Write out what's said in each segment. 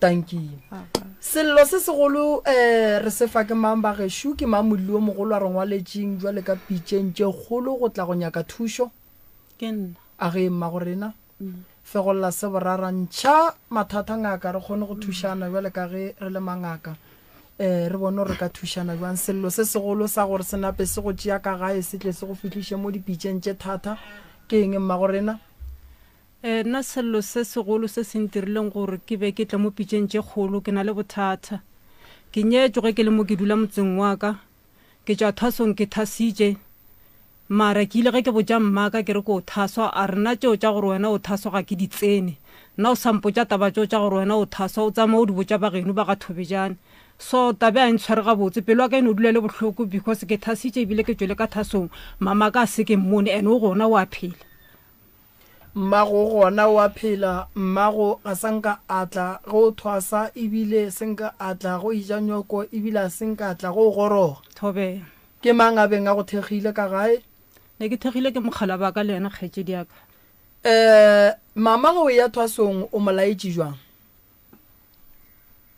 Tanki. Sello se segolo um re se fa ke mang ba gešo? Ke mang molli o mogolo a re ngwaletšeng jwale ka pitšeng tše kgolo go tla go nyaka thušo? Ke nna. A ge mmago rena. Fegolla se borara ntšha mathata ngaka re kgone go thušana bjale ka ge re le mangaka. Um re bone gore re ka thušana bjang. Sello se segolo sa gore se nape se go tšea ka gae se tle se go fihliše mo dipitšeng tše thata ke eng mmago rena? Ee, nna sello se segolo se se ntirileng gore ke be ke tle mo pitšeng tše kgolo, ke na le bothata. Ke nyetšwe ge ke le mo ke dula motseng wa ka. Ke tšwa thwasong ke thwasitše. Mara ke ile ge ke botša mmaka ke re ko thaswa, a re nna tšeo tša gore wena o thaswa ga ke di tsene. Nna o sa mpotša taba tšeo tša gore wena o thaswa, o tsamaye o di botša ba geno ba ga Thobejane. So tabe a e ntshware gabotse, pelo ya ka e no dula e le bohloko because ke thasitše ebile ke tšwele ka thasong, mamaka a se ke mmone and o gona o a phela. Mmago gona o a phela. Mmago ga sa nka a tla ge o thwasa, ebile se nka a tla go eja nyoko, ebile a se nka a tla go o goroga. Thobela. Ke mang a beng a go thekgile ka gae? Ne ke thekgile ke mokgalabje wa ka le yena kgaetšedi ya ka. Eh, mama ge o eya thwasong o mo laetše jwang?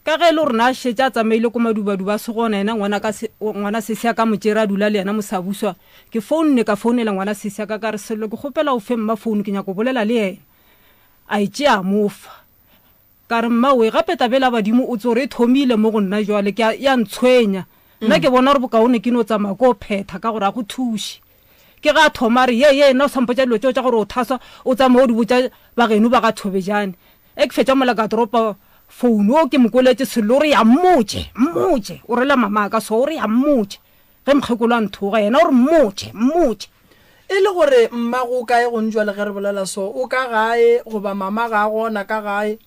Ka ge e le gore na a šetše a tsamaile ko Madubaduba a se gona, yena ngwana ka se, ngwana sesi a ka mo tšere a dula le yena Mosabuswa. Ke founne, ka founela ngwana sesi a ka ka re, Sello, ke kgopela o fe mma founu, ke nyaka go bolela le yena. A e tšea a mo fa. Ka re, Mma we, gape taba ela ya badimo o tsore e thomile mo go nna jwale, ke a, e a ntshwenya. Nna ke bona gore bokaone ke no tsamaya ko phetha ka gore a go thuše. Ke ge a thoma a re, Ye, ye, nna o sa mpotša dilo tšeo tša gore o thaswa, o tsamaye o di botša ba geno ba ga Thobejane. Ge ke fetša mola ka dropa phone o ke mo kweletše Sello o re ya mmotše, mmotše, o rela mama ka so o re ya mmotše. Ge mokgekolo a nthoga yena o re mmotše, mmotše. E le gore mmago o kae gong jwale ge re bolela so? O ka gae goba mama ga a gona ka gae?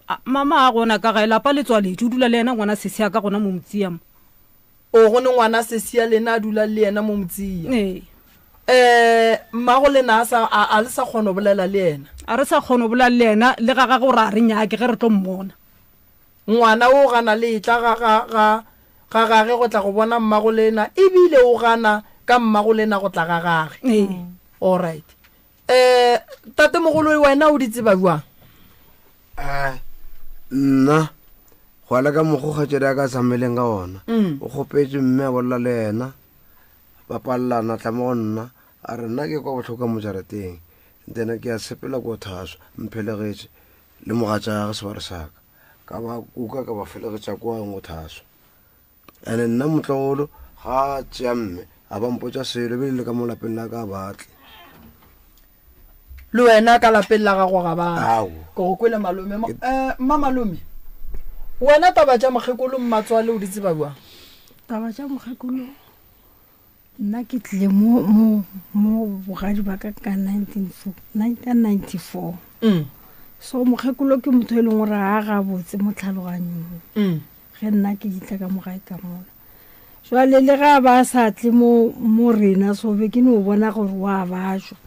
A, mama ga a gona ka gae, lapa le tswaletše, o dula le yena ngwana sesi a ka gona mo Motsia mo. O, go ne ngwana sesi ya lena a dulang le yena mo Motsia? Ee. Eh, mmago lena a sa, a, a le sa kgona go bolela le yena? A re sa kgona go bolela le yena, le ga gagwe gore a re nyake ge re tlo mmona. Ngwana o gana le etla ga, ga, ga, ga gage go tla go bona mmago lena, ebile o gana ka mmago lena go tla ga gage. Ee. All right. Eh, tatemogolo wena o di tseba bjang? Eh, nna go ya le ka mokgo kgaetšedi a ka tsamaileng ka ona mm. o kgopetše mme a bolela le yena ba palelana tla mo go nna a re nna ke kwa botlhoko mo jarateng then ke a sepela ko thaswa mphelegetše le mogatša gage sebare saka ka ba kuka ka ba felegetša kwa go thaswa ene nna motlogolo ga a tšea mme a ba mpotša selo ebile le ka mo lapeng la ka batle le wena ka lapeng la gago ga ba ke go kwele malome eh, mma malome wena taba tša mokgekolo mmatswale o di tseba bjang taba tša mokgekolo nna ke tlile mo mo mo bogadi ba ka ka 1994 mm. so mokgekolo ke motho e leng gore a gabotse mo tlhaloganyong mm. ge nna ke itla ka mogae ka mola jwale le ga ba sa tle mo mo rena so be ke no bona gore wa bajwa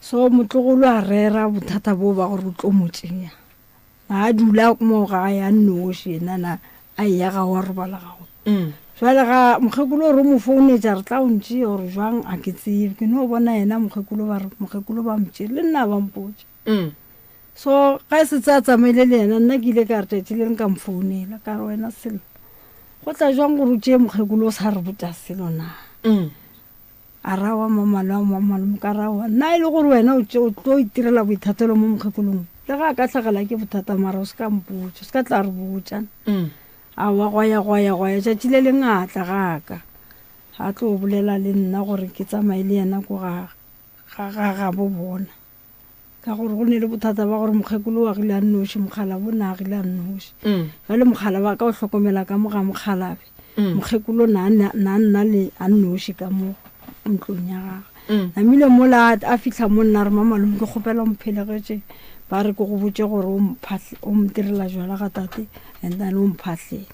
so motlogolo a rera bothata bo ba gore o tlo mo tšea A dula mo gae a nnoši, yena na a eya ga wa robala ga gona. Mm. Jwale ga mokgekolo gore o mo founetša re tla o ntšee gore jwang a ke tsebe ke no bona yena mokgekolo ba re mokgekolo ba motšere le nna ba mpotša mm. so ga e setse a tsamaile le yena nna ke ile ka re tšatši le nka mo founela ka re wena selo go tla jwang gore o tšee mokgekolo o sa re botša selo na mm. A ra wa mamalo a mamalo ka ra wa nna e le gore wena o tlo itirela boithatelo mo mokgekolong le ga a ka tlhagela ke bothata mara o se ka mpotša o se ka tla re botša mm. a wa goya goya goya tšatši le leng a tla ga ka a tlo bolela le nna gore ke tsamaye le yena ko ga ga ga bo bona ka gore go ne le bothata ba gore mokgekolo o agile a nnoši mokgalabo o ne agile a nnoši mm. jale mokgalabo a ka o hlokomela ka mo ga mokgalabe mm. mokgekolo na nna le a nnoši ka mo ntlong ya gagwe mm. namile mola a fitlha mo nna re mamalome ke kgopela mphelegetše ba re ke go botse gore o ntirela jala ga tate and then o mphatlhela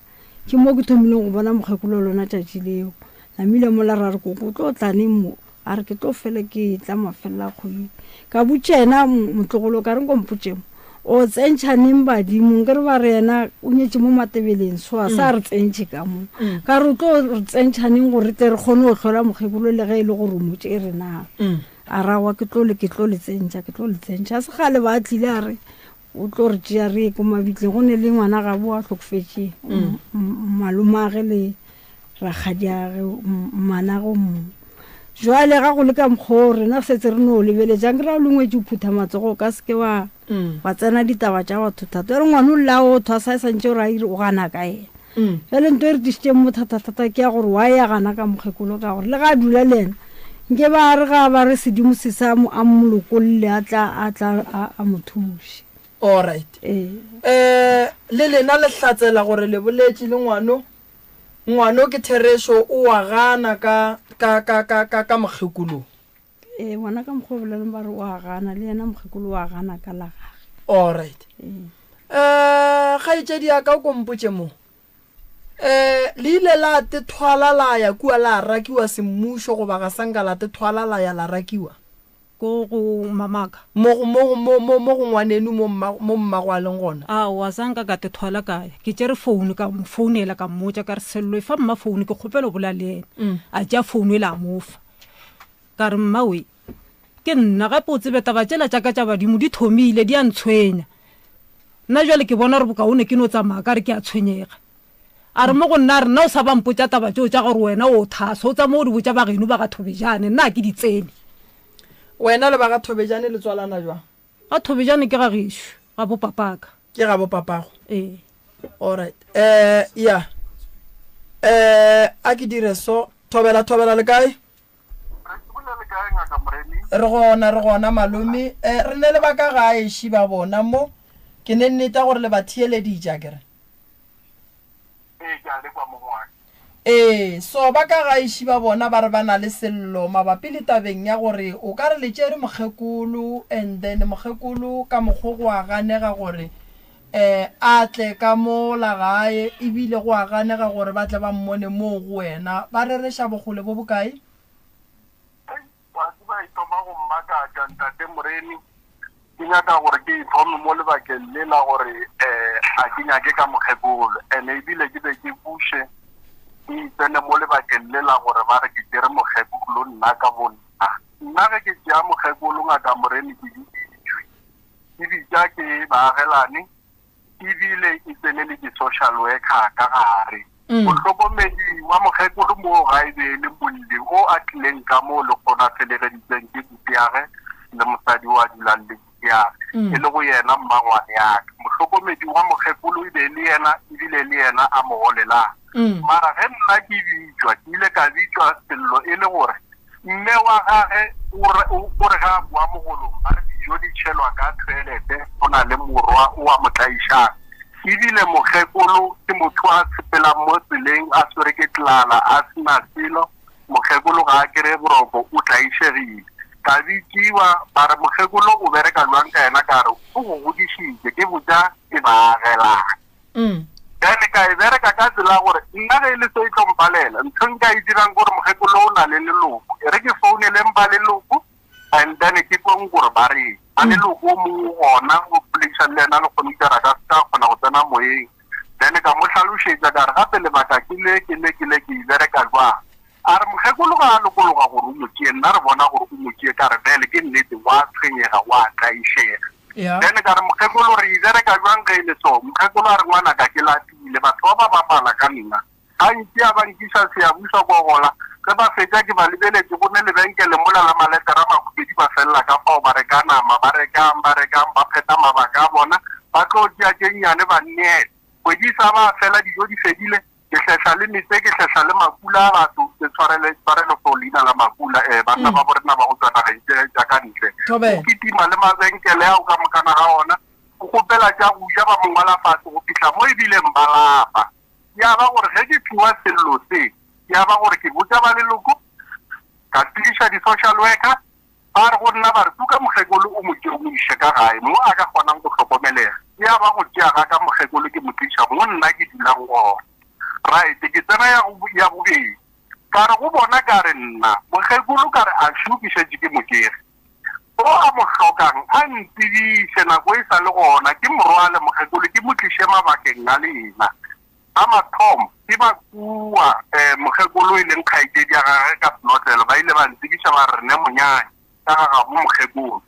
Ke mo ke thomileng go bona mokgekolo lona tšatši leo. Namile mola ra re koko o tlo tla neng mo? A re ke tlo fele ke tla mafelelo a kgwedi. Ka botša yena motlogolo ka re nko mpotše mo o tsentšha neng badimo nke re ba re yena o nyetše mo matebeleng so a sa re tsentšhe ka mo mm. ka re o tlo re tsentšha neng gore re tle re kgone go hlola mokgekolo le ge e le gore o motše e rena mm. a rawa ke tlo le ke tlo le tsentšha ke tlo le tsentšha a se gale ba tlile a re. O tlo re tšea re ye ko mabitleng go ne le ngwana gabo a hlokofetše malomage le rakgadiage mmanage o mongwe. Jwale ga go le ka mokgwa o rena setse re no lebeletše a nkere ga o le ngwetši o phutha matsogo o ka seke wa wa tsena ditaba tša batho thata. Jwale ngwana o lla o thwasa e santše o re a ire o gana ka yena. Bjale nto e re tlišitšeng mo thatathata ke ya gore wa ya gana ka mokgekolo ka gore le ga a dula le yena nke ba re ga ba re sedimo se sa mo a mo lokolle a tla a tla a mo thuše. Alright. Ee. Eh, le lena le hlatsela gore le boletše le ngwano? Ngwano ke therešo o a gana ka ka ka ka ka ka mokgekolo. Ee, ngwana ka mokgwa o boleleng ba re o a gana le yena mokgekolo o a gana ka la gage. Alright. Ee. Eh, kgaetšedi ya ka o ko mpotše mo. Eh, le ile la te thwala la ya kua la rakiwa semmušo goba ga sa nka la te thwala la ya la rakiwa? Ko go mamaka. Mo go, mo go, mo, mo, mo go ngwanenu mo mma, mo mmago a leng gona. Aowa, sa nka ka te thwala ka ya. Ke tšere founu ka mo founela ka mmotša ka re, Sello, efa mma founu ke kgopela go bolela le yena. A tšea founu ela a mo fa. Ka re, Mma we, ke nna gape o tsebe taba tšela tša ka tša badimo di thomile di a ntshwenya. Nna bjale ke bona gore bokaone ke no tsamaya ka re ke a tshwenyega. A re mo go nna a re, Nna o sa ba mpotša taba tšeo tša gore wena o thasa o tsamaye o di botša ba geno ba ga Thobejane, nna ga ke di tsene. Wena le ba ga Thobejane le tswalana jwang? Ga Thobejane ke ga gešo, ga bo papaka. Ke ga bo papago? Ee. Alright. Eh, ya. Eh, a ke dire so. Thobela, thobela le kae? Re tsebole le kae Ngaka Moremi? Re gona, re gona malome. Eh, re ne le ba ka gae ši ba bona mo. Ke ne nneta gore le ba theeleditše, akere? Ee, ke a le kwa mong wa ka. Ee, so ba ka gae ši ba bona ba re ba na le sello mabapi le tabeng ya gore o ka re le tšere mokgekolo and then mokgekolo ka mokgo go a ganega gore eh a tle ka mo la gae ebile go a ganega gore ba tle ba mmone moo go wena. Ba rereša bokgole bo bokae? Hei, wa tseba e thoma go mmakatša Ntate Moremi. Ke nyaka gore ke e thome mo lebakeng le la gore um ga ke nyake ka mokgekolo and ebile ke be ke buše ke itsene mo lebakeng le la gore ba re ke tšere mokgekolo nna ka bonna. Nna ge ke tšea mokgekolo Ngaka Moremi ke biditšwe, ke bitša ke baagelane ebile e tsene le di-social worker ka gare. Mohlokomedi wa mokgekolo moo ga e be e le molli o a tlileng ka moo le kgona felegeditsweng ke butiage le mosadi o a dulang le butiage, e le go yena mmangwane ya ka. Mohlokomedi wa mokgekolo e be e le yena ebile e le yena a mo golelang. Mara ge nna ke bitšwa, ke ile ka bitšwa sello e le gore Mme wa gage o re, o re ge a boa mogolong ba re dijo di tšhelwa ka toilete, go na le morwa o a mo tlaišang. Ebile mokgekolo ke motho a sepelang mo tseleng a swere ke tlala a se na selo, mokgekolo ga a kere boroko o tlaišegile. Ka bitšiwa ba re mokgekolo o bereka jwang ka yena ka re o go godišitše ke botša ke baagelane. Bjale ka e bereka ka tsela ya gore nna ge e le se e tlo mpalela, ntho nka e dirang gore mokgekolo o na le leloko, e re ke founeleng ba leloko and then ke kweng gore ba reng. Ba leloko o mongwe gona o boledišane le yena le kgone go ka se ka kgona go tsena moyeng. Then ka mo hlalošetša ka re gape lebaka ke le ke le ke le ke e bereka jwang. A re mokgekolo ga a lokologa gore o mo tšee, nna re bona gore o mo tšee ka re bjale ke nnete wa tshwenyega wa tlaišega. Then ka re mokgekolo re e bereka jwang ge e le so? Mokgekolo a re ngwanaka ke lapile, batho ba ba bapala ka nna. Gantši a ba nkiša Siyabuswa Kogola, ge ba fetša ke ba lebeletše go ne lebenkele mola la maletera a makhubedi ba felela ka fao ba reka nama, ba rekang, ba rekang, ba phetha mabaka a bona, ba tlo tšea tše nnyane ba nneela. Kgwedi e sa ba fela dijo di fedile, Ke hlehla le metse, ke hlehla le makula a batho, ke tshwarele, tshwarelo for leina la makula, eh, banna ba borena ba go tšwa nageng tše tša ka ntle. Thobela. O kitima le mabenkele ao ka mokana ga ona, o kgopela tša go ja ba mo ngwala fase go fihla mo e bileng ba lapa. Ya ba gore ge ke fiwa sello se, ya ba gore ke botša ba leloko, ka tsebiša di-social worker, Ba re go nna, ba re, Kuka mokgekolo o mo tšee o mo iše ka gae, mo a ka kgonang go hlokomelega. Ya ba go tšea ga ka mokgekolo ke mo tliša mo nna ke dulang gona. Right, ke tsena ya go, ya bobedi. Ka re go bona, ka re, Nna, mokgekolo, ka re, a šo ke šetše ke mo tšere. O a mo hlokang a ntsebiše nako e sa le gona, ke mo rwale mokgekolo ke mo tliše mabakeng a lena. A mathomo, ke ba kua mokgekolo e leng kgaetšedi ya gagwe ka senotlelo, ba ile ba ntsebiša ba re, Re ne monyanya ka ga gabo mokgekolo.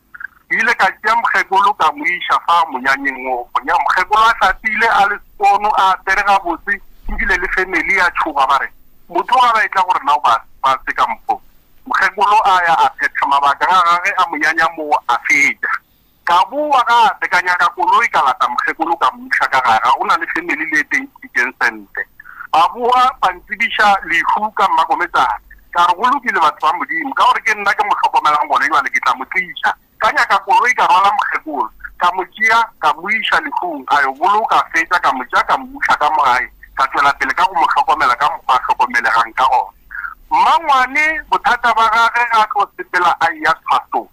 Ke ile ka tšea mokgekolo ka mo iša fa monyanyeng wo. Monya mokgekolo a hlapile, a le sekono, a apere gabotse, ebile le family ya tšhoga ba re, Motho ga ba etla go rena o ba ba se ka mokgo. Mokgekolo a ya a phetha mabaka ga gage a monyanya moo a fetša. Ka bowa gape ka nyaka koloi ka lata mokgekolo ka mo iša ka gae, ga go na le family le e teng kitchen sente. Ba bowa ba ntsebiša lehu ka mmakometsana. Ka re go lokile batho ba Modimo, ka gore ke nna ke mo hlokomelang gone jwale ke tla mo tliša. Ka nyaka koloi ka rwala mokgekolo, ka mo tšea ka mo iša lehung a yo boloka, fetša ka mo tšea ka mmuša ka mo gae, ka tšwela pele ka go mo hlokomela ka mokgwa a hlokomelegang ka gona. Mmangwane bothata ba gage ga tlo sepela a eya tshwasong.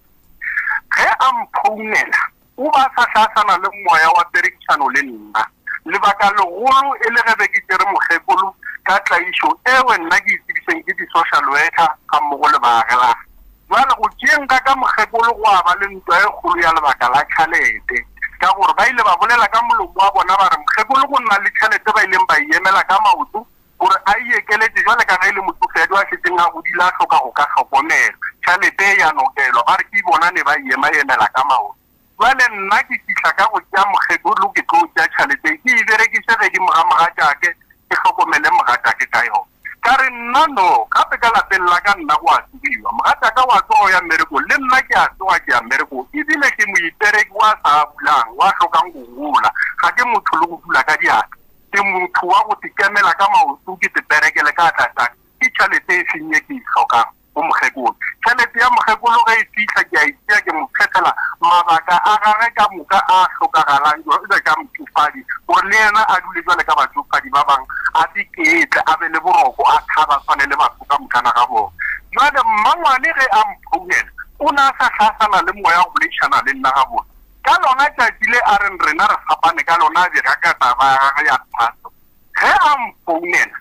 Ge a mphounela o ba sa hlasana le moya wa perekišano le nna. Lebaka legolo e le ge be ke tšere mokgekolo ka tlaišo ewe nna ke itsebišeng ke di-social worker gammogo le baagelani. Bjale go tšeeng ga ka mokgekolo gwa ba le ntwa e kgolo ya lebaka la tšhalete, ka gore ba ile ba bolela ka molomo wa bona ba re mokgekolo go na le tšhalete ba ileng ba e emela ka maoto gore a e ekeletše bjale ka ge e le motšofadi a šetšeng a godile a hloka go ka hlokomelwa. Tšhalete e ya nokelwa, ba re ke bona ne ba e ema-emela ka maoto. Bjale nna ke fihla ka go tšea mokgekolo ke tlo tšea tšhalete ke e berekiše gedimo ga mogatšake ke hlokomele mogatšake ka yona. Ka re nna no, gape ka lapeng la ka nna go a tsogiwa. Mogatšaka wa tsoga o ya mmerekong le nna ke a tsoga ke ya mmerekong ebile ke moipereki wa sa bulang wa hlokang go gola. Ga ke motho le go dula ka diatla. Ke motho wa go tekemela ka maoto ke teperekele ka atla tša ka. Ke tšhalete e feng ye ke e hlokang go mokgekolo? Tšhalete ya mokgekolo ge e fihla ke a e tšea ke mo phethela mabaka a gage ka moka a hlokagalang jwale ka motšofadi gore le yena a dule jwale ka batšofadi ba bang a iketle a be le boroko a thaba swane le batho ka mokana ga bona. Jwale mmangwane ge a mphounela o ne a sa hlasana le moya go boledišana le nna gabotse. Ka lona tšatši le a reng rena re fapane ka lona a bega ka taba ya gagwe ya thato. Ge a mfounela,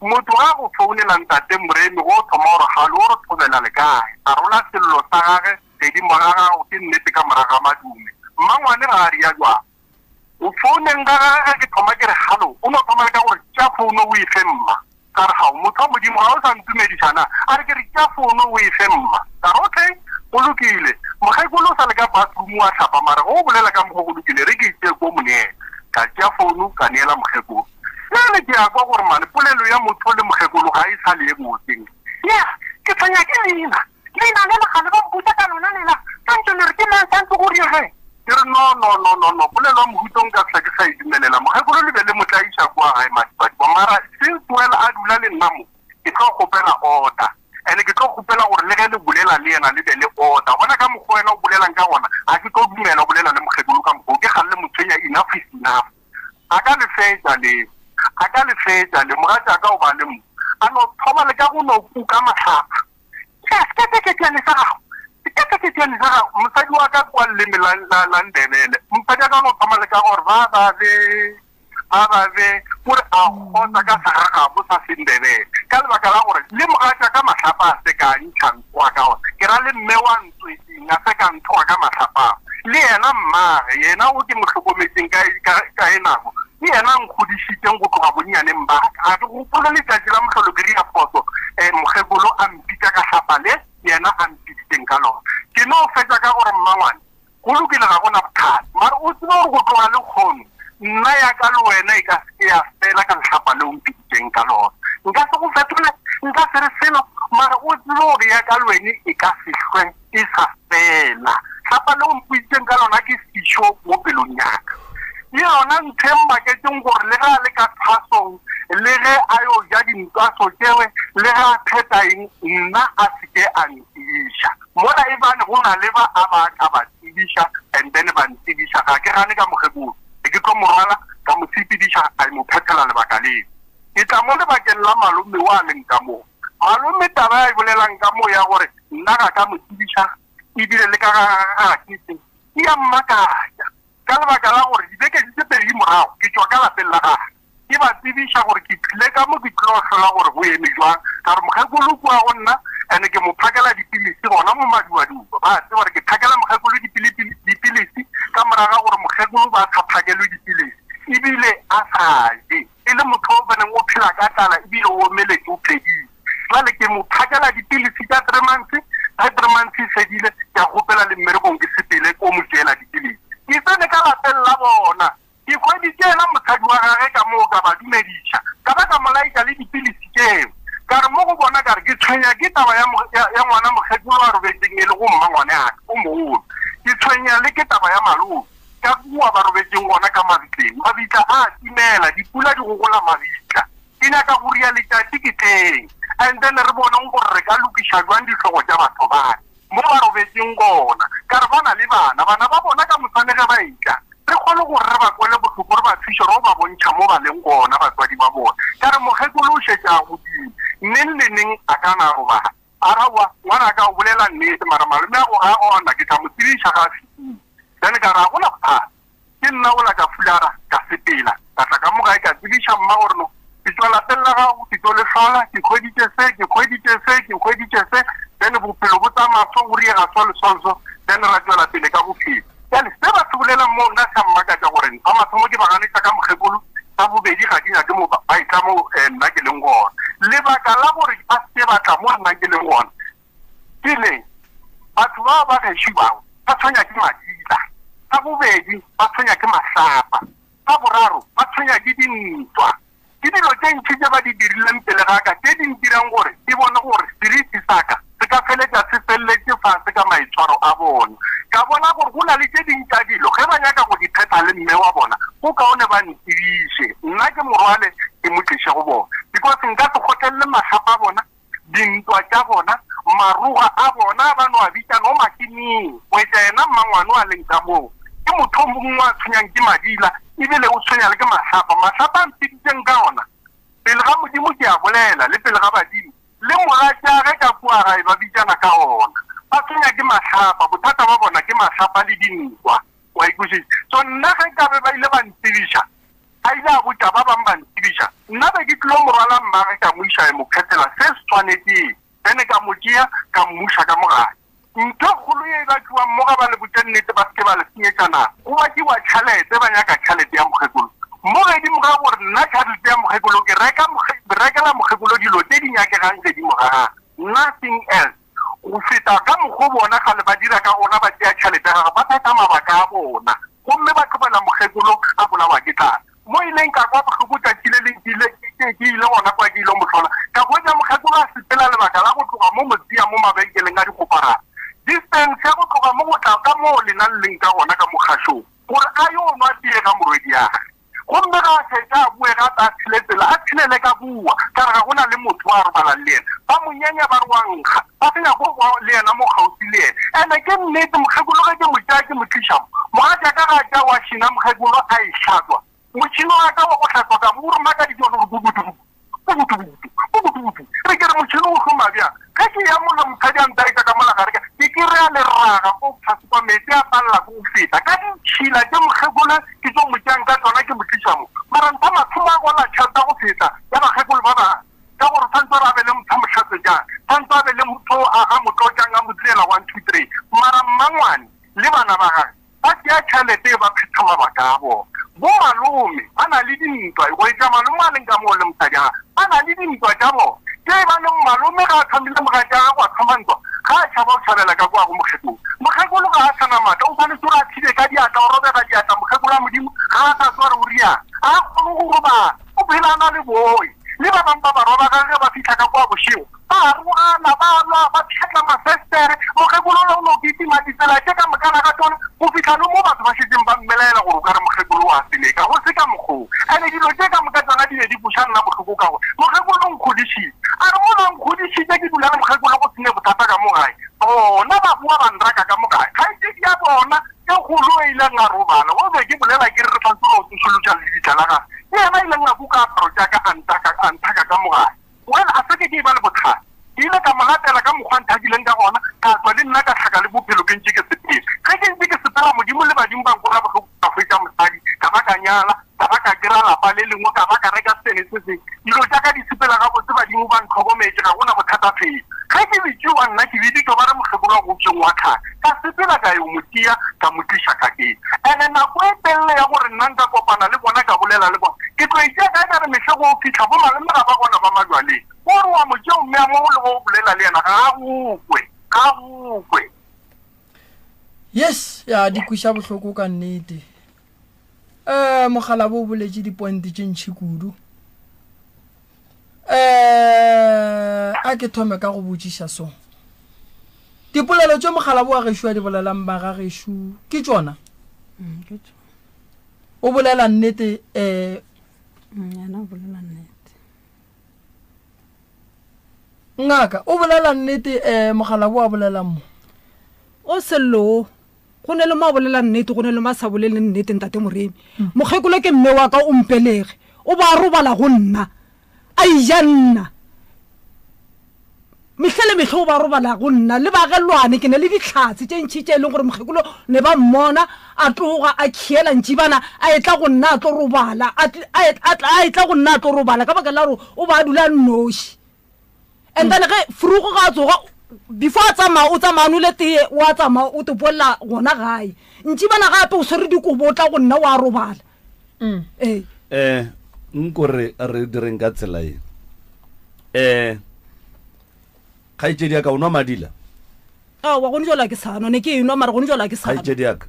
motho ga a go founela Ntate Moremi go thoma o re galo o re thobela le kae? A rola sello sa gage gedimo ga gago ke nnete ka morago ga madume. Mmangwane ga a ria jwang? Go founeng ga gage ge ke thoma ke re galo o no thoma le ka gore tša founo o e fe mma. Ka re, Gao, motho wa Modimo, ga o sa ntumediša na? A re, Ke re, tšea fono o e fe mma. Ka re, Okay, go lokile. Mokgekolo o sa le ka bathroom wa hlapa, mara ge o bolela ka mokgwa go lokile, re ke e tšee ko mo neela. Ka tšea fono ka neela mokgekolo. Bjale ke a kwa gore mane polelo ya motho le mokgekolo ga e sa le ye botse. Ya, ke tshwenya ke leina. Leina lela ga le ba mpotša ka lona lela. Santse le re ke mang santse go rie ge? Ke re, No, no, no, no, no. Polelo ya mohuta o nka fihla ke sa e dumelela. Mokgekolo le be le mo tlaiša kua gae Madibadiba. Mara since well a dula le nna mo, ke tlo kgopela order. And ke tlo kgopela gore le ge le bolela le yena le be le order. Bona ka mokgwa wena o bolelang ka gona, ga ke tlo dumela o bolela le mokgekolo ka mokgwa o. Ke kgale le mo tshwenya, enough is enough. A ka le fetša le, a ka le fetša le. Mogatšaka o ba le mo. A no thoma le ka go no kuka mahlapa. Seketeketene sa gago, seketeketene sa gago. Mosadi wa ka kwa leleme la, la, la Ndebele. Mosadi wa ka no thoma le ka gore ba ba be, ba ba be, gore a kgotsa ka segagabo sa Sendebele. Ka lebaka la gore le mogatša ka mahlapa a se ka ntšha nthoga ka ona. Ke ra le mme wa ntswetseng a se ka nthoga ka mahlapa ao. Le yena mmage, yena o ke mo hlokometseng ka, ka, ka e nako, ke yena a nkgodišitšeng go tloga bonnyaneng ba ka. Ga ke gopole letšatši la mohlolo ke ria phoso, eh, mokgekolo a mpitša ka hlapa le yena a mpiditšeng ka lona. Ke no fetša ka gore mmangwane, go lokile ga go na bothata. Mara o tsebe gore go tloga lekgono, nna ya ka le wena e ka se ke ya fela ka lehlapa le o mpiditšeng ka lona. Nka se go fetole, nka se re selo, mara o tsebe gore ya ka le wene e ka se hlwe e sa fela. Hlapa le o mpoditseng ka lona ke fišo mo pelong ya ka. Ke yona ntho e mmaketšeng gore le ge a le ka tshwasong, le ge a yo ja dintwaso tšewe, le ge a phetha eng, nna a se ke a ntsebiša. Mola e bane go na le ba a ba ka ba tsebiša and then ba ntsebiša, ga ke gane ka mokgekolo. Be ke tlo mo rwala ka mo sepediša a mo phethela lebaka leo. Ke tla mo lebakeng la malome wa leng ka moo. Malome taba ya e bolelang ka moo ya gore nna ga ka mo tsebiša ebile le ka ga ga ke se ke ya mmakatša ka lebaka la gore dibeke di tse pedi morago ke tšwa ka lapeng la gage ke ba tsebiša gore ke tlile ka mo ke tlilo hlola gore go eme jwang ka gore mokgekolo kua go nna ene ke mo phakela dipilisi gona mo maduaduba ba tseba gore ke phakela mokgekolo dipilisi ka moraga gore mokgekolo ba sa phakelwe dipilisi ebile a sa je e le motho o baneng o phela ka tlala ebile o omeletse o phedile jwale ke mo phakela dipilisi tša 3 months ge 3 months e fedile ke a kgopela le mmerekong ke sepele ko tshwenya ke taba ya ya ngwana mokgekolo a robetseng e le go mmangwane aka o mogolo. Ke tshwenya le ke taba ya malome ka kua ba robetseng gona ka mabitleng. Mabitla a timela, dipula di gogola mabitla. Ke nyaka go ria letšatši ke tleng and then re boneng gore re ka lokiša jwang dihlogo tša batho bale mo ba robetseng gona. Ka re ba na le bana, bana ba bona ka moswane ge ba etla re kgone gore re ba kwele bohloko, re ba thuše re o ba bontšha mo ba leng gona batswadi ba bona. Ka re mokgekolo o šetše a godile, neng le neng a ka na robala. A re aowa ngwanaka o bolela nnete mara malome a go ga a gona ke tla mo tsebiša ga a fihlile. Then ka re ga gona bothata. Ke nna ola ka fulara, ka sepela, ka tla ka mo gae ka tsebiša mma gore no, ke tšwa lapeng la gago, ke tlo le hlola, ke hweditše se, ke hweditše se, ke hweditše se, then bophelo bo tsamaya so, go riega so le so le so, then ra tšwela pele ka bophelo. Bjale se ba se bolelang moo nna sa mmakatša gore sa mathomo ke ba ganetša ka mokgekolo, sa bobedi ga ke nyake mo ba etla mo eh, nna ke leng gona. Lebaka la gore ba se ke ba tla mo nna ke leng gona ke le, batho bao ba gešo bao ba tshwenya ke madila, sa bobedi ba tshwenya ke mahlapa, sa boraro ba tshwenya ke dintwa. Ke dilo tše ntši tše ba di dirileng pele ga ka tše di ntirang gore ke bone gore seriti sa ka se ka feletša se feleletše fase ka maitshwaro a bona. Ka bona gore go na le tše ding tša dilo ge ba nyaka go di phetha le mme wa bona, go kaone ba ntsebiše nna ke mo rwale ke mo tliše go bona because nka se kgotlelele mahlapa a bona, dintwa tša bona, maroga a bona a ba no a bitša no makining, go etša yena mmangwane a leng ka moo. Ke motho o mongwe a tshwenyang ke madila, ebile o tshwenya le ke mahlapa. Mahlapa a mpiditšeng ka ona, pele ga Modimo ke a bolela, le pele ga badimo, le mogatšage ka kua gae ba bitšana ka ona. Ba tshwenya ke mahlapa, bothata ba bona ke mahlapa le dintwa. Wa ikwešiša? So nna ge nkabe ba ile ba ntsebiša, a ile a botša ba bangwe ba ntsebiša, nna be ke tlilo mo rwala mmage ka mo iša mo phethela se se swanetšeng, then ka mo tšea ka mmuša ka mo gae. Ntho e kgolo ye e batliwang mo ga ba le botše nnete ba se ke ba le senyetša nako, go batliwa tšhalete, ba nyaka tšhalete ya mokgekolo. Mo gedimo ga gore nna tšhalete ya mokgekolo ke reka rekela mokgekolo dilo tše di nyakegang gedimo ga gagwe, nothing else. Go feta ka mokgo bona kgale ba dira ka gona, ba tšea tšhalete ya gagwe ba phetha mabaka a bona gomme ba tlogela mokgekolo a bolawa ke tlala. Mo ileng ka kwa bohloko tšatši le leng ke ile ke ile gona kwa ke ile mo hlola, ka hwetša mokgekolo a sepela lebaka la go tloga mo Motsia mo mabenkeleng a dikgoparara. Distance ya go tloga mo go tla ka moo lena le leng ka gona ka mo kgašong gore a yo nwa tee ga morwediagwe. Gomme ga a fetša a boe gape a tshele tsela, a tshelele ka kua, ka re ga go na le motho a robalang le yena. Ba mo nyenya ba re wa nkga, ba se nyake go ba le yena mo kgauswi le yena. Ene ke nnete, mokgekolo ge ke mo tšea ke mo tliša mo, mogatšaka ga a tšea wašina mokgekolo a e hlatswa, motšhini wa ka wa go hlatswa ka bo o roma ka dijo gore bubutubutu. Pukutubutu, pukutubutu. Re ke re motšhini o šoma bjang? Ge ke ya mola mosadi a ntaetša ka mola gare ka, ke kry-a leraga ko tlase kwa meetse a palela ke go feta. Ka ditšhila tše mokgekolo ke tlo mo tšeang ka tšona ke mo tliša mo. Mara ntha mathomo a gola tšhelete ya go feta ya bakgekolo ba bangwe. Ka gore tshwanetse gore a be le motho a mo hlatswetšang, tshwanetse a be le motho a a mo tlotšang a mo direla one two three. Mara mmangwane le bana ba gage Ba tšea tšhelete e ba phetha mabaka a bona. Bo malome ba na le dintwa, go etša malome a leng ka moo le mosadi wa gagwe, ba na le dintwa tša bona. Ge e ba le malome ga a thomile mogatša gagwe gwa thoma ntwa, ga a tšhaba o tšhabela ka kua go mokgekolo. Mokgekolo ga a sa na maatla, o swanetše gore a thibe ka diatla, o robega diatla, mokgekolo wa Modimo ga a sa tseba gore o riang, ga a kgone go robala, o phela a na le boi. Le ba bangwe ba barwa ba gagwe ge ba fihla ka kua bošego, Ba arogana, ba lwa, ba pšhatla mafestere. Mokgekolo yola o no kitima ditsela tše ka mokana ga tšona go fihla le mo batho ba šetšeng ba mmelaela gore o ka re mokgekolo o a seleka. Go se ka mokgwa wo. Ene dilo tše ka moka tšona di be di kweša nna bohloko ka gore mokgekolo o nkgodišitše. A re mola a nkgodišitše ke dula le mokgekolo go se ne bothata ka mo gae. Bona ba boa ba nraka ka mo gae. Kgaetšedi ya bona e kgolo e ileng a robala, o be ke bolela ke re re tshwanetse go tsošološa lebitla la gagwe, ke yena a ileng a kuka aparo tša ka a nthaka ka mo gae. Well, a se ke ke eba le bothata. Ke ile ka mo latela ka mokgwa a nthakileng ka gona, ka tswa le nna ka hlaka le bophelo ke ntše ke sepela. Ge ke ntše ke sepela, Modimo le badimo ba nkwela bohloko ka hwetša mosadi, ka ba ka nyala, ka ba ka kera lapa le lengwe, ka ba ka reka sene se sengwe. Dilo tša ka di sepela gabotse, badimo ba ntlhokometše, ga go na bothata felo. Ge ke bitšiwa nna ke biditšwe ba re mokgekolo wa go tšweng wa tlhaka. Ka sepela ka yo mo tšea, ka mo tliša tlhakeng. Ene nako e telele ya gore nna nka kopana le bona ka bolela le bona, ke tlo e tšea kae ka re mehle go fihla bo malome ga ba gona ba majwaleng. O re wa mo tšea o mmea mo le go bolela le yena ga a go kwe, ga a go kwe. Yes, ya di kweša bohloko ka nnete. Eh mokgalabo o boletše di point tše ntši kudu. Eh a A ke thome ka go botšiša so. Dipolelo tše mokgalabo wa gešo a di bolelang ba ga gešo ke tšona? Mm, ke tšona. O bolela nnete eh Mm, yena o bolela nnete. Ngaka, o bolela nnete eh mokgalabo a bolelang mo? O Sello o, go ne le mo a bolela nnete, go ne le mo a sa bolele nnete, Ntate Moremi. Mokgekolo ke mme wa ka o mpelege, o ba a robala go nna. A ija nna. Mehla le mehla o ba robala go nna le bagelwane. Ke ne le dihlatse tše ntši tše e leng gore mokgekolo ne ba mmona a tloga a khiela ntšibana a etla go nna a tlo robala, a, a, a, a etla go nna a tlo robala ka baka la gore o ba a dula a nnoši. And then ge frugo ga a tsoga before a tsamaya o tsamaya a nwele tee o a tsamaya o topolla gona gae. Ntšibana gape o swere dikobo o tla go nna o a robala. Mm. Ee. Eh, nko re re direng ka tsela ye. Eh, kgaetšedi ya ka o nwa madila? Aowa, gone jwale ke sa nwa, ne ke e nwa mara gone jwale ke sa nwa. Kgaetšedi ya ka,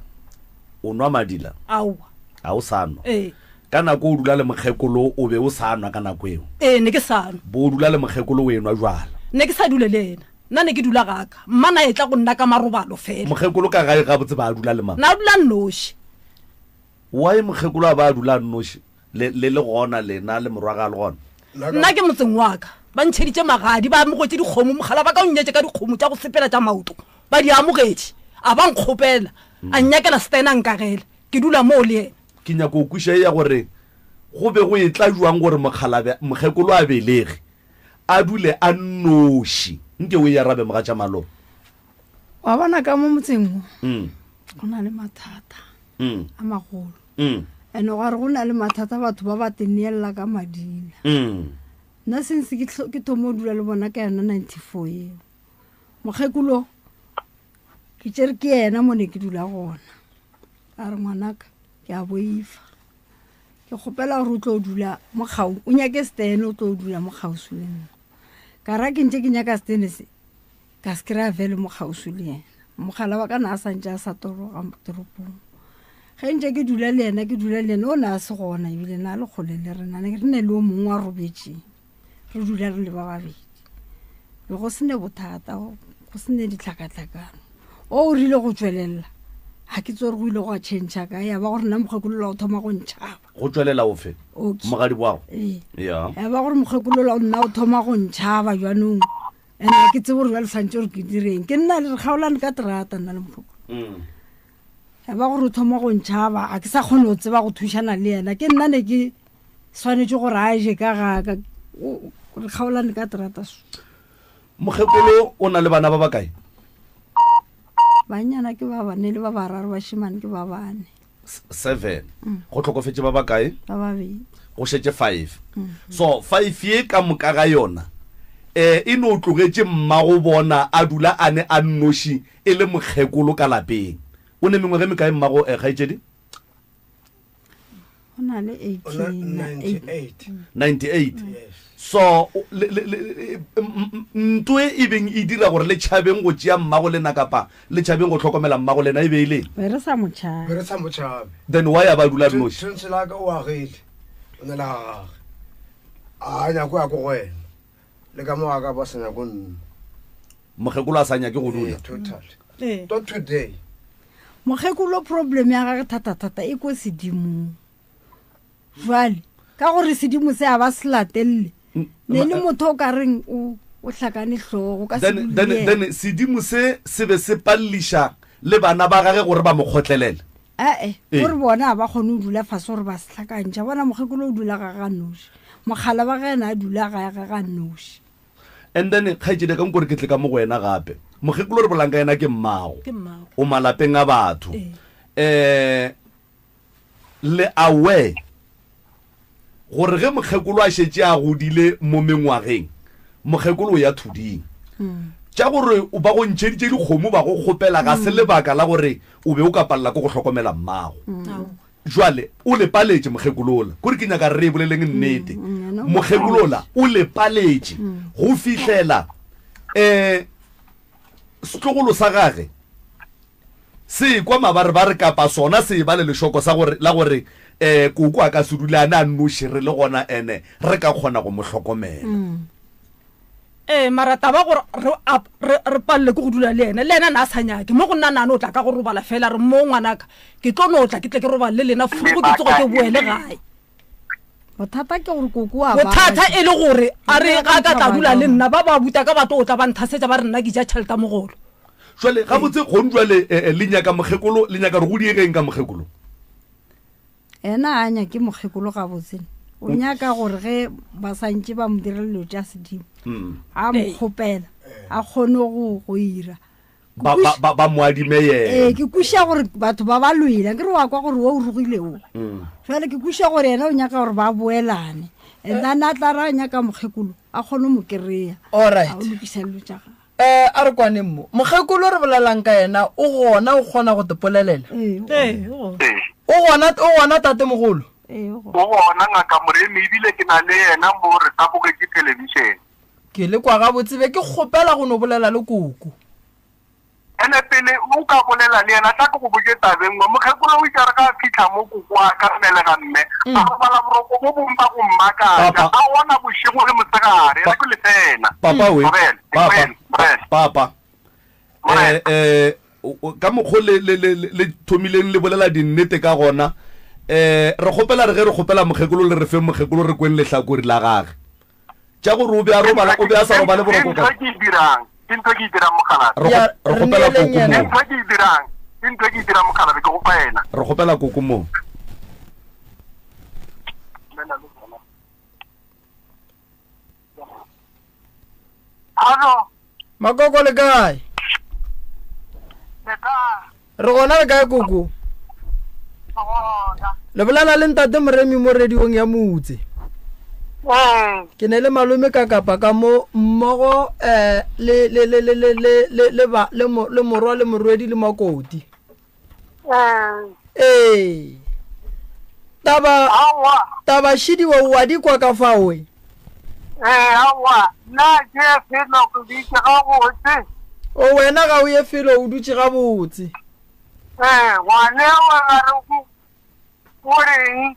o nwa madila? Aowa. A o sa nwa? Ee. Ka nako o dula le mokgekolo o be o sa nwa ka nako eo? Ee, ne ke sa nwa. Bo o dula le mokgekolo o enwa jwala? Ne ke sa dule le yena. Nna ne ke dula gaka. Mma na etla go nna ka marobalo fela. Mokgekolo ka gae gabotse ba dula le mang? Na dula nnoši. Why mokgekolo a ba a dula a nnoši le le le gona lena le morwa ga a le gona? Nna ke motseng wa ka. Ba ntšheditše magadi, ba amogetše dikgomo. Mogala ba ka o nnyetše ka dikgomo tša go sepela tša maoto. Ba di amogetše. A ba nkgopela, a nnyakela setena a nkagela. Ke dula moo le yena. Ke nyaka go kweša ye ya gore go be go etla bjang gore mokgalabe mokgekolo a belege a dule a nnoši. Nke o e arabe mogatša Malome. Wa bona ka mo motseng mo go na le mathata a magolo and gwa re go na le mathata batho ba ba teneelela ka madila. Nna since ke ke thomo dula le bona ka yona 94 eo, mokgekolo ke tšere ke yena mo ne ke dula gona, a re ngwanaka ke a boifa, ke kgopela gore o tlo dula mo kgau, o nyake stene o tlo dula mo kgauswi le nna. Ka ra ke ntse ke nyaka stene se, ka se kry-a vele mo kgauswi le yena. Mogala wa ka na a santse a sa toroga toropong. Ge ntse ke dula le yena, ke dula le yena, o ne a se gona ebile na le kgole le rena, ne re ne le o mongwe wa robetšeng, re dula re le ba babedi. Be go sene bothata, go sene ditlhakatlhakano. O o rile go tšwelela, ga ke tsore go ile go a change kae, ya ba gore nna mokgekolola o thoma go ntšhaba. Go tšwelela ofe? Okay. Mogadi wago? Ee. Ya. Ya ba gore mokgekolola o nna o thoma go ntšhaba jwanong. And ga ke tsebe gore jwale santse gore ke direng. Ke nna le re kgaolane ka terata nna le mokgekolo. Ya ba gore o thoma go ntšhaba, ga ke sa kgone go tseba go thušana le yena. Ke nna ne ke swanetše gore a je ka gaka. Re kgaolane ka terata so. Mokgekolo o na le bana ba bakae? Bannyana ke ba bane le ba bararo, bašemane ke ba bane. 7. Go hlokofetše ba bakae? Ba babedi. Go šetše 5. So 5 ye ka moka ga yona eh e no tlogetše mmago bona a dula a ne a nnoši e le mokgekolo ka lapeng. O ne mengwaga e mekae mmago eh, kgaetšedi? O na le 98. 98. So le, le, le, ntwe e beng e dira gore le tšhabeng go tšea mmago lena kapa le tšhabeng go hlokomela mmago lena e be e leng? Be re sa mo tšhabe. Be re sa mo tšhabe. Then why a ba dula noši? Tshwentse la ka o agile, o ne le ga gage. A nyako ya ko go wena. Le ka mo ga ka ba sa nyako nna. Mokgekolo a sa nyake go dula. Eh, total. Ee. Not today. Mokgekolo problem ya gage thata-thata e ko sedimong. Jwale ka gore sedimo se a ba se latelele, ne le motho o ka reng o o hlakane hlogo ka Then, then, then sedimo se se be se palliša le bana ba gage gore ba mo kgotlelele. Ee, Ee. gore bona ga ba kgone go dula fase gore ba se hlakantšha. Bona mokgekolo o dula ga ga noši, mokgala wa ge yena a dula ga ga ga noši. And then kgaetšedi ka nkore ke tle ka mo go wena gape. Mokgekolo re bolang ka yena ke mmago. Ke mmago. O malapeng a batho. Ee. Eh le aware gore ge mokgekolo a šetše a godile mo mengwageng, mokgekolo o ya thuding. Tša gore ba go ntšheditše dikgomo ba go kgopela ga se lebaka la gore o be o ka palela ke go hlokomela mmago. Jwale o le paletše mokgekolola. Kore ke nyaka re boleleng nnete. Mokgekolola o le paletše go fihlela um setlogolo sa gage se ekwa mabarebare kapa sona se eba le lešoko sa gore, la gore um koko a ka se dule a ne a nnoši re le gona ene re ka kgona go mo hlokomela. Ee. Ee, mara taba gore re, re, re palele ke go dula le yena, le yena na a sa nyake. Mo go nna nane o tla ka go robala fela, re mo ngwanaka, ke tlo no tla ke tle ke robale le lena fugo ke tsoge ke boele gae. Bothata ke gore koko wa Bothata e le gore a re ga ka tla dula le nna, ba ba buta ka ba tlo tla ba nthasetša ba re nna ke ja tšhelete ya mogolo. Jwale gabotse gong jwale eh, eh, le nyaka mokgekolo, le nyaka gore go diegeng ka mokgekolo? Yena ga a nyake mokgekolo gabotse. O nyaka gore ge ba sa ntše ba mo direla dilo tša sedimo, a mo kgopela a kgone go go ira. Ba, ba, ba, ba mo adime yena. Ee, ke kwešiša gore batho ba ba lwele. Akere wa kwa gore wo o rogile wo. Jwale ke kwešiša gore yena o nyaka gore ba boelane. And then a tla ra nyaka mokgekolo a kgone go mo kry-a. Alright. A o lokisa dilo tša gagwe. Eh, a re kwaneng mo. Mokgekolo re bolelang ka yena o gona o kgona go te polelela? Ee, Ee, o gona. Ee. O gona, o gona tatemogolo? Ee, o gona. O gona Ngaka Moremi ebile ke na le yena mo re sa bogetše thelebišene. Ke le kwa gabotse be ke kgopela go no bolela le koko. Ene pele o ka bolela le yena, tla ke go botše taba e nngwe. Mokgekolo o itše a re ge a fihla mo koko a ka mmelega mme, a robala boroko bo bongwe ba go mmakatša, Papa. a ona bošego le mosegare, re ke lefeela. Papa we, Morena, papa, Morena, Morena. papa. Morena. Eh, eh, o- o- ka mokgo le, le, le, le, le thomileng le bolela dinnete ka gona, eh, re kgopela re ge re kgopela mokgekolo le re feng mokgekolo re kweng lehlakori la gage. Tša gore o be a robala, o be a sa robale boroko ka. Ke ntho e ke e dirang, ke ntho e ke e dirang mokgalabje. Re Ya, re re kgopela neeleng koko yena. Ke moo. ntho e ke e dirang, ke ntho e ke e dirang mokgalabje, ke go fa yena. Re kgopela koko moo. Hallo. Makoko le kae? Le kae? Re gona le kae koko? Re gona. Le bolela le ntate Moremi mo radiong ya motse. Ee. Ke ne le malome ka kapa ka mo mmogo eh le le le le le le le le ba le mo le morwa le morwedi le makoti. Ee. Ee. Taba Aowa. taba šidiwa o a di kwa ka fao e. Ee, aowa. Nna ke ye felo ke dutše gabotse. O wena ga o ye felo o dutše gabotse. Ee, ngwaneo a re go o reng?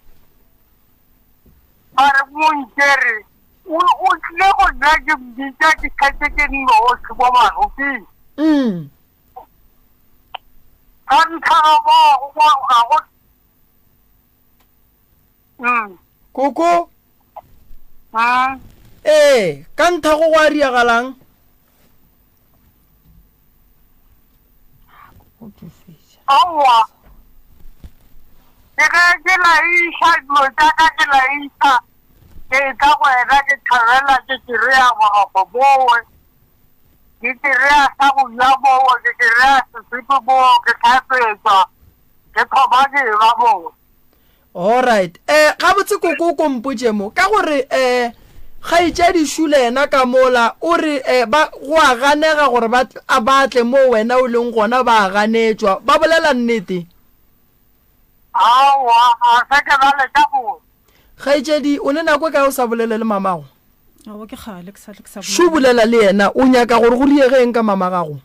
Ba re mo ntšere. O o tlile go nna ke mmitša ke šetše ke nnoši mo maruting. Mm. Ka nthago moo go ga go Mm. Koko? Mm. Ee, ka nthago go a riagalang? Aowa. Ke ge ke laiša dilo tša ka ke laiša ke tla go wena ke thabela ke kry-a boroko bowe. Ke kry-a sa go ja moo, ke kry-a sesepe moo, ke hlapetšwa, ke thoma ke eba moo. Alright. Eh, gabotse koko o ko mpotše mo, ka gore eh kgaetšedi Shule yena ka mola o re eh ba go a ganega gore ba a ba tle mo wena o leng gona ba a ganetšwa. Ba bolela nnete? Aowa, ga se ke ba leka go. Kgaetšedi, o ne nako e kae o sa bolele le mamago? Aowa, ke kgale ke sa ke sa Šo bolela le yena, o nyaka gore go riege eng ka mama gago?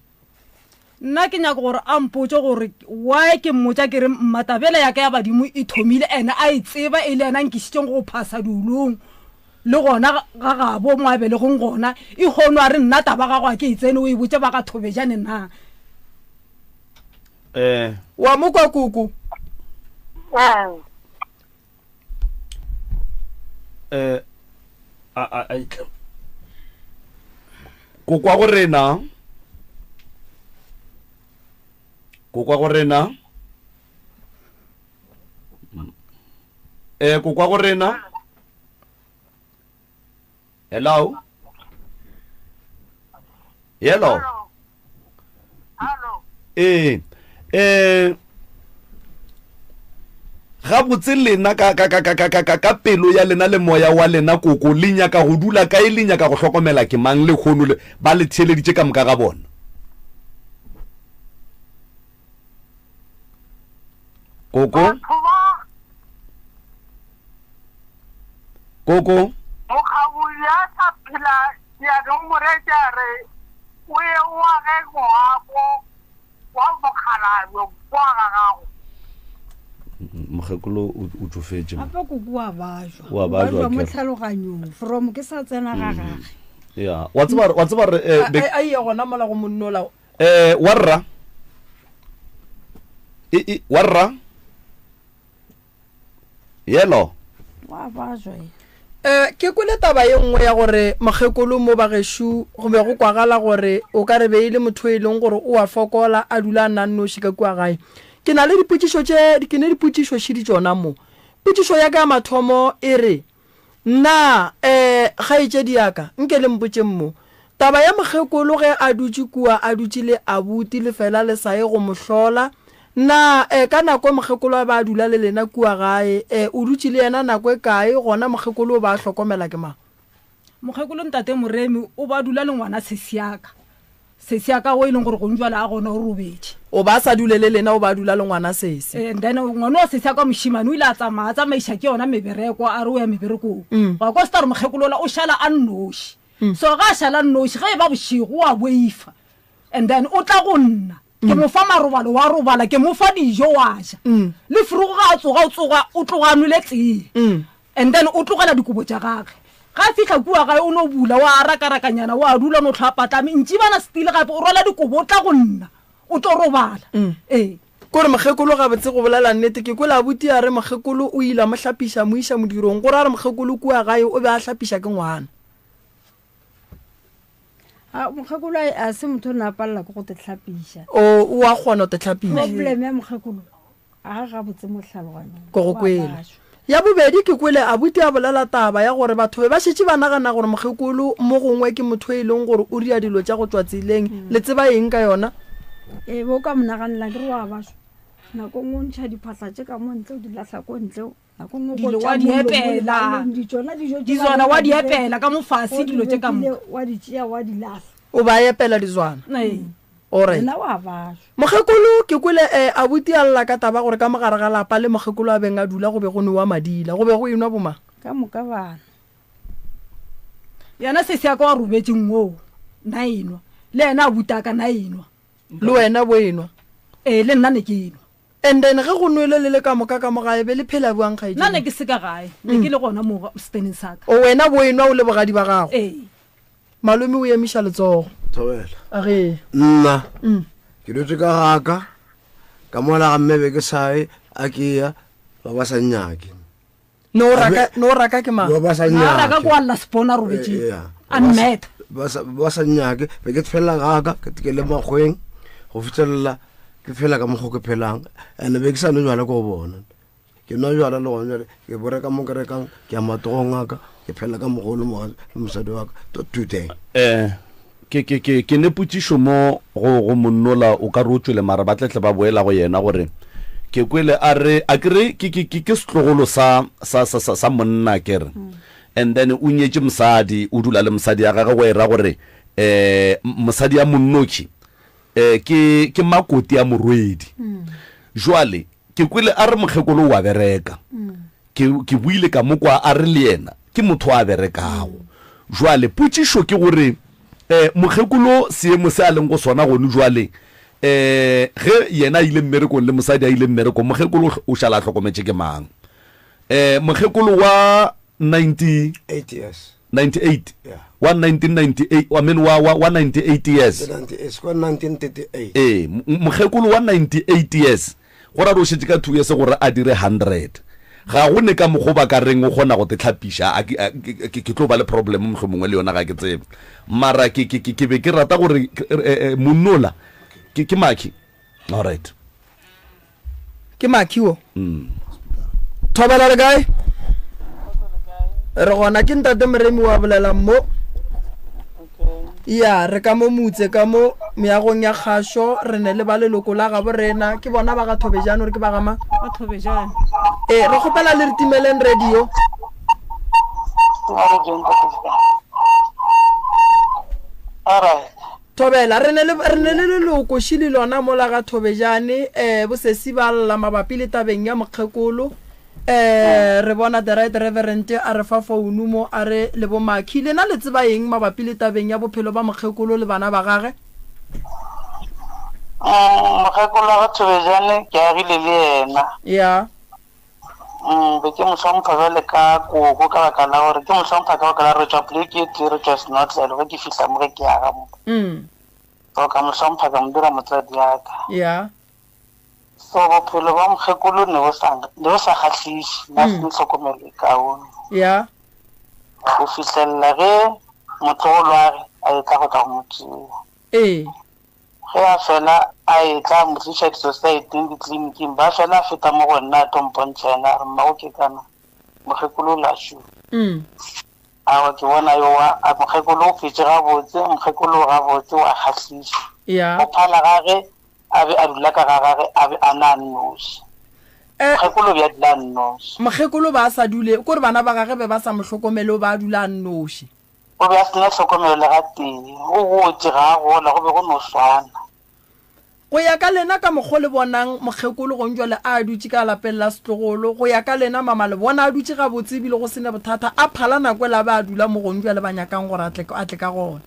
Nna ke nyaka gore a mpotše gore why ke mmotša ke re mma tabela ya ka ya badimo e thomile ene a e tseba e le yena a nkišitšeng go phasa diolong le gona ga gabo mo a belegong gona e hono a re nna taba gago a ke e tsene o e botše ba ga Thobejane na? Eh. Wa mo kwa koko? Ee. Eh a a a itle. Kokwa go rena. Kokwa go rena. Eh kokwa go rena. Hello. Hello. Hello. Ee. Eh gabotse lena ka ka ka ka ka ka ka ka pelo ya lena le moya wa lena koko le nyaka go dula kae le nyaka go hlokomela ke mang le kgono le ba le theeleditše ka moka ga bona koko Koko. Mokgabuli a sa phela dianong Moreetši a re o ye o age ngwako wa mokgalabje kwa ga gago. Mokgekolo o tšofetše. Gape koko wa bajwa. Wa bajwa mo akere. tlhaloganyong from ke sa tsena ga gage. Ya, wa tseba wa tseba re eh, a a ye gona mola go monnola. Eh, wa rra. E e wa rra. Yelo. Wa bajwa ye. Eh, ke kwele taba ye nngwe ya gore mokgekolo mo bagešo go be go kwagala gore o ka re be e le motho e leng gore o a fokola a dula a nna nnoši ka kua gae. Ke na le dipotšišo tše, ke ne dipotšišo šidi tšona mo. Potšišo ya ka ya mathomo e re, Na, eh, kgaetšedi ya ka, nke le mpotšeng mo. Taba ya mokgekolo ge a dutše kua a dutše le abuti le fela le sa ye go mo hlola, na, eh, ka nako mokgekolo a be a dula le lena kua gae, eh, o dutše le yena nako e kae, gona mokgekolo o ba a hlokomela ke mang? Mokgekolo Ntate Moremi o ba dula le ngwana sesi ya ka. Sesi ya ka o e leng gore gong jwale a gona o robetše. O ba sa dule le lena o ba dula le ngwana sesi. And then ngwana wa sesi ya ka mošemane o ile a tsamaya a tsamaiša ke yona mebereko a re o ya meberekong. Wa kwa star mokgekolo ola o šala a nnoši. So ga a šala a nnoši ge e ba bošego o a boifa and then o tla go nna ke mo fa marobalo wa robala ke mo fa dijo wa ja. Le forogo ga a tsoga o tsoga o tloga a nwele tee. And then o tlogela dikobo tša gage. Ga a fihla kua gae o no bula, wa rakarakanyana, wa dula o no hlwa a patlame. Ntšibana still gape o rwala dikobo o tla go nna o tlo robala. Ee. Kore mokgekolo gabotse go bolela nnete ke kwele abuti a re mokgekolo o ile a mo hlapiša a mo iša modirong gore a re mokgekolo kua gae o be a hlapiša ke ngwana. A mokgekolo a se motho o ne a palela ke go te hlapiša. O o a kgona go te hlapiša. Problem ya mokgekolo A gabotse mo tlhaloganyong. Ke go kwele. Ya bobedi ke kwele abuti a bolela taba ya gore batho be ba šetše ba nagana gore mokgekolo mo gongwe ke motho e leng gore o ria dilo tša go tšwa tseleng. Le tseba eng ka yona? Ee, be o ka mo naganela ke re wa bašwa. Nako nngwe o ntšha diphahla tše ka mo ntle o di lahla ko ntle, nako nngwe Dilo wa di epela. Dizwana wa di epela ka mo fase dilo tše ka moka. Wa di tšea wa di lahla. O ba epela dizwana. Ee. Alright. Yena wa bašwa. Mokgekolo, ke kwele eh, abuti a lla ka taba gore ka mo gare ga lapa le mokgekolo a beng a dula go be go nwewa madila. Go be go enwa bomang? Ka moka bana. Yena sesi ya ka wa robetšeng woo, na enwa. Le yena abuti a ka na enwa. Le wena bo enwa? Ee, le nna ne ke enwa. And then ge go nwele le le ka moka ka mo gae be le phela bjang kgaetšedi? Nna ne ke se ka gae, ne ke le gona mo steneng sa ka. O wena bo enwa o le bogadi ba gago? Ee. Malome o emiša letsogo. Thobela. A ge. Nna. Ke dutse ka gaka ka mola ga mme be ke sae a ke ya ba ba sa nnyake. No raka no raka ke mang? Ba ba sa nnyake. Raka kwa la spona robetse. A mmeta. Ba sa ba sa nnyake be ke phela gaka ke ke le makgweng go fihlelela ke phela ka mokgo ke phelang and be ke sa nwe jwala ko bona. Ke nwa jwala le gona jwale ke bo reka mo ke rekang ke ya matogong a ka ke phela ka mogolo le mosadi wa ka to today. Eh ke ke ke ke ne potšišo mo go go monnola o ka re o tšwele mara ba tletle ba boela go yena gore ke kwele a re a ke re ke ke ke ke setlogolo sa sa sa sa, sa monna ke re and then o nyetše mosadi o dula le mosadi ya gagwe go e ra gore eh mosadi ya monnoki eh ke ke makoti ya morwedi jwale Ke kwele a re mokgekolo o a bereka. Ke, ke buile ka mo kwa a re le yena ke motho a berekago. Jwale potšišo ke gore, eh, mokgekolo seemo se a leng go sona gone jwale, eh, ge yena a ile mmerekong le mosadi a ile mmerekong, mokgekolo o šala a hlokometše ke mang? Eh, mokgekolo wa 90, 8 years. 98 yeah. wa 1998 I mean wa wa wa 98 years kwa 1938 ee mokgekolo wa 98 years go ra re o šetše ka 2 years gore a dire 100 ga go ne ka mokgo ba ka reng o kgona go te tlhapiša ke tlo ba le problem mohlho mongwe le yona ga ke tsebe mara ke ke ke be ke rata gore eh, eh, monnola ke ke maki all right Ke Maki wo. Thobela le kae? Re gona ke ntate Moremi wa bolelang mo. Ya, re ka mo mutse ka mo meagong ya kgašo re ne le ba leloko la gabo rena ke bona ba ga Thobejane gore ke ba ga mang? Ba Thobejane. Ee, re kgopela le re timeleng radio. All right. Thobela, re ne le, re ne le leloko šili lona mola ga Thobejane, eh, bosesi ba lla mabapi le tabeng ya mokgekolo. Eh, re bona the right reverend a re fa founu mo, a re le bo Makhi, lena le tseba eng mabapi le tabeng ya bophelo ba mokgekolo le bana ba gage? Mm, mokgekolo wa ga Thobejane ke agile le yena. Ya. Mm, be ke mo hlompha bjale ka koko ka baka la gore ke mo hlompha ka baka la re tšwa poleke e tee re tšwa senotlelo ge ke fihla mo ge ke aga mo. Mm. So ka mo hlompha ka mo dira motswadi ya ka. Ya. So bophelo ba mokgekolo ne bo sa ne bo sa kgahliše, na se tlhokomelo e kaone. Ya. Go fihlelela ge motlogolo wa ge a etla go tla go mo tšea. Ee. Ge a fela a etla a mo tliša disosaeteng, ditleliniking, ba fela a feta mo go nna a tlo mpontšha yena a re, Mmago ke kana, mokgekolo o la šo. Aowa ke bona yo wa, a mokgekolo o phetše gabotse, mokgekolo o gabotse, o a kgahliša. Go phala ga ge a be a dula ka ga gage a be a na a nnoši. Mokgekolo o be a dula a nnoši. Mokgekolo ba a sa dule, kore bana ba gage be ba sa mo hlokomele, o be a dula a nnoši. O be a se na tlhokomelo le gatee. O gotše, ga a gola, go be go no swana. Go ya ka lena, ka mokgo le bonang mokgekolo gonjwale a dutše ka lapeng la setlogolo, go ya ka lena mama, le bona a dutše gabotse ebile go se ne bothata, a phala nako ela a be a dula mo gonjwale ba nyakang gore a tle, a tle ka gona.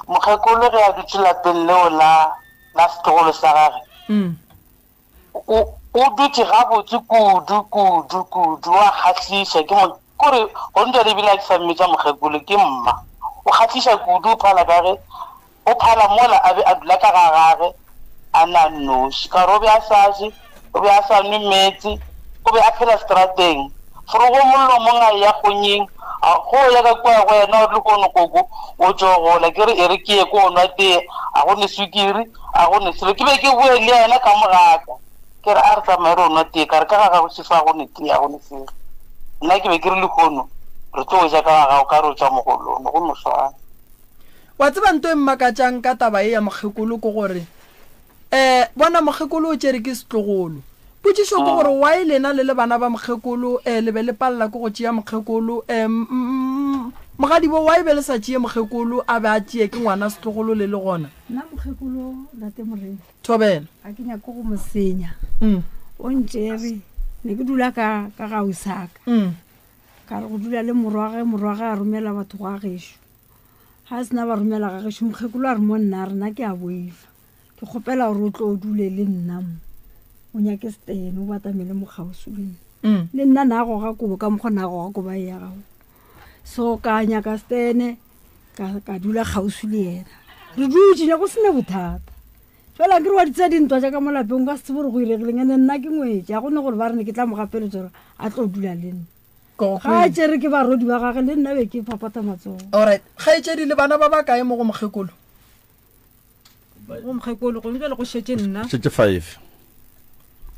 Mokgekolo ge a dutše lapeng leo la, la setlogolo sa gage, O, o dutše gabotse kudu, kudu, kudu. O a kgahliša. Ke mo, kore, gontšale ebile a ke sa mmitša mokgekolo, ke mma. O kgahliša kudu, o phala ka ge, o phala mola a be a dula ka ga gage, a na nnoši. Ka gore o be a sa je, o be a sa nwe meetse, o be a phela seterateng. Forogo mollo mong a eya kgonyeng, a go ya ka kua go yena, o re lehono koko, o tšo gola. Ke re, e re ke ye ko nwa tee, a go ne swikiri. A go ne selo. Ke be ke boe le yena ka mo ga ka. Ke re, A re tsamaye re o nwa tee. Ka re, Ka ga gago šefo a go ne tee, a go ne selo. Nna ke be ke re lehono re tlo ja ka ga gago, ka re o tšwa mogolong, go no swana. Wa tseba nto e mmakatšang ka taba ye ya mokgekolo ke gore, um bona mokgekolo o tšere ke setlogolo. Potšišo ke gore why lena le le bana ba mokgekolo um le be le palela ke go tšea mokgekolo um mogadibo why be le sa tšee mokgekolo a be a tšee ke ngwana setlogolo le le gona? Nna mokgekolo ntate Moremi. Thobela. Ga ke nyake go mo senya. O ntšere ne ke dula ka ka ga usaka. Ka re go dula le morwage morwage a romela batho gwa gešo. Ga a sena ba romela ga gešo mokgekolo a re mo nna a re nna ke a boifa. Ke kgopela gore o tlo o dule le nna mo. O nyake setene o batamele mo kgauswi le nna. Le nna na goga kobo ka mokgwa na goga kobo ya gago. So ka nyaka setene ka, ka dula kgauswi le yena re dutše ne go sene bothata fela ke re wa ditse dintwa jaaka mo lapeng ka se tsebe gore go iregileng ene nna ke ngwetse a gone gore ba re ne ke tla mo gapeletsa gore a tlo dula le nna ga a tsere ke barodi ba gage le nna be ke phaphatha matsogo alright kgaetšedi le bana ba ba kae mo go mokgekolo Go mokgekolo gone jale go šetše nna. Šetše five.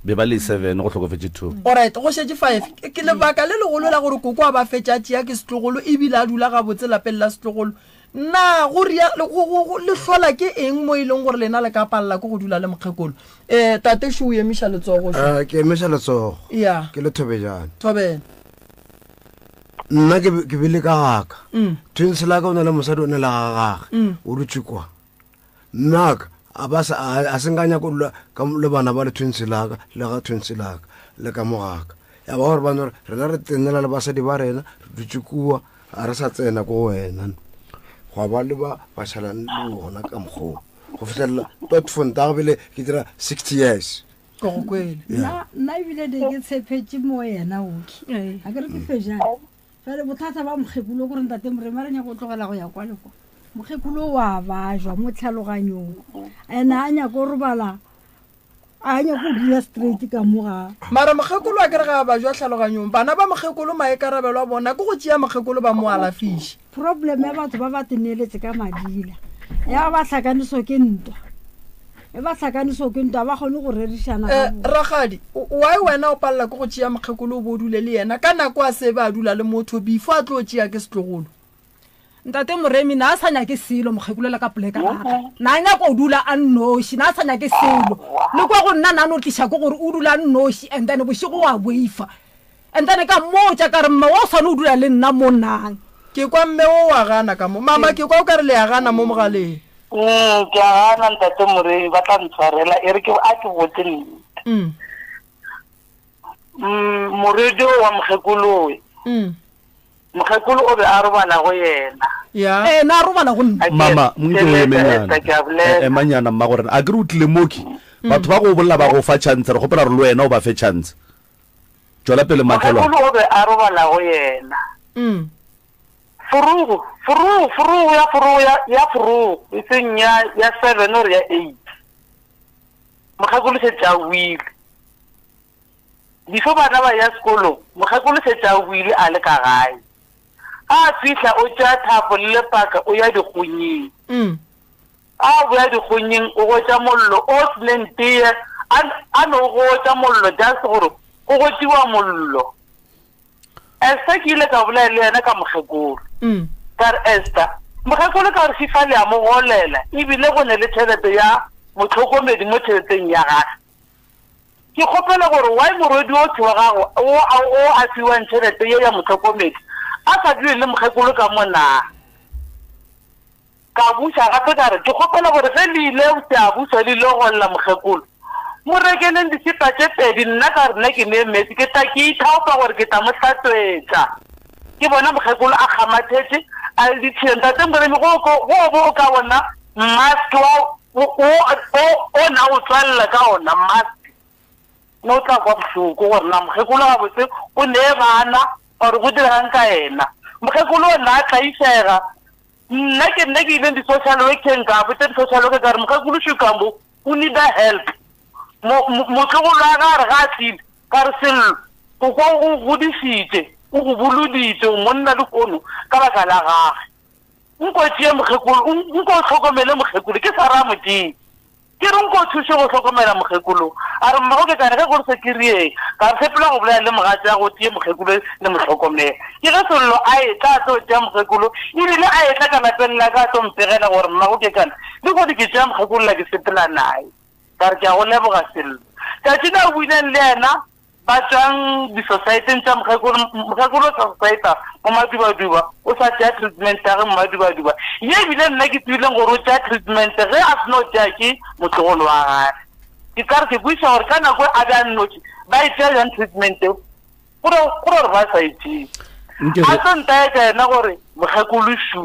Be ba le seven go hlokofetše two. Alright, go šetše five. Ke lebaka le legolo la gore koko a ba fetša a tšea ke setlogolo ebile a dula gabotse lapeng la setlogolo. Na go ria go go go le hlola ke eng mo e leng gore lena le ka palela ke go dula le mokgekolo? Eh tate šo o emiša letsogo šo. Eh, ke emiša letsogo. Ya. Ke le Thobejane. Thobela. Nna ke ke bile ka gaka. Twins la ka o na le mosadi o ne la ga gage. O dutše kwa. Nnaka a ba sa a se nka nyaka dula ka le bana ba le twins la ka le ga twins la ka le ka mo gaka. Ya ba gore ba no re rena re tsenela le basadi ba rena re dutše kua a re sa tsena ko wena. Gwa ba le ba ba šalang le bona ka mokgwa go fihlelela tot fonta go bile ke dira 60 years. Ke go kwele. Nna nna ebile ne ke tshepetše mo yena oki. Ga ke re ke fejane. Jale bothata ba mokgekolo kore ntate Moremi a re nyaka go tlogela go ya kwa le kwa. Mokgekolo wa bajwa mo tlhaloganyong. Ene a nyaka go robala a nyaka go dula straight ka mo ga. Mara mokgekolo a kere ga a bajwa tlhaloganyong. Bana ba mokgekolo maikarabelo a bona ke go tšea mokgekolo ba mo alafiše. Problem ya batho ba ba teneeletse ka madila ya ba hlakaniso ke ntwa. E ba hlakaniso ke ntwa, ba kgone go rerišana Eh, gabotse. Rakgadi, why wena o palela ke go tšea mokgekolo o bo o dule le yena ka nako a se be a dula le motho before a tlo tšea ke setlogolo? Ntate Moremi na a sa nyake selo mokgekolo le ka poleka gage. Na a nyaka go dula a nnoši, na a sa nyake selo. Le kwa go nna na no tliša ke gore o dula a nnoši and then bošego wa boifa. And then ka mmotša ka re, Mma wa o swane o dula le nna mo nang? Ke kwa mme o wa gana ka mo. Mama, ke kwa o ka re le a gana mo mogaleng. Mm, ke a gana ntate Moremi, ba tla ntshwarela. E re ke a ke botse nnete. Mm. Mm, morwedi o wa mokgekolowe. Mm. Mokgekolo o be a robala go yena. Ya. Ee, na a robala go nna. A ke- Mama, nke o Ke emenyana. ke a bolela. E- Emanyana mma gore a ke re o tlile moki. Batho ba go bolela ba go fa chance, re kgopela gore le wena o ba fe chance. Tšwela pele makhelwane. Mokgekolo o be a robala go yena. Mm. Furugu, furugu, furugu ya furugu ya ya furugu, e seng ya ya 7 or ya 8. Mokgekolo šetše a boile. Before bana ba ya sekolong, mokgekolo šetše a boile a le ka gae. Ga a fihla o tšea thapo le lepaka o ya dikgonyeng. Mm. A boya dikgonyeng o gotša mollo o seneng teye, a a no gotša mollo just gore go gotiwa mollo. Esther ke ile ka bolela le yena ka mokgekolo. Mm. Ka re, Esther, mokgekolo ka re FIFA le a mo golela ebile go ne le tšhelete ya mohlokomedi mo tšheleteng ya gage. Ke kgopela gore why morwedi othi wa gago o a o a fiwang tšhelete ye ya mohlokomedi a sa dule le mokgekolo ka mo naa? Ka buša gape ka re, Ke kgopela gore ge le ile Seabuswa le ile go lla mokgekolo, mo rekeleng disepa tše pedi, nna ka re nna ke nee meetse, ke tla ke ithaopa gore ke tla mo hlatswetša. Ke bona mokgekolo a kgamathetše, a le ditšhila. Ntate Moremi, go ko go bo o ka bona mask wa o o o o na o tswalela ka ona mask, ne o tla kwa bohloko gore na mokgekolo gabotse o nee bana or go diregang ka yena. Mokgekolo o na a tlaišega. Nna ke nna ke ileng di-social workeng ka botša di-social worker ka re mokgekolo Shukambo o needa help. Motlogolo wa ga a re ga a tlile ka re Sello o kwa o go godišitše o go boloditše o monna lehono ka baka la gage. Nko tšee mokgekolo nko o hlokomele mokgekolo ke sa ra Modimo. Ke re nko o thuše go hlokomela mokgekolo. A re, Mmago ke kane ge go re se ke rieng, ka re sepela go bolela le mogatša go tee mokgekolo le mo hlokomela. Ke ge Sello a etla a tlo tšea mokgekolo, ebile a etla ka lapeng la ka a tlo mpegela gore mmago ke kane lehono ke tšea mokgekolo la ke sepela naye. Ka re, Ke a go leboga Sello. Tšatši le a buileng le yena Ba tšwang disosaeteng tša mokgekolo, mokgekolo o sa sosaeta mo Madubaduba, o sa tšea treatment ya ge mo Madubaduba. Ye ebile nna ke tsebileng gore o tšea treatment ge a seno tšea ke motlogolo wa gage. Ke ka re ke kwešiša gore ka nako e a be a nnotši, ba e tšea bjang treatment eo? Go ra gore ba sa e tšee. A tlo ntaetša yena gore mokgekolo šu.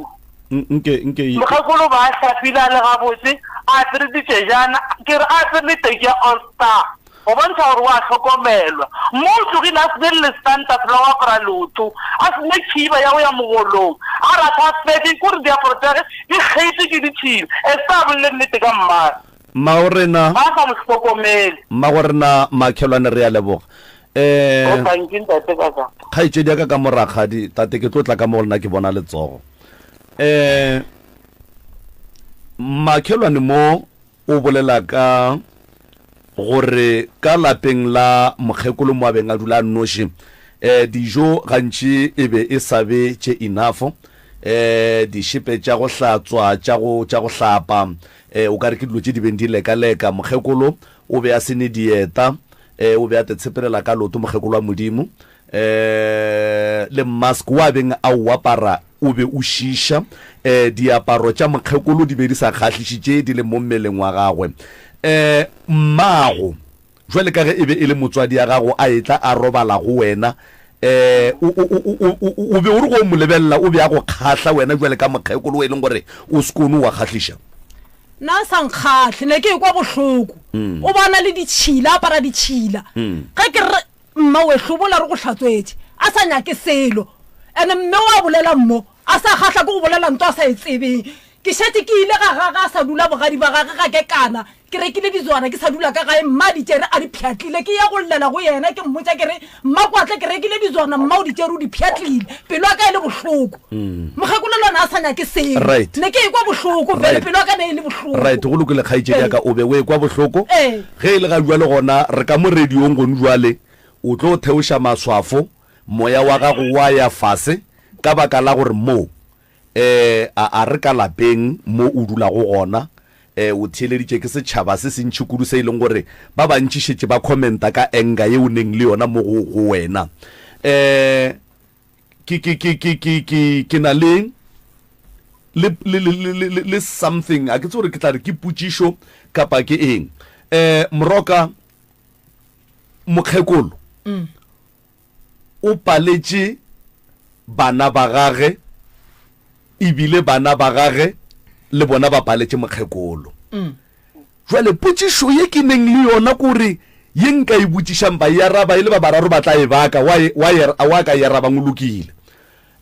Nke, nke. Mokgekolo ba a hlapile a le gabotse, a apere ditšejana, ke re a apere le teki ya All Star. Go bontšha gore o a hlokomelwa. Mo o tlogile a se ne le lestantas la go apara leoto, a se ne khiba ya go ya mogolong, a ratha a fetše, ke gore diaparo tša ge di kgeitšwe ke ditšhila. Esther a bolele nnete ka mmagwe. Mmagorena. Ba sa mo hlokomele. Mmagorena Makhelwane re a leboga. Eh. O thank you ntate ka ka. Kgaetšedi ya ka ka mo rakgadi, tate ke tlo tla ka mo go lena ke bona letsogo. Eh Makhelwane mo O bolela ka gore ka lapeng la mokgekolo mo a beng a dula a nnoši, um dijo gantši e be e sa be tše enough, um dišepe tša go hlatswa, tša go, tša go hlapa, um o ka re ke dilo tše di beng di lekaleka. Mokgekolo o be a se ne dieta, um o be a tetshepelela ka loto, mokgekolo wa Modimo. Um le mask wo a beng a o apara o be o šiiša. Um diaparo tša mokgekolo di be di sa kgahliše tše di leng mo mmeleng wa gagwe. Um mmago, jwale ka ge e be e le motswadi ya gago a etla a robala go wena, um o, o, o, o, o, o be o re go mo lebelela o be a go kgahla wena jwale ka mokgekolo o e leng gore o sekone o a kgahliša? Nna a sa nkgahle, ne ke ekwa bohloko. O bona le ditšhila, a apara ditšhila. Ge ke re Mma we hlobola re go hlatswetše a sa nyake selo ene mme wa bolela mmo a sa kgahla ke go bolela nto a sa e tsebeng ke šetše ke ile ga gage a sa dula bogadi ba gage ga ke kana ke rekile ditswana ke sa dula ka gae mma a di tšere a di pšhatlile ke ya go llela go yena ke mmotša ke re mma kwatle ke rekile ditswana mma o di tšere o di pšhatlile pelo ya ka e le bohloko mokgekolo le yona a sa nyake selo Right. ne ke ekwa bohloko fele Right. pelo ya ka ne e le bohloko Right, go lokile kgaetšedi ya ka, o be o ekwa bohloko. Ee. Ge e le ga bjale gona re ka mo radiong gone bjale, o tlo theoša maswafo, moya wa gago wa ya fase ka baka la gore mo, eh, a, a re ka lapeng mo o dulago gona, eh, o theeleditše ke setšhaba se sentši kudu se e leng gore ba bantši šetše ba commenta ka anger ye o neng le yona mo go, go wena. Eh, ke, ke, ke, ke, ke, ke, ke na le, le, le, le, le, le, le something, a ke tsebe gore ke tla re ke potšišo kapa ke eng. Eh, Moroka, mokgekolo mm. o paletše bana ba gage ebile bana ba gage le bona ba paletše mokgekolo. Mm. Jwale potšišo ye ke neng le yona kore. Ye nka e botšišang ba e araba e le ba bararo ba tla e baka, wa e, wa e, wa ka e arabang o lokile.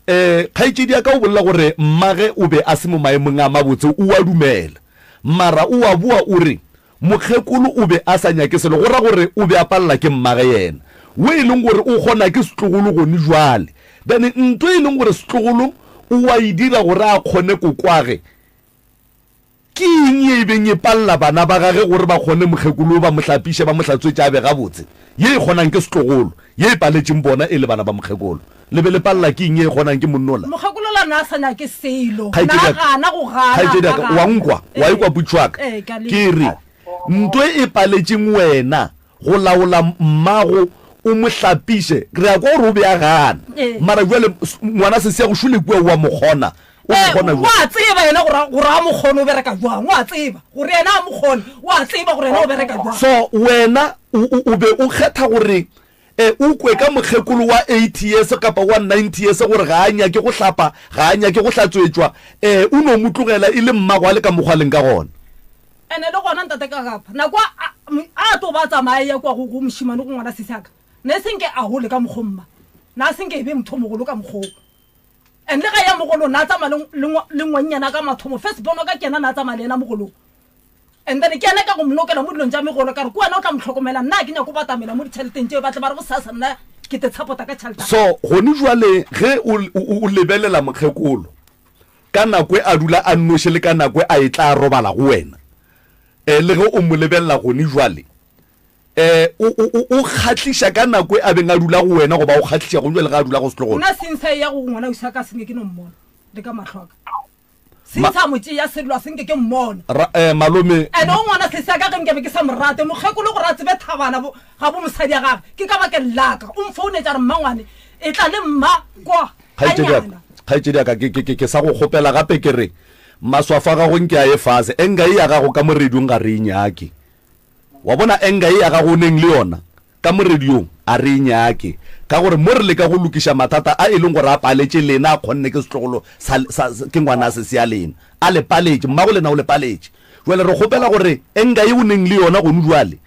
Um kgaetšedi ya ka o bolela gore mmage o be a se mo maemong a mabotse, o a dumela. Mara o a boa o re mokgekolo o be a sa nyake selo, go ra gore o be a palela ke mmage yena, wo e leng gore o kgona ke setlogolo gone jwale. Then nto e leng gore setlogolo o a e dira gore a kgone kokwage, Ke eng ye e beng e palela bana ba gage gore ba kgone mokgekolo yo ba mo hlapiše, ba mo hlatswetše a be gabotse? Ye e kgonang ke setlogolo, ye e paletšeng bona e le bana ba mokgekolo. Le be le palela ke eng ye e kgonang ke monnola? Mokgekolo la na a sa nyake selo, na a gana go gana, Kgaetšedi ya ka, wa nkwa? Wa ekwa potšo ya ka? Ke re, nto e paletšeng wena go laola mmago o mo hlapiše, re a kwa gore o be a gana, mara bjale ngwana sesi ya go šole kua o a mo kgona, o mo kgona jwang? O a tseba yena gore, gore a mo kgone o bereka jwang, o a tseba gore yena a mo kgone, o a tseba gore yena o bereka jwang. So wena o, o, o be o kgetha gore e, o kwe ka mokgekolo wa 80 years kapa wa 90 years gore ga a nyake go hlapa, ga a nyake go hlatswetšwa, e, o no mo tlogela e le mmago a le ka mokgwa a leng ka gona. Ene le gona ntate Kakapa, nako a, a tlo ba tsamaya ya kwa go, go mošimane go ngwana sesi aka, ne se nke a gole ka mokgo mma, na se nke e be motho mogolo ka mokgoo. And le ga ya mogolong, na tsamaya le, le, le ngwannyana ka mathomo, first born wa ka ke yena na tsamaya le yena mogolong. And then ke yena ka go mnokela mo dilong tša megolo, ka re ke wena o tla mo hlokomela, nna ga ke nyake go batamela mo ditšheleteng tšeo, ba tle ba re bosasa nna ke te tshapota ka tšhelete. So gone jwale ge o, o, o lebelela mokgekolo, Ka nako e a dula a nnoši le ka nako e a etla a robala go wena, e, le ge o mo lebelela gone jwale, e, o, o, o, o kgahliša ka nako e a beng a dula go wena goba o kgahliša gone jwale ge a dula go setlogolo. Nna seng sa eya go ngwana ausi ka senke ke no mmona le ka mahlo a ka. Seng sa mo tšea sello a senke ke mmona. Ra, eh, malome. Ene o ngwana sesi a ka ge nkabe ke sa mo rate, mokgekolo gore a tsebe thabana bo, ga bo mosadi ya gage, ke ka bakeng la ka. O mfounetša a re mmangwane, etla le mma kwa. Kgaetšedi ya ka, kgaetšedi ya ka, ke, ke, ke, ke sa go kgopela gape ke re, maswafo a gago nke a ye fase. Enga ye ya gago ka mo radiong ga re e nyake. Wa bona enga ye ya gago o neng le yona ka mo radiong a re e nyake. Ka gore mo re leka go lokiša mathata a e leng gore a paletše lena, a kgonne ke setlogolo sa, sa, ke ngwana sesi ya lena. A le paletše, mmago lena o le paletše. Jwale re kgopela gore enga ye o neng le yona gone jwale,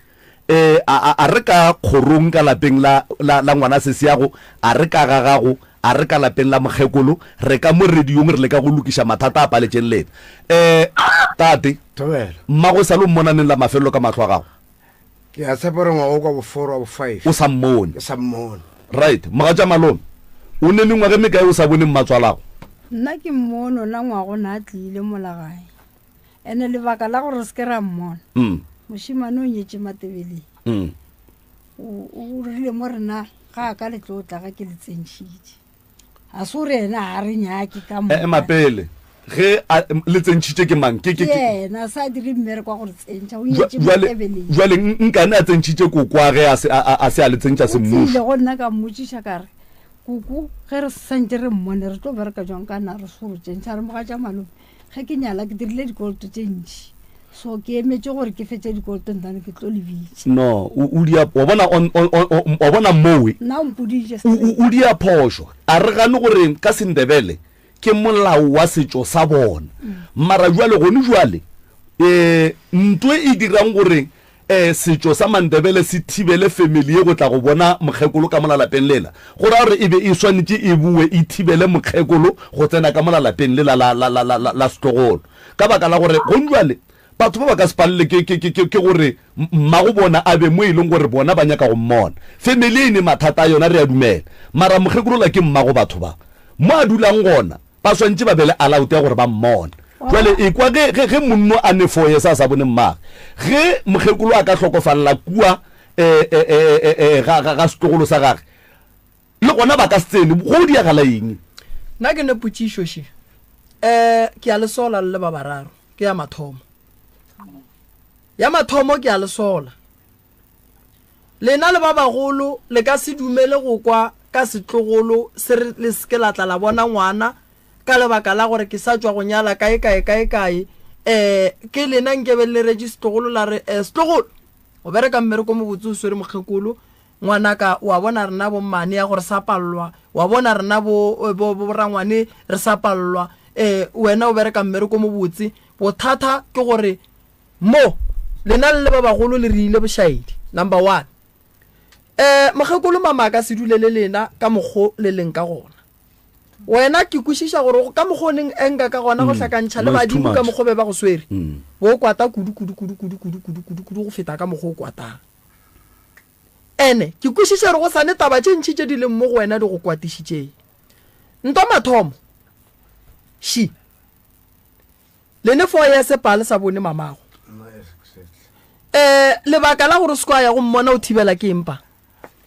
E, a, a, a re ka kgorong ka lapeng la, la, la ngwana sesiago, a re ka ga gago, a re ka lapeng la mokgekolo, re ka mo radiong re leka go lokiša mathata a paletšeng lena. E, tate, Thobela. mmago e sa le o mmona neng la mafelelo ka mahlo a gago? Ke a tshepa gore ngwaga o kwa bo four wa bo five. O sa mmone. Ke sa mmone. Right. Mogatša malome, o ne mengwaga e mekae o sa bone mmatswalago? Nna ke mmone ona ngwaga o ne a tlile mola gae. Ene lebaka la gore re se ke ra mmona, mošemane o nyetše Matebeleng. O o rile mo rena ga a ka le tlo tla ga ke le tsentšhitše. A se gore yena ga re nyake ka moka. Ema pele, ge a le tsentšhitše ke mang? Ke ke ke yena sa dire mmereko wa go re tsentšha, o nyetše Matebeleng. Jwale nkane a tsentšhitše kokoa ge a se a a se a le tsentša semmušo? O tsile go nna ka mmotšiša ka re, Koko, ge re santše re mmone re tlo bereka jwang ka na re se go tsentšha? A re mogatša malome, Ge ke nyala ke dirile dikoloto tše ntši, so ke emetše gore ke fetše dikoloto ntane ke tlo le bitša. No, o, o dia, wa bona, on, on, on, wa bona mowe. Nna o mpoditše O, o, o dia phošo. A re gane gore ka Sendebele ke molao wa setšo sa bona. Mara jwale, gone jwale, eh, nto e dirang gore E, setšo sa Mandebele se thibele family ye go tla go bona mokgekolo ka mola lapeng lela. Go ra gore e be e swanetše e bowe e thibele mokgekolo go tsena ka mola lapeng lela la, la, la, la, la, la setlogolo. Ka baka la gore gonjwale batho ba ba ka se palele ke, ke, ke, ke, ke gore mmago bona a be mo e leng gore bona ba nyaka go mmona. Family e ne mathata a yona re a dumela. Mara mokgekolo la ke mmago batho ba. Mo a dulang gona Ba swantše ba be le allowed ya gore ba mmone. Jwale ekwa ge, ge, ge monno a ne foye sa sa bone mmage. Ge mokgekolo a ka hlokofalela kua e, e, e, e, e, ga, ga, ga setlogolo sa gage, le gona ba ka se tsene. Go diagala eng? Nna ke ne potšišo še. Um ke a le sola le le ba bararo. Ke ya mathomo. Ya mathomo ke a le sola. Lena le ba bagolo le ka se dumele go kwa ka setlogolo se re le se ke la tla la bona ngwana ka lebaka la gore ke sa tšwa go nyala kae kae kae kae. Eh, ke lena nkebe le retše setlogolo la re, eh, setlogolo, o bereka mmereko o mobotse o swere mokgekolo, ngwanaka, wa bona rena bo mmane ya gore sa pallwa, wa bona rena bo, bo, bo rangwane re sa pallwa, eh, wena o bereka mmereko o mobotse. Bothata ke gore Mo, lena le le ba bagolo le re ile bošaedi, number one. Um mokgekolo mama a ka se dule le lena ka mokgo le leng ka gona. Wena ke kwešiša gore ka mokgo o neng enka ka gona go hlakantšha le No, it's too badimo ka much. mokgo be ba go swere, bo kwata kudu kudu kudu kudu kudu kudu kudu kudu go feta ka mokgo o kwatang. Ene ke kwešiša gore go sa ne taba tše ntši tše di leng mo go wena di go kwatišitšeng. Ntwa mathomo, She, le ne fo ya sepa le sa bone mamago. Eh, lebaka la gore o se kwa ya go mmona o thibela ke eng pa?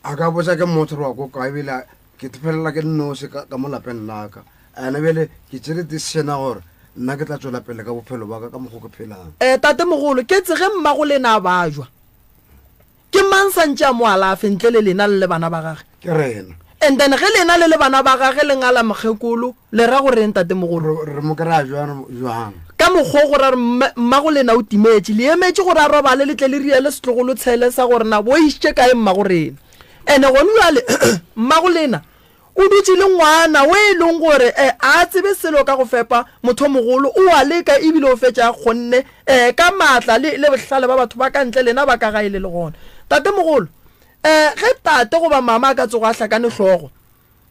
A ka botša ke motho gore wa ko kae ebile ke felela ke nnoši ka, ka mo lapeng la ka. Ene bjale ke tšere decision ya gore nna ke tla tšwela pele ka bophelo ba ka ka mokgo ke phelang. Eh, tatemogolo, ke tse ge mmago lena a bajwa, Ke mang sa ntše a mo alafe ntle le lena le le bana ba gage? Ke rena. And then ge lena le le bana ba gage le ngala mokgekolo, le ra go reng tatemogolo? Re, re mo kry-a bjang, bjang? Ka mokgwa o go ra re mme, mmago lena o timetše. Le emetše gore a robale le tle le riele setlogolo tshele sa gore na bo išitše kae mmago rena. And gone bjale mmago lena O dutše le ngwana o e leng gore e a tsebe selo ka go fepa motho mogolo, o a leka ebile o fetša a kgonne e ka maatla le, le bohlale ba batho ba ka ntle lena ba ka gae le le gona. Tatemogolo, e ge tate goba mama a ka tsoga a hlakane hlogo,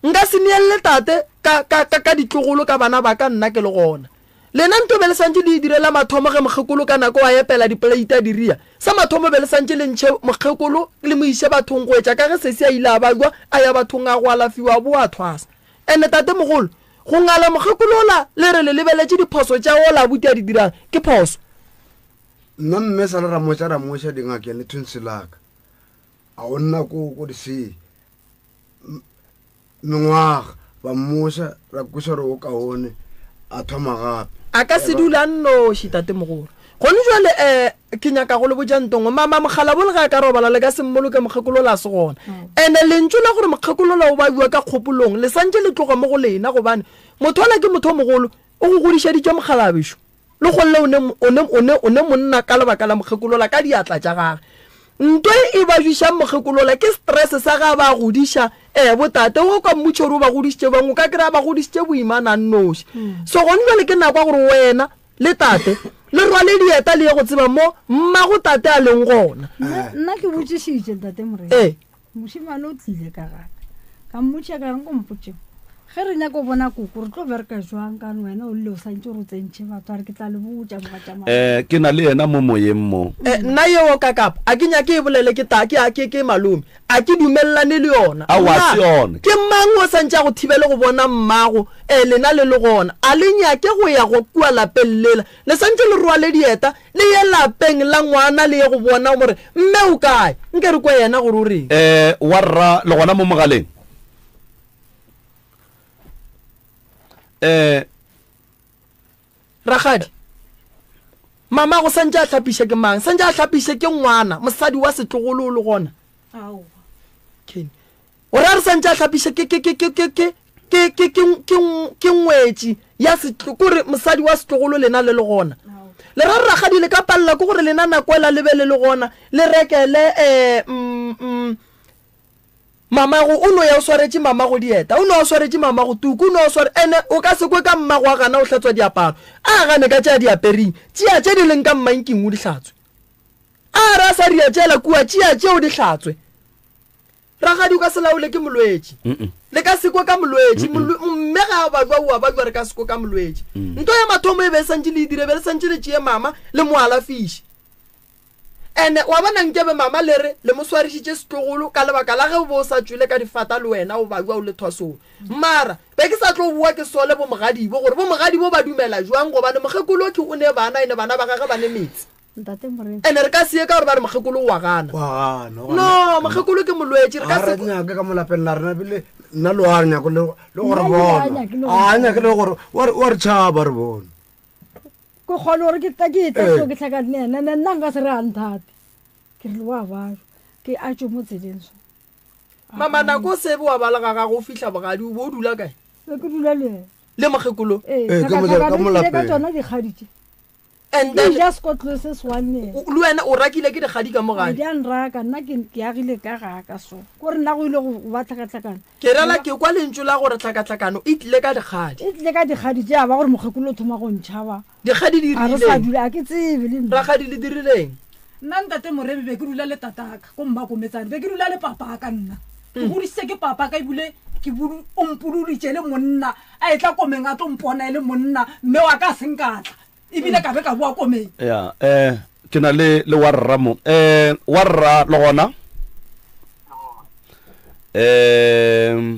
nka se neelle tate ka, ka, ka, ka ditlogolo ka bana ba ka nna ke le gona. Lena nto be le santše le e dire la mathomo ge mokgekolo ka nako a epela dipoleite a di ria. Sa mathomo be le santše le ntšhe mokgekolo le mo iše bathong go etša ka ge sesi a ile a bajwa a ya bathong a go alafiwa a boa a thwasa. Ene tatemogolo, go ngala mokgekolo ola le re le lebeletše diphoso tša ola abuti a di dirang ke phoso. Nna mme sa le ra mo tša ra mo iša dingakeng le thunsi la ka. A o nna ko ko di Mengwaga, ba mmoša, ra kweša gore o kaone, a thoma gape. A ka se dule a nnoši, tatemogolo. Gone jwale, um ke nyaka go le botša nto nngwe. Mama Mokgalabole ge a ka robala, le ka se mmoloke mokgekolola a se gona. Ene lentšu la gore mokgekolola o babjwa ka kgopolong, le santše le tloga mo go lena, gobane motho ola ke motho o mogolo, o go godišeditše mokgalabešo. Le golle o ne, o ne, o ne, o ne monna ka lebaka la mokgekolola ka diatla tša gage. Nto e e ba jwišang mokgekolola ke stress sa ge a ba godiša, eh, botate. O kwa mmutšho gore o ba godišitše bjang, o ka kry-a ba godišitše boimana a nnoši. So gone jwale ke nako ya gore wena le tate le rwale dieta le ye go tseba mo mmago tate a leng gona. Nna, nna ke botšišitše ntate Morena. Ee. Mošemane o tlile ka gaka. Ka mmotšiša ka re, Nko mpotše, ge re nyaka go bona koko re tlo bereka jwang ka wena o lle o santše gore o tsentšhe batho a re ke tla le botša mogatšamama. Eh, ke na le yena mo moyeng mo. Eh, nna yeo ka kapa a ke nyake e bolele ke ta ke ke ke malome a ke dumelelane le yona. Aowa, Nna, se yona. Ke mang o santše a go thibele go bona mmago eh lena le le gona? A le nyake go ya go kua lapeng lela? Le santše le rwale dieta Le ye lapeng la ngwana le ye go bona gore mme o kae. Nke re kwe yena gore o reng. Eh, wa rra, le gona mo mogaleng? Eh. Rakgadi, mamago santše a hlapiše ke mang? Santše a hlapiše ke ngwana, mosadi wa setlogolo o le gona? Aowa. Kenny. O ra re santše a hlapiše ke ke ke ke ke ke ke ke ke ke ke ngwetši ya setlo kore mosadi wa setlogolo lena le le gona. Le ra re rakgadi le ka palela ke gore lena nako ela le be le le gona le rekele eh mm, mm, mamago o no ya o swaretše mamago dieta o no ya o swaretše mamago tuku o no ya o sware ene o ka se kwe ka mmago a gana o hlatswa diaparo a gane ka tše a di apereng tšea tše di leng ka mmanking o di hlatswe a re a sa ria tšela kua tšea tše o di hlatswe Rakgadi o ka se laole ke molwetši. Le ka se kwe ka molwetši. Mme ga a bajwa o a bajwa re ka se kwe ka molwetši. Mm. Nto ya mathomo e be e santše le e dire be le santše le tšee mama le mo alafiše. Ene wa bona nkebe mama le re le mo swarišitše setlogolo ka lebaka la ge o bo o sa tšwele ka difata le wena o bajwa o le thwasong. Mara be ke sa tlo boa ke sole bo mogadibo gore bo mogadibo ba dumela jwang gobane mokgekoloki o ne bana ene bana ba gage ba ne metse. Ntate Morena. Ene re ka se ye ka gore ba re mokgekolo o wa gana. Wa gana. No, mokgekolo ke molwetši. Re ka se. Nyake ka mo lapeng la rena bile nna lo a nyako le le gore bona. A nyake le gore wa re wa re tšhaba re bone. Ke kgone gore ke tla ke tla so ke hlakane le yena nna nka se re a nthate. Ke re wa ba ke a tšwe mo tseleng so. Mama nako o sebe wa bala ga gago o fihla bogadi o bo o dula kae? Be ke dula le yena. Le mokgekolo. Ee, ka mo lapeng. Ka tsona dikgadi tše. And then Ke ja sekotlolo se se one le le wena o rakile ke dikgadi ka mo gae. Di a nraka nna ke ke agile ka ga ka so. Ko re nna go ile go ba tlhakatlhakano. Ke rela ke kwa lentšu la gore tlhakatlhakano e tlile ka dikgadi. E tlile ka dikgadi tše a ba gore mokgekolo o thoma go ntšhaba. Dikgadi di A re sa dirileng? dula a ke tsebe le nna. Rakgadi le dirileng? Nna ntate Moremi be ke dula le tataka ko Mmakometsane, be ke dula le papaka nna. Ke mm. godisitse ke papaka ebile ke o mpoloditše le monna a etla komeng a tlo mpona e le monna mme wa ka seng ka tla ebile ka be ka boa komeng. Ya, eh ke na le le wa rra mo. Eh wa rra le gona? Eh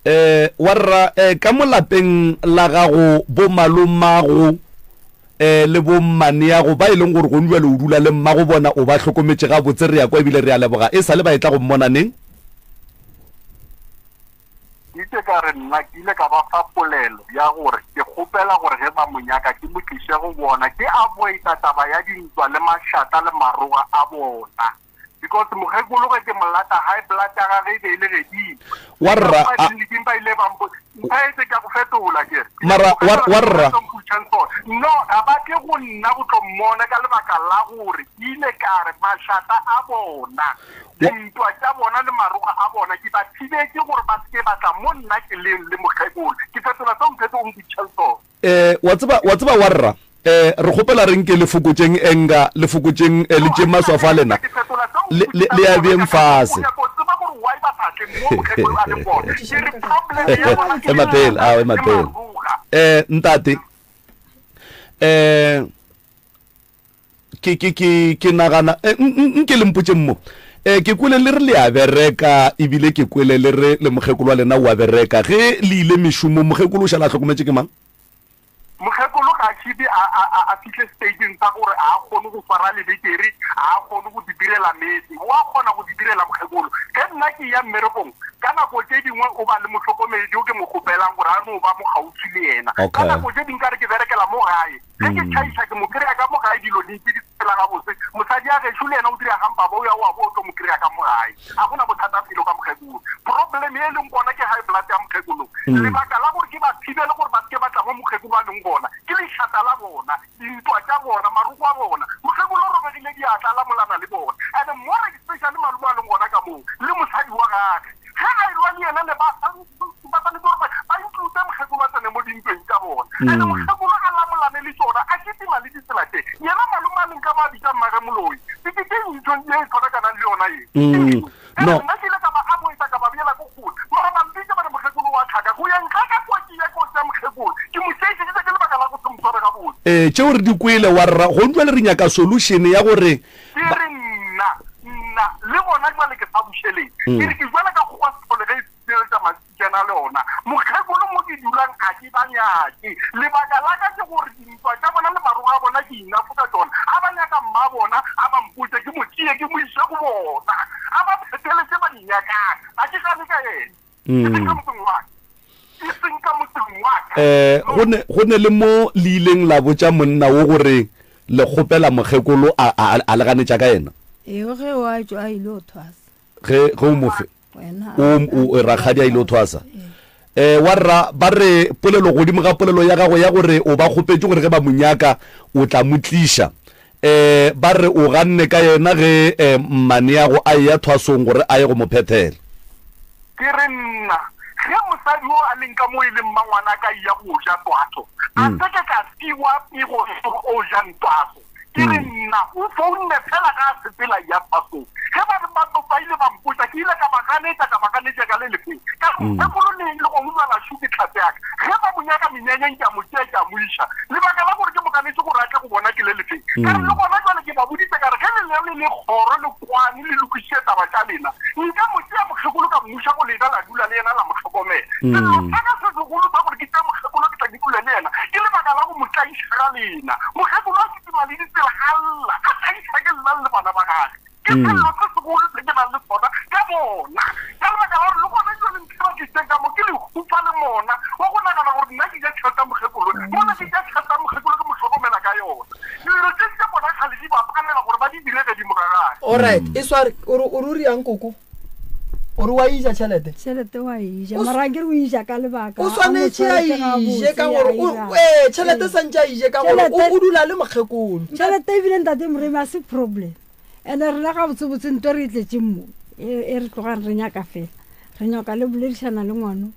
eh wa rra eh ka mo lapeng la gago bo malomago eh le bo mmaneago ba e leng gore gone jwale o dula le mmago bona o ba hlokometše gabotse re ya kwa ebile re a leboga e sa le ba etla go mmona neng? Ke itše ka re nna ke ile ka ba fa polelo ya gore ke kgopela gore ge ba mo nyaka ke mo tliše go bona ke avoida taba ya dintwa le mašata le maroga a bona. Because mokgekolo ge ke mo lata high blood ya gage e be e le gedimo. Wa rra a tleliniking ba ile ba mpo mphaetse ke a go fetola ke re. Mara wa wa rra. No ga ba tle go nna go tlo mmona ka lebaka la gore ke ile ka re mašata a bona dintwa tša bona le maroga a bona ke ba thibetše gore ba se ke ba tla mo nna ke leng le mokgekolo. Ke fetola seo mphetho o mpitšang sona. Eh, wa tseba, wa tseba warra, eh, re kgopela re nke le fokotšeng enga, le fokotšeng, eh, le tšeng maswafo a lena, le, le, le a beeng fase. Ema pele, ao, ema pele. Eh, ntate, eh, ke, ke, ke, ke nagana, eh, nke le mpotšeng mo. Eh, ke kwele le re le a bereka, ebile ke kwele le re le mokgekolo wa lena o a bereka. Ge le ile mešomong, mokgekolo o šala a hlokometše ke mang? Mokgekolo ga a šibe a, a, a, a fihle stageng sa gore a kgone go swara lebekere, a kgone go di direla meetse. O a kgona go di direla mokgekolo. Ge nna ke ya mmerekong, ka nako tše dingwe o ba le mohlokomedi yo ke mo kgopelang gore a no ba mo kgauswi le yena. Ka nako tše dingwe ka re ke berekela mo gae, Ge ke tšhaiša ke mo kry-a ka mo gae dilo di ntse di sepela gabotse. Mosadi ya gešo le yena o dira gampa ba o ya o a bo o tlo mo kry-a ka mo gae. Ga go na bothata felo ka mokgekolo. Problem e leng gona ke high blood ya mokgekolo. Lebaka la gore ke ba thibele gore ba se ke ba tla mo mokgekolo a leng gona ke lešata la bona, dintwa tša bona, maroko a bona. Mokgekolo o robegile diatla a lamolana le bona. And more especially malome a leng gona ka moo le mosadi wa gage. Ge a elwa le yena ne ba ba swanetše gore ba include mokgekolo a tsene mo dintweng tša bona. And mokgekolo a lamolane le tšona, a kitima le ditsela tše. Yena malome a leng ka mo a bitša mmage moloi. Ke ke ke ntho ye e tshwanakanang le yona ye. No. Nna ke ile ka ba avoida ka ba beela ko kgole. Mara ba mpitša ba re mokgekolo wa tlhaka. Go yeng ga ka kwa ke ya ko tšea mokgekolo. Ke mo tšeišeditše ke lebaka la go se mo sware gabotse. Ee, tšeo re di kwele wa rra. Gong jwale re nyaka solution ya gore Ke re nna, nna, le gona jwale ke sa bušeleng. Ke re ke jwale ka kgowa sethole ge e sireletša maswikana le ona. Mokgekolo mo ke dulang ga ke ba nyake. Lebaka la ka ke gore dintwa tša bona le marogo a bona ke inafo ka tšona. A ba nyaka mma bona, a ba mpotše ke mo tšee ke mo iše go bona. A ba phethele tše ba di nyakang. Ga ke gane ka yena. E seng ka motseng wa ka. E seng ka motseng wa ka. Eh, go ne, go ne le mo le ileng la botša monna wo gore le kgopela mokgekolo a, a, a le ganetša ka yena? Ee, ge o a tšwa a ile go thwasa. Ge, ge o mo fe, Wena o, o, rakgadi a ile go thwasa. Eh, wa rra, ba re polelo godimo ga polelo ya gago ya gore o ba kgopetše gore ge ba mo nyaka o tla mo tliša. Eh, ba re o ganne ka yena ge eh, mmaneago a eya thwasong gore a ye go mo phethela. Ke re nna, ge mosadi yo a leng ka mo e leng mmangwanaka a eya go ja twaso, a se ke ka fiwa pego ya gore o jang twaso. Ke re nna, o founne fela ga a sepela a eya thwasong. Ge ba re ba, ba ile ba mpotša, ke ile ka ba ganetša, ka ba ganetša ka le lefeng. Ka re, Mokgekolo le eng le go utlwa la šu ke tlhatse ya ka. Ge ba mo nyaka menyanyeng ke a mo tšea ke a mo iša. Lebaka la gore ke mo ganetše gore a tle go bona ke le lefeng? Ka re le gona jwale ke ba boditše ka re ge le le le kgoro le kwane le lokišitše taba tša lena, nka mo tšea mokgekolo ka mmuša go lena la dula le yena la mo hlokomela. Sello sa ka se segolo sa gore ke tšee mokgekolo ke tla ke dule le yena ke lebaka la go mo tlaiša ga lena. Mokgekolo a kitima le ditsela a lla a tlaiša ke nna le bana ba gage. Ke sello se segolo se ke nang le sona ka bona, ka lebaka la gore le gona jwale ntho e ba tlišitšeng ka mo ke lehufa le mona wa go nagana gore nna ke ja tšhelete ya mokgekolo, mola ke ja tšhelete ya mokgekolo ke mo hlokomela ka yona. Dilo tše tša bona kgale di ba palela gore ba di dire gedimo ga gage. Alright, e sware, o re o re o riang koko? O re wa e ja tšhelete? Tšhelete wa e ja, mara akere o e ja ka lebaka. O swanetše a e je ka gore o ee tšhelete santše a e je ka gore o dula le mokgekolo. Tšhelete ebile ntate Moremi a se problem. Ene rena gabotsebotse nto re e tletšeng mo e re tlogang re nyaka fela re nyaka le boledišana le ngwano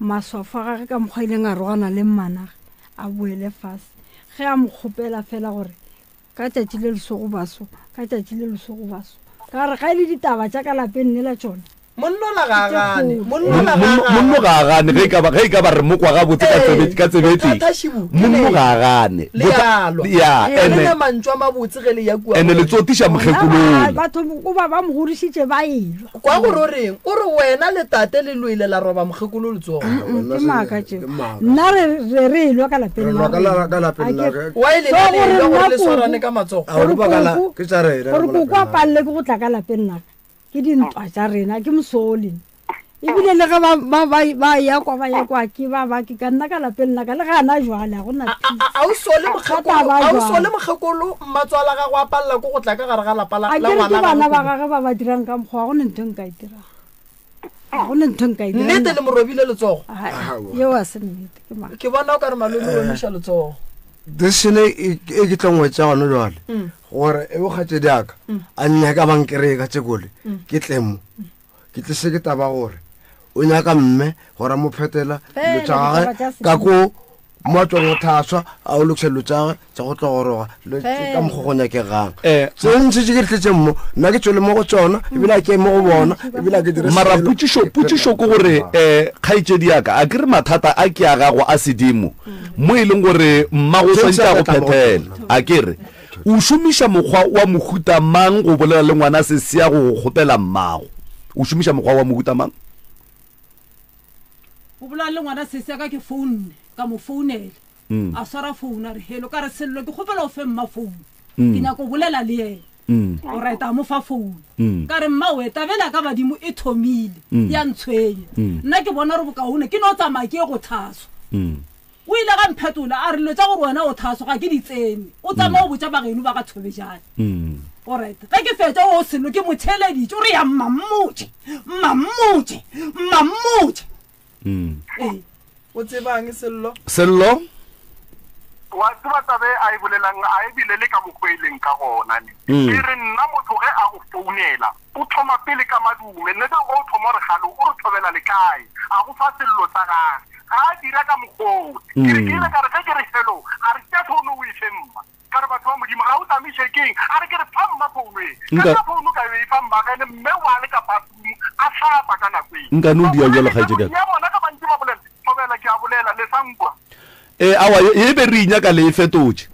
maswafo a gage ka mokgwa ileng a rogana le mmanage a boele fase ge a mo kgopela fela gore. Ka tšatši le leso go ba so, ka tšatši le leso go ba so. Ka re ga e le ditaba tša ka lapeng le la tšona. Monno la ga a gane. Monno la ga a gane. Monno ga a gane ge e ka ba ge e ka ba re mo kwa gabotse ka tsebe ka tsebe e tee. Monno ga a gane. Le a lwa. Ya, Ga le ene na mantšu a mabotse ge le ya kua. ene le tsotiša mokgekolola. Batho o ba ba mo godišitše ba elwa. Kwa gore o reng? O re wena le tate le lwele la roba mokgekolo letsogo. Ke maaka tšeo. Nna re re re elwa ka lapeng Re la lwa ka la- ka rena. lapeng A la ke- ka. Why So lena le gore elwa gore nna le swarane koko- ka matsogo? A gore gore baka la- koko ke tša rena gore mo koko a lapeng la palele ke go tla ka lapeng laka ke dintwa tša rena ke mosole ebile le ge ba ba ba ba ya kwa ba ya kwa ke ba ba ke ka nna ka lapeng laka le gana jwale ga gona A- a- a o sole mokgekolo taba a o jwalo. sole mokgekolo mmatswala gago a palela ko go tla ka gare ga lapa la a la ke re ke ngwana bana ba gagwe. gage ba ba dirang ka mokgwa ga gona ntho e nka e dirang ga gona ntho e nka e dirang Nnete le mo robile letsogo. Ai, yeo a se nnete ke maaka Ke bona o ka re malome o emiša letsogo. Decision e e ke tlo ngwetša gona jwale gore e bokgatšedi aka a nnyaka ba nkereye ka tšekole ke tle mo ke tlise ke taba gore o nyaka mme gore a mo phetela dilo tša gage ka ko mo a tswang go thaswa a o lokisa dilo tša gage tša go tlogoroga ka mokgwa go nyakegang Eh. tse ntši tše ke di tletseng mo nna ke tswele mo go tsona ebile a ke mo go bona ebile a ke dire mara selo. potšišo potšišo ke gore um kgaetšedi ya ka a ke re mathata a ke a gago a sedimo mo e leng gore mmago o Tše swantše a go tša ka tla mo go phethela tsona. a ke re O šomiša mokgwa wa mohuta mang go bolela le ngwana sesea go go kgopela mmago? O šomiša mokgwa wa mohuta mang? Go bolela le ngwana sesea ka ke founne, ka mo founela. A swara founu a re, Hello, ka re Sello ke kgopela o fe mma founu. Ke nyaka go bolela le yena. Alright, a mo fa founu. Ka re mma we, taba ela ka badimo e thomile, ya ntshwenya. Nna ke bona gore bokaone ke no tsamaya ke ye go thaswa. O ile ga mphetola a re, Dilo tša gore wena o thaso ga ke di tsene. O tsamaye o botša bageno ba ga Thobejane. Alright. Ge ke fetša o selo ke mo theeleditše o re ya mmammotše, mmammotše, mmammotše. Ee. O tsebang Sello? Sello? Wa tseba taba e a e bolelang a e bile le ka mokgwa e leng ka gona ne. Ke re nna motho ge a go founela o thoma pele ka madume nne ge o thoma gore galo o re thobela le kae a go fa sello sa gage ga a dira ka mokgoo ke re ke ile ka re ge ke re hello a re tša founu o e fe mma ka re batho ba modimo ga o tsamiše keng a re ke re fa mma founu e ka tša founu ka e fa mma gene mme wa le ka bathroom a hlapa ka nako e Nkane o dia bjalo kgaetšedi ya ka. ya bona ka bantši ba bolela thobela ke a bolela le sa nkwa E, aowa, ye, ye be re inyaka le e fetotše.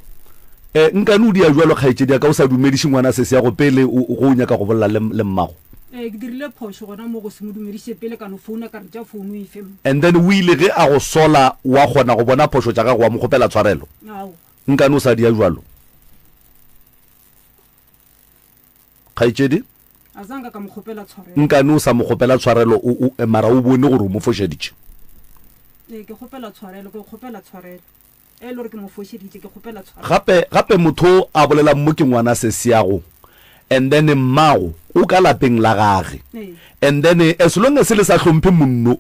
E, nkane o dia bjalo, kgaetšedi ya ka, o sa dumediše ngwana sesi ya go pele o, go o nyaka go bolela le, le mmago. Ee, ke dirile phošo gona mo go se mo dumediše pele, ka no founa ka re tša founu e fe mma. And then o ile ge a go sola wa kgona go bona phošo tša gago wa mo kgopela tshwarelo? Aowa. Nkane o sa dia bjalo, kgaetšedi? A sa nka ka mo kgopela tshwarelo. Nkane o sa mo kgopela tshwarelo o, o, mara o bone gore o mo fošeditše? Ee, ke kgopela tshwarelo, ke kgopela tshwarelo. E le gore ke mo fošeditše, ke kgopela tshwarelo. Gape, gape motho o a bolelang mo ke ngwana sesiago, and then mmago o ka lapeng la gage. Ee. And then as long as le sa hlomphe monno,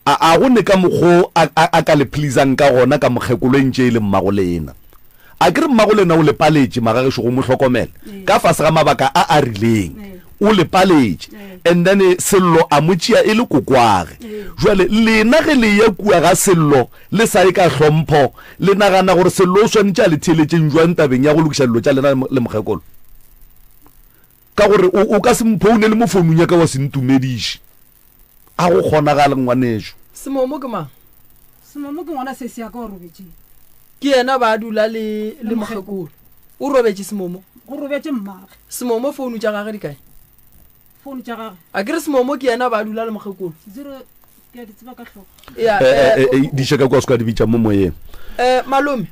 A a go ne ka mokgo a, a, a ka le pleasang ka gona ka mokgekolo e ntše e le mmagolena. A ke re mmagolena o le paletše magagešo go mo hlokomela ka fase ga mabaka a a rileng. O le paletše. And then Sello a mo tšea e le kokwage. Jwale lena ge le eya kua ga Sello le sa ye ka hlompho, le nagana gore Sello o swanetše a le theeletšeng jwang tabeng ya go lokiša dilo tša lena le mokgekolo? Ka gore o, o ka se mphounele mo founung ya ka wa se ntumediše. A go kgonagale ngwanešu. Semomo ke mang? Semomo ke ngwana sesi ya ka o robetšeng. Ke yena ba dula le le mokgekolo. O robetše Semomo? Go robetše mmage. Semomo founu tša gage di kae? Founu tša gage. A ke re Semomo ke yena ba dula le mokgekolo. Zero ke a di tseba ka hlogo. Ya, Eh, eh, eh, eh, di šeka kwa se ka di bitša mo moyeng. Eh, malome.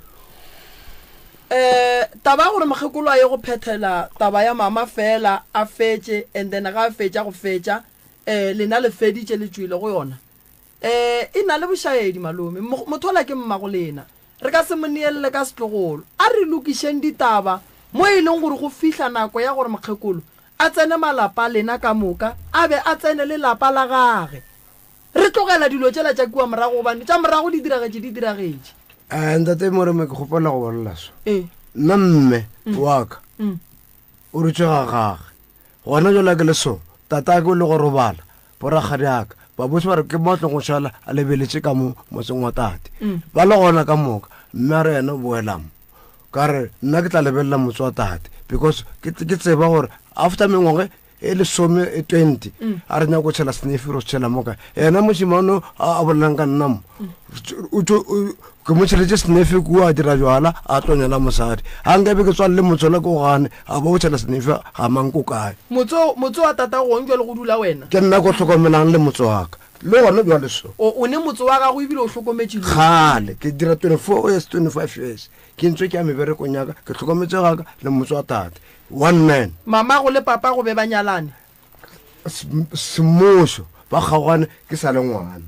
Eh, taba ya gore mokgekolo a ye go phethela taba ya mama fela a fetše and then ga a fetša go fetša Eh, lena le feditše le tšwele go yona. Eh, e na le bošaedi, malome. Motho ola ke mmago lena. Re ka se mo neelele ka setlogolo. A re lokišeng ditaba mo e leng gore go fihla nako ya gore mokgekolo a tsene malapa a lena ka moka, a be a tsene le lapa la gage. Re tlogela dilo tšela tša kua morago gobane tša morago di diragetše di diragetše. Eh, ntate Moremi, ke kgopela go bolela so. Ee. Nna mme wa ka o rutše ga gage. Gona jwale ke le so, tatake o le go robala, borakgadiaka ba botse ba re ke mo a tlong go šala a lebeletše ka mo motseng wa tate. Ba le gona ka moka, mme a re yena o boela mo. Ka re nna ke tla lebelela motse wa tate because ke ke tseba gore after mengwaga e lesome e 20 a re nyako go tšhela snefi ro tšhela mo kae. Yena mošemane a a bolelang ka nna mo o tšo- o- ke mo tšheletse snefi kua a dira jwala a tlo nyala mosadi. Ga nkabe ke tswalele motse ola ke o gane a bo o tšhela snefi ga mang ko kae. Motse o- motse wa tatago gong jwale go dula wena? Ke nna ko hlokomelang le motse wa ka le gona bjale so. O o ne motse wa gago ebile o hlokometše le Kgale ke dira 24 years 25 years ke ntse ke ya meberekong ya ka ke hlokometse gaka le motse wa tate one man. Mamago le papago be ba nyalane? Semmušo ba kgaogane ke sa le ngwana.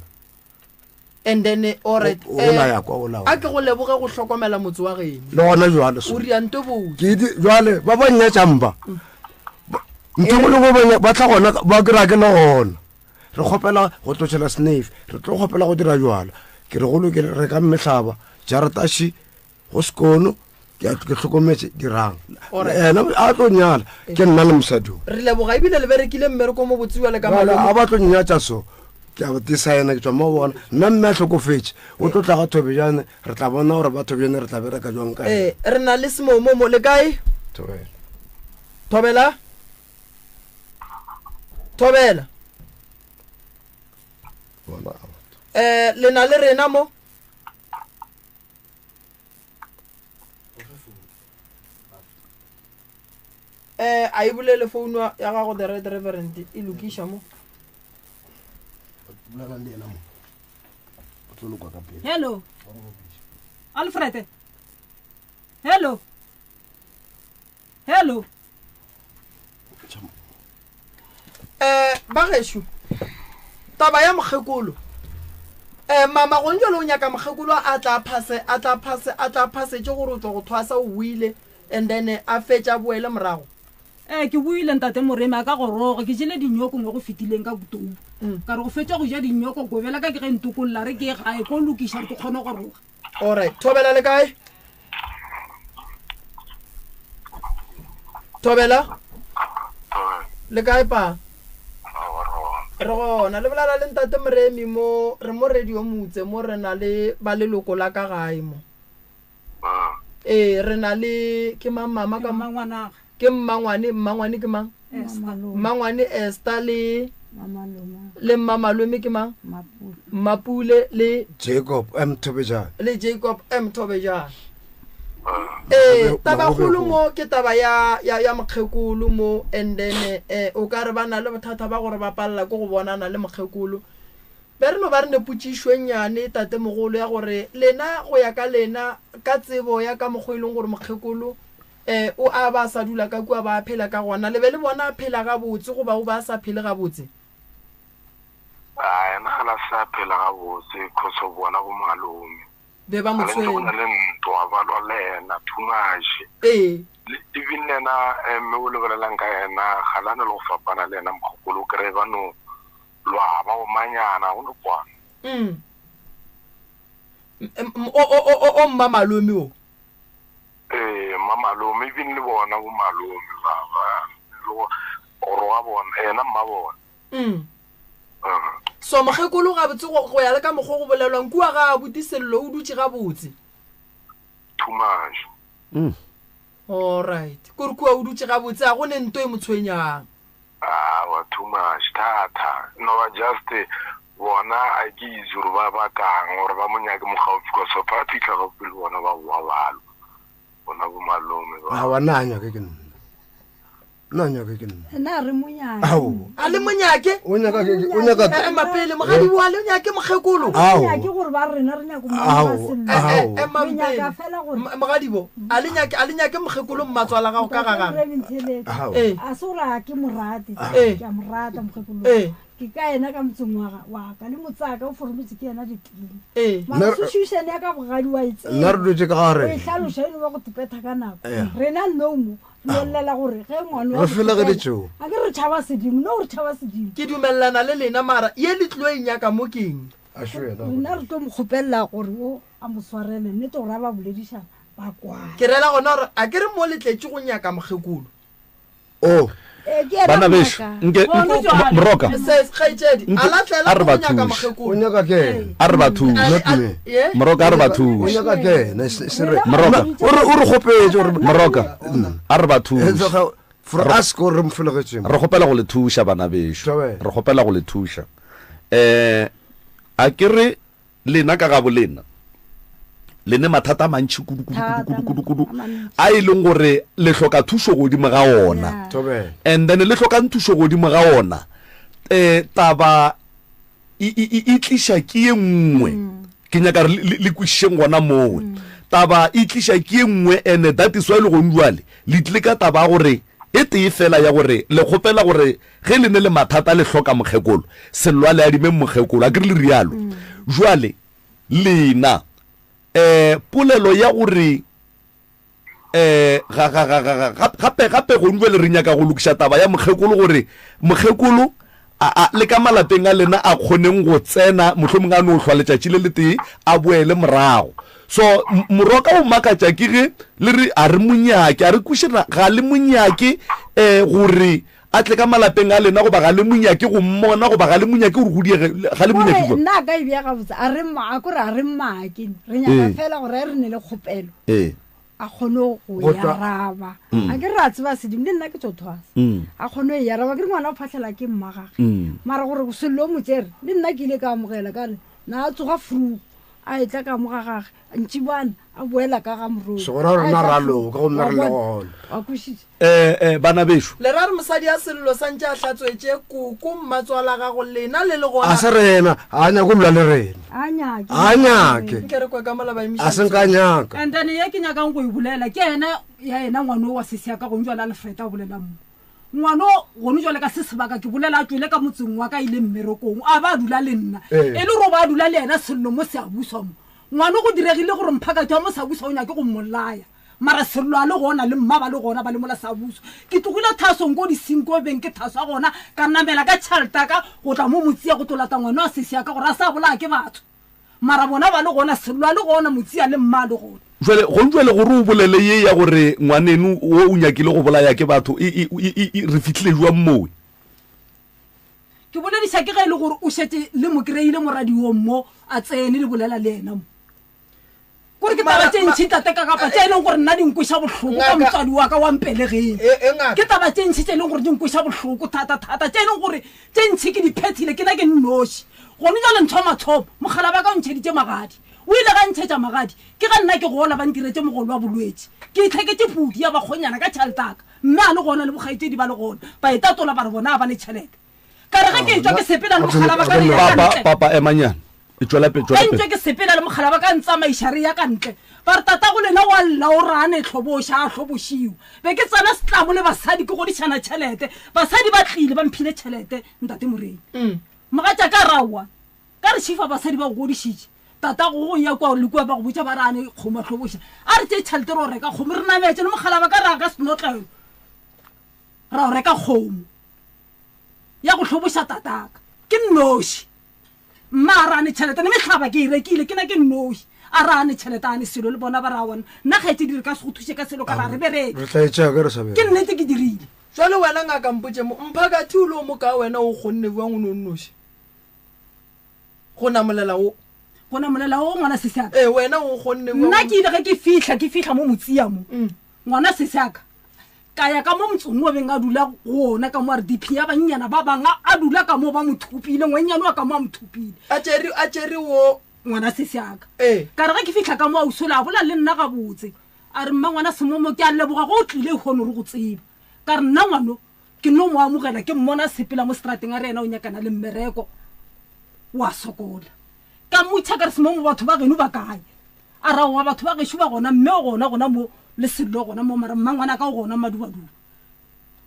And then all right, O- o la ya kwa, o la a ke go leboge go hlokomela motse wa geno. Le gona jwale so. O ria nto botse. Ke di jwale ba ba nnyatšang ba. Ntho e nngwe le nngwe ba nya- ba tla gona ba kry-a ke le gona. Re kgopela go tlo tšhela snefi, re tlo kgopela go dira jwala. Ke re go lokile, reka mehlaba, jarataši, go sekono, ke a- ke hlokometse dirang. Alright. Yena a tlo nyala, ke nna le mosadi o. Re leboga ebile le berekile mmereko mo botse jwale ka Jwale malome. a ba tlo nnyatša so, ke a designa ke tswa mo bona. Nna mme a hlokofetše, o tlo tla ga Thobejane, re tla bona gore ba Thobejane re tla bereka jwang ka yena. Ee, re na le Semomo mo, le kae? Thobela. Thobela? Thobela. Bona. Eh, le na le rena mo? Eh, a e bolele founu ya gago the right reverend e lokiša mo. Bolelang le yena mo. O tlo lokwa ka pele. Hello. Alfred. Hello. Hello. Eh, ba gešo, taba ya mokgekolo. Eh, mama gong jalo o nyaka mokgekolo a tla phase, a tla phase, a tla phasetše gore o tšwa go thwasa o boile and then a fetša a boele morago. Eh, ke boile ntate Moremi a ka goroga, ke jele dinyoko mo go fetileng ka botou. Ka re go fetša go ja dinyoko gobela ka ke ge ntokolla re ke ye gae ko lokiša gore ke kgone go goroga. Alright, thobela le kae? Thobela? Le kae pa? Re gona, le bolela le ntate Moremi mo, re mo radio motse mo re na le ba leloko la ka gae mo. Ee, re na le ke mang mama ka Mmangwanaga. Ke mmangwane, mmangwane ke mang? Mmangwane Esther le le mmamalome ke mang? Mmapule le Jacob M Thobejane. Le Jacob M Thobejane. Ee, tabakgolo mo ke taba ya ya ya mokgekolo mo and then eh o ka re ba na le bothata ba gore ba palela ke go bonana le mokgekolo. Be re no ba re ne potšišo e nnyane tatemogolo ya gore lena go ya ka lena ka tsebo ya ka mokgwa e leng gore mokgekolo E, o a ba a sa dula ka kua ba a phela ka gona. Le be le bona a phela gabotse goba o ba a sa phele gabotse? A yena ga la sa phela gabotse cause of bona bo malome. Be ba mo Ga le ntse go na tshwenya. le ntwa ba lwa le yena too much. Ee. Le even le yena eh, mme o lebelelang ka yena ga la na le go fapana le yena mokgokolo o kry-e ba no lwa ba omanyana go no kwana. Mm. M- m- o, o, o, o, o mma malome o. Ee, mmamalome, even le bona bo malome ba, ba, le go, go roga bona, yena mma bona. Mm. So mokgekolo gabotse go, go ya le ka mokgwa go bolelwang kua ga abuti Sello o dutše gabotse. Too much. Mm. Alright. Kore kua o dutše gabotse a go ne nto e mo tshwenyang. Awa too much thata no ba just bona a ke itse gore ba ba kang gore ba mo nyake mo gaufi ka so fa fitlha gaufi le bona ba boa balo bona bo malome ba Awa nna a nyake ke nna. Nna a nyake ke nna. Nna re monyake. Ao. A le monyake? O nyaka ke o nyaka Eh, eh, mapele mogadi wa le nyake mokgekolo. Ao. Nyake gore ba rena re nyako Ao. monna Eh, eh, Ao. eh, Re nyaka mampele. fela gore M- Mogadibo, a le nyake a le nyake mokgekolo mmatswala gago ka ga gagwe. Ao. Ee. a se gore a ke morate Ee. ke a morata mokgekolo Ee. ke ka ena ka motseng wa ga- wa ka le motsaka o forometse ke ena diteng Ee. mara Nna- situation ya ka bogadi wa e Nna re dutše ka o e gare. hlaloša e no ba go tepetha ka nako Ee. rena no mo re no llela gore ge ngwana wa Re felegeditše go a ke re tšhaba sedimo no re tšhaba sedimo Ke dumelelana le lena mara ye le tlo e nyaka mo keng? A šo yena. rena re tlo mo kgopelela gore o a mo swarele nnete gore a ba boledišana ba kwane Ke rela gona gore a ke re mo le tletše go nyaka mokgekolo. Oh. Eh, Bana bešo, nke Moroka. A re ba thuše. O nyaka ke ena. A re ba thuše. Moroka a re ba thuše. O nyaka ke ena. Se re. Moroka. O re o re kgopetše gore Moroka. A re ba thuše. For us ko re mfelegetšeng. Re kgopela go le thuša bana bešo. Re kgopela go le thuša. Eh a ke re Lena ka gabo lena le ne mathata a mantši kudu kudu kudu kudu kudu kudu a e leng gore le hloka thušo godimo ga ona. And then le hlokang thušo godimo ga ona um taba e, e, e, e tliša ke ye nngwe. Ke nyaka re le kwešišeng gona mowe. Taba e tliša ke ye nngwe and that is why le gong jwale le tlile ka taba ya gore e tee fela ya gore le kgopela gore Ge le ne le mathata le hloka mokgekolo, Sello a le adimeng mokgekolo, a ke re le rialo? Jwale lena, eh, polelo ya gore, eh, ga, ga, ga, ga, ga, ga, gape, gape gong jwale re nyaka go lokiša taba ya mokgekolo gore mokgekolo a, a, le ka malapeng a lena a kgoneng go tsena, mohlomong a no hlwa letšatši le letee a boele morago. So, moroka o makatša ke ge le re a re mo nyake, a re kweše ga le mo nyake, eh, gore A tle ka malapeng a lena, goba ga le mo nyake go mmona, goba ga le mo nyake gore go diege, ga le mo nyake jwang? Nna a ka e bea gabotse, a re, a kore a re mmake, re nyaka fela gore re ne le kgopelo, a kgone go e araba. A ke re a tseba sedimo, le nna ke tso thwasa, a kgone go e araba. Ke re ngwana o phahlela ke mma gage, mara gore sello o mo tsere, le nna ke ile ka amogela ka re, na a tsoga frugu, a etla ka mo ga gage, ntšibana a boela ka ga morodi. Se gora rena ra loka gomme re le gona. Wa kwešiša? Eh, eh, bana bešo. Le ra re mosadi a sello sa ntše a hlatswetše koko mmatswala gago lena le le gona. A se rena, a a nyake go lwa le rena. A nyake. A nyake. Nke re kwe ka mola ba emiša A se nka nyaka. And then ye ke nyakang go e bolela ke yena ya yena ngwano wa sesi ya ka gong jwale Alfred a bolelang mo. Ngwano gone jwale ka se sebaka ke bolela a tšwele ka motseng wa ka ile mmerekong a ba dula le nna. Ee. E le gore o ba dula le yena sello mo Seabuswa mo. Ngwano go diregile gore mphakati wa mo Seabuswa o nyake go mmolaya. Mara Sello a le gona le mma ba le gona ba le mola Sabuso. Ke tlogile thasong ko disinko beng ke thaswa gona ka namela ka tšhalta ka go tla mo Motsia go tlo lata ngwana wa sesi ya ka gore a sa bolaya ke batho. Mara bona ba le gona Sello a le gona Motsia le mma a le gona. Jwale gong jwale gore o bolele ye ya gore ngwaneno wo o nyakile go bolaya ke batho e, e, e, e, re fihlile jwang mowe? Ke bolediša ke ge e le gore o šetše le mo kry-ile moradiong mo a tsene le bolela le yena mo. Kore ke taba tše ntši tate ka kapa tše e leng gore nna di nkweša bohloko ka motswadi wa ka wa mpelegeng. Ke taba tše ntši tše e leng gore di nkweša bohloko thata thata, tše e leng gore tše ntši ke di phethile ke na ke nnoši. Gone jwale ntho ya mathomo, mogala ba ka o ntšheditše magadi. O ile ga ntšhetša magadi, ke ge nna ke gola ba ntiretše mogolo wa bolwetši. Ke itlheketše pudi ya bakgonyana ka tšhelete ya ka, mme a le gona le bokgaetšedi ba le gona, ba itatola ba re bona ga ba ne tšhelete. Ka re ge ke etšwa ke sepela le mogala ba ka re ya ka ntle. Papa, emanyana. E tšwela pele, tšwela Ge pele. ntše ke sepela le mogala ba ka ntsamaiša re ya ka ntle. Ba re tatago lena wa lla o re a ne hloboša a hlobošiwa. Be ke tsena setlamo le basadi ke godišana tšhelete. Basadi ba tlile ba mphile tšhelete ntate Moremi. Mogatšaka a re aowa ka re šifa basadi ba go godišitše. Tatago go ya kua le kua ba go botša ba re a ne kgomo a hloboša. A re tšee tšhelete re o reka kgomo re nametše le mogala ba ka re a ka senotlelo ra o reka kgomo. ya go hloboša tataka ke nnoši. Mma a re a ne tšhelete ne mehlaba ke e rekile ke na ke nnoši. A re a ne tšhelete a ne selo le bona ba re aowa nna kgaetšedi re ka se go thuše ka selo ka ra re bereke. Re tla e tšea ge re sa Ke bereke. nnete ke dirile. Jwale wena ngaka mpotše mo, mphakathi o le o mokaa wena o kgonne bjang o ne o nnoši go namolela wo? Go namolela wo ngwana sesi aka? Ee wena o kgonne bjang? Nna ke ile ge ke fihla ke fihla mo Motsia mo ngwana sesi aka Ka ya ka mo motseng wo beng a dula go wona, ka mo a re diphi ya bannyana ba bang a dula ka mo ba mo thopile, ngwannyane wa ka mo a mo thopile. A tšere, a tšere wo. Ngwana sesi a ka. Ee. Ka re ge ke fihla ka mo ausi ola a bolela le nna gabotse. A re, Mma ngwana Semomo, ke a leboga ge o tlile lehono re go tseba. Ka re, Nna ngwano ke no mo amogela ke mmona a sepela mo seterateng a re yena o nyakana le mmereko, o a sokola. Ka mmotšiša ka re, Semomo batho ba geno ba kae? A ra, Aowa, batho ba gešo ba gona, mme o gona gona mo, le Sello o gona mo, mara mmangwanaka o gona Madubaduba.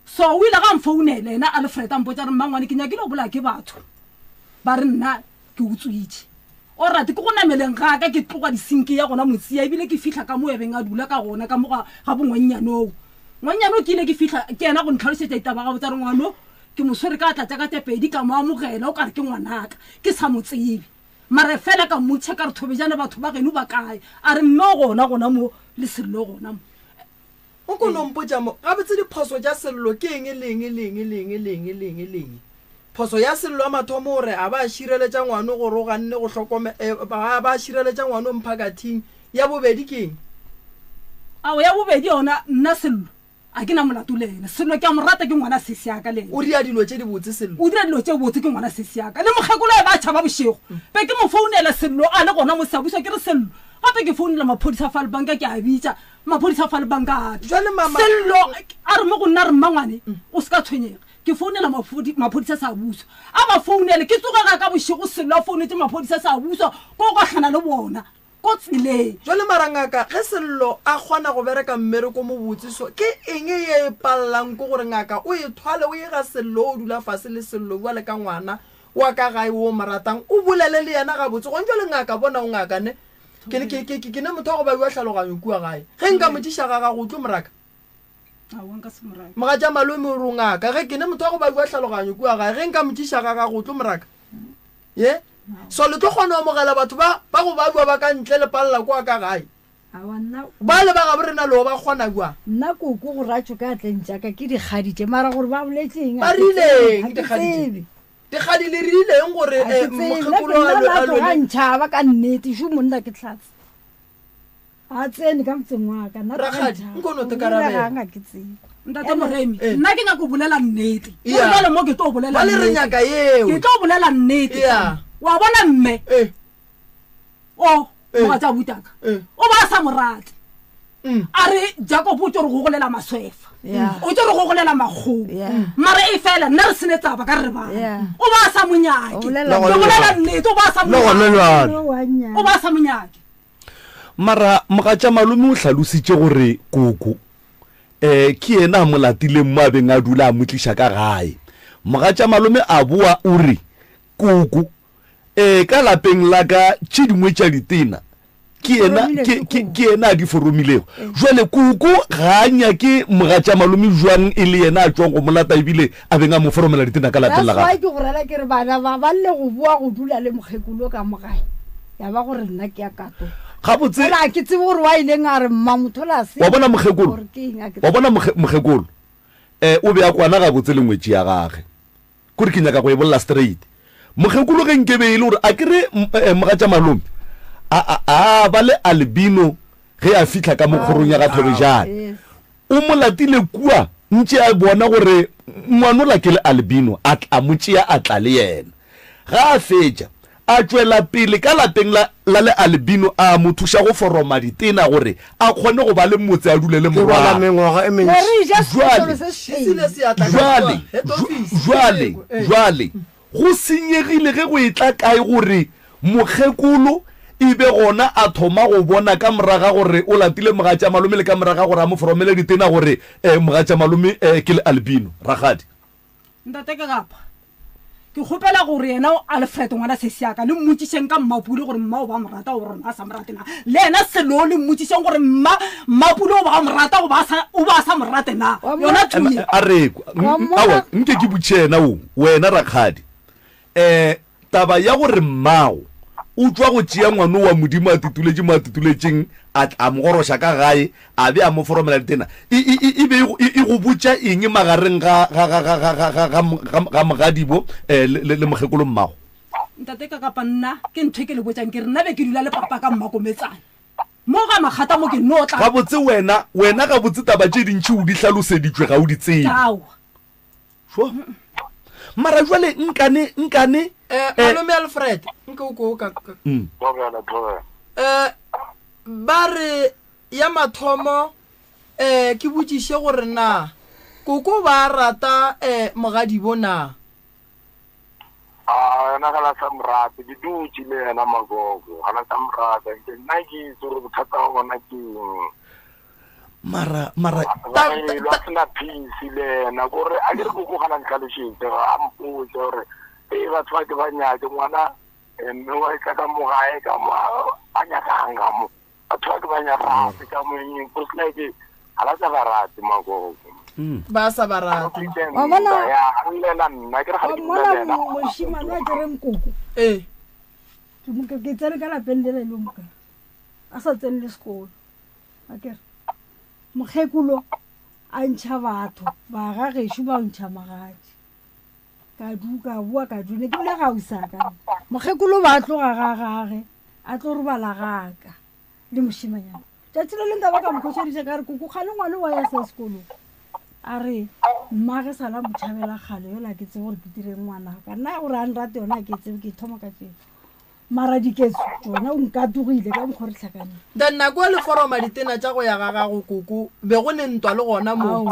So o ile ga a mfounela, yena Alfred, a mpotša a re, Mmangwane, ke nyakile go bolaya ke batho, ba re nna ke utswitše. Alright, ke go nameleng ga ka, ke tloga disinke ya gona Motsia, ebile ke fihla ka mo a beng a dula ka gona, ka mo ga, ga bongwannyane oo. Ngwannyane o ke ile ke fihla, ke yena go ntlhalošetša ditaba gabotse, a re, Ngwano, ke mo swere ka atla tša ka tše pedi, ka mo amogela, o ka re ke ngwanaka, ke sa mo tsebe. Mara efela ka mmotšiša ka re, Thobejane, batho ba geno ba kae? A re, Mme o gona gona mo, le Sello o gona mo. O ko no mpotša mo, gabotse diphoso tša Sello ke eng le eng le eng le eng le eng le eng le eng? Phoso ya Sello ya mathomo o re a ba a šireletša ngwano gore o ganne go hlokome, eh, a ba a šireletša ngwano mphakathing. Ya bobedi ke eng? Ao, ya bobedi yona, nna Sello a ke na molato le yena. Sello ke a mo rata, ke ngwana sesi ya ka le yena. O dira dilo tše dibotse Sello. O dira dilo tše botse, ke ngwana sesi ya ka. Le mokgekolo a ba a tšhaba bošego. Be ke mo founela Sello a le gona mo Siyabuswa, ke re Sello, gape ke founela maphodisa fa lebanka ke a bitša. Maphodisa fa lebanka a tla. Jwale mama. Sello a re mo go nna re mmangwane o se ka tshwenyega. Ke founela maphodisa sa buswa. A ba founele ke tsoge ga ka bošego Sello a founetše maphodisa sa buswa ko gahlana le bona ko tseleng. Jwale mara ngaka ge Sello a kgona go bereka mmereko mobotse so ke eng ye e pallang ko gore ngaka o e thwale o ye ga Sello o dula fase le Sello bjale ka ngwana wa ka gae wo o mo ratang o bolele le yena gabotse gone jwale ngaka bona o ngaka ne Ke, ke, ke, ke, ke ne motho wa go baiwa tlhaloganyo kua gae. Ge nka mo tšiša ga gago, o tlo mo raka? Aowa, nka se mo rake. Mogatša malome o re o ngaka. Ge ke ne motho wa go baiwa tlhaloganyo kua gae, ge nka mo tšiša ga gago, o tlo mo raka? Ye? So le tlo kgona go amogela batho ba, ba go baiwa ba ka ntle le palela kua ka gae? Aowa, nna. Bale ba gabo rena le ba kgona bjang? Nna koko go ratšo ka atleng tša ka ke dikgadi tše, mara gore ba boletše eng, Ba ga ke rileng tsebe, ga ke dikgadi tše? tsebe. Dikgadi le rileng gore Ga ke eh, tsebe, nna ke mokgekolo nna a lwe la a tloga lwele ntšhaba ka nnete šo monna ke tlhatse a tsene ka motseng wa ka nna tloga Rakgadi, ntšhaba. nko no te Gore karabela. diregang ga ke tsebe Ntate Ene- Moremi, Eh. nna ke nyaka go bolela nnete. Yeah. Gore jwale mo ke tlo bolela Bale re nnete. nyaka yeo. Ke tlo bolela nnete. Yeah. Wa bona mme? Eh. O, Eh. mogatša butaka. Eh. O ba sa mo rate. Mm. A re Jacob o tlo re gogolela maswefa. Yeah. O tlo re gogolela makgomo. Yeah. Mara e fela nna re sene tsaba ka re bana. Yeah. O ba sa mo nyake. O bolela Ke bolela nnete o ba sa mo Le gona nyake. jwale. O wa nnyaka. O ba sa mo nyake. Mara mogatša malome o hlalositše gore koko um ke yena a mo latileng mo a beng a dula a mo tliša ka gae. Mogatša malome a boa o re koko Ee, ka lapeng la ka tše dingwe tša ditena ke yena ke, ke, ke yena a di foromilego. Jwale koko ga a nyake mogatša malome jwang e le yena a tšwang go mo lata ebile a beng a mo foromela ditena ka lapeng la That's why gagwe? ke go rela ke re bana ba ba lle go boa go dula le mokgekolo ka mo gae ya ba gore nna ke ya kato. Gabotse Fela ga ke tsebe gore wa ileng a re mma motho la se wa bona mokgekolo, gore ke eng a ke wa bona mokge, mokgekolo eh, o be a kwana gabotse le ngwetši ya gage. Kore ke nyaka go e bolela straight. Mokgekolo ge nke be e le gore a ke re eh, mogatša malome a a a ba le albino ge a fihla ka mo kgorong ya ga Thobejane. O mo latile kua ntše a bona gore ngwanola ke le albino a tla mo tšea a tla le yena. Ga a fetša A tšwela pele ka lapeng la, la le albino a mo thuša go foroma ditena gore a kgone go ba le motse a dule le Ke bala morwagwe. mengwaga e Ne mentši. re ja Jwale, sekotlolo se Šisile setee. seatla ka jwale, kua head office. jwale, Eh. jwale, go senyegile ge go etla kae gore mokgekolo e be gona a thoma go bona ka morago ga gore o latile mogatšamalome le ka morago ga gore a mo foromele ditena gore eh, mogatšamalome eh, ke le albino. Rakgadi. Ntate ke gapa. Ke kgopela gore yena Alfred ngwana sesi ya ka le mmotšišeng ka Mmapule gore mma o ba mo rata goba rona a sa mo rate na. Le yena Selo le mmotšišeng gore mma Mmapule o ba mo rata goba a sa o ba a sa mo rate na. Wa Yona mmona- thuye. A re kwa. Wa mmona- Aowa, nke ke botšiše yena wo, wena rakgadi. Um Taba ya gore mmago o tšwa go tšea ngwano wa Modimo a tituletše mo a tituletšeng, a tla a mo goroša ka gae, a be a mo foromela ditena, e, e, e, e be e, e, e go botša eng magareng ga, ga, ga, ga, ga, ga, ga, ga, ga, ga mogadibo eh, le, le, le mokgekolo mmago? Ntate ka kapa nna ke ntho e ke le botšang ke re nna be ke dula le papa ka mmakometsana mo ga makgata mo ke no tla. Gabotse wena, wena gabotse taba tše dintši o di hlaloseditšwe ga o di tsebe. Aowa. Sure. Mara jwale nkane nkane Eh, eh, malome Alfred, nke o ko ka. ka- Thobela, thobela. Eh, ba re ya mathomo eh ke botšiše gore na koko ba rata eh mogadibo na? A yena ga la sa mo rate, ke dutše le yena magogo, ga la sa mo rata. Ke nna ke itse gore bothata ba bona ke eng. mara mara Ba a sena peace le yena kore a ke re koko ga la ntlhalošetse ga a mpotse gore ee batho ba ke ba nyake ngwana eh, mme wa etla ka mo gae ka mo ba nyakang ka mo batho ba ke ba nyarate ka mo eng go se like ga la sa ba rate magogo Ba sa ba rate. Wa bona- ya a llela nna ke re ga Wa ke mmona dula le yena mošemane a kereng koko Eh, Ke mo- ke ke tsene ka lapeng lela e le moka a sa tsene le sekolo a kere. Mokgekolo a ntšha batho ba ga gešo ba ntšha magadi. Ka du ka boa ka du ne ke dula gausaka. Mokgekolo ba tloga ga gage a tlo robala gaka le mošemanyana. Tšatši le leng ka ba ka mo khošediša ka re koko kgale ngwane wa ya sa sekolong. A re mma ge sala mo tšhabela kgale yola ke tsebe gore ke direng ngwanaka. Nna gore a nrate yona ke tsebe ke thoma ka tsebo. Mara diketso tšona o nkatogile ka mokgwa re tlhakaneng. Then nako e le foroma ditena tša go ya ga gago koko be go ne ntwa le gona moo.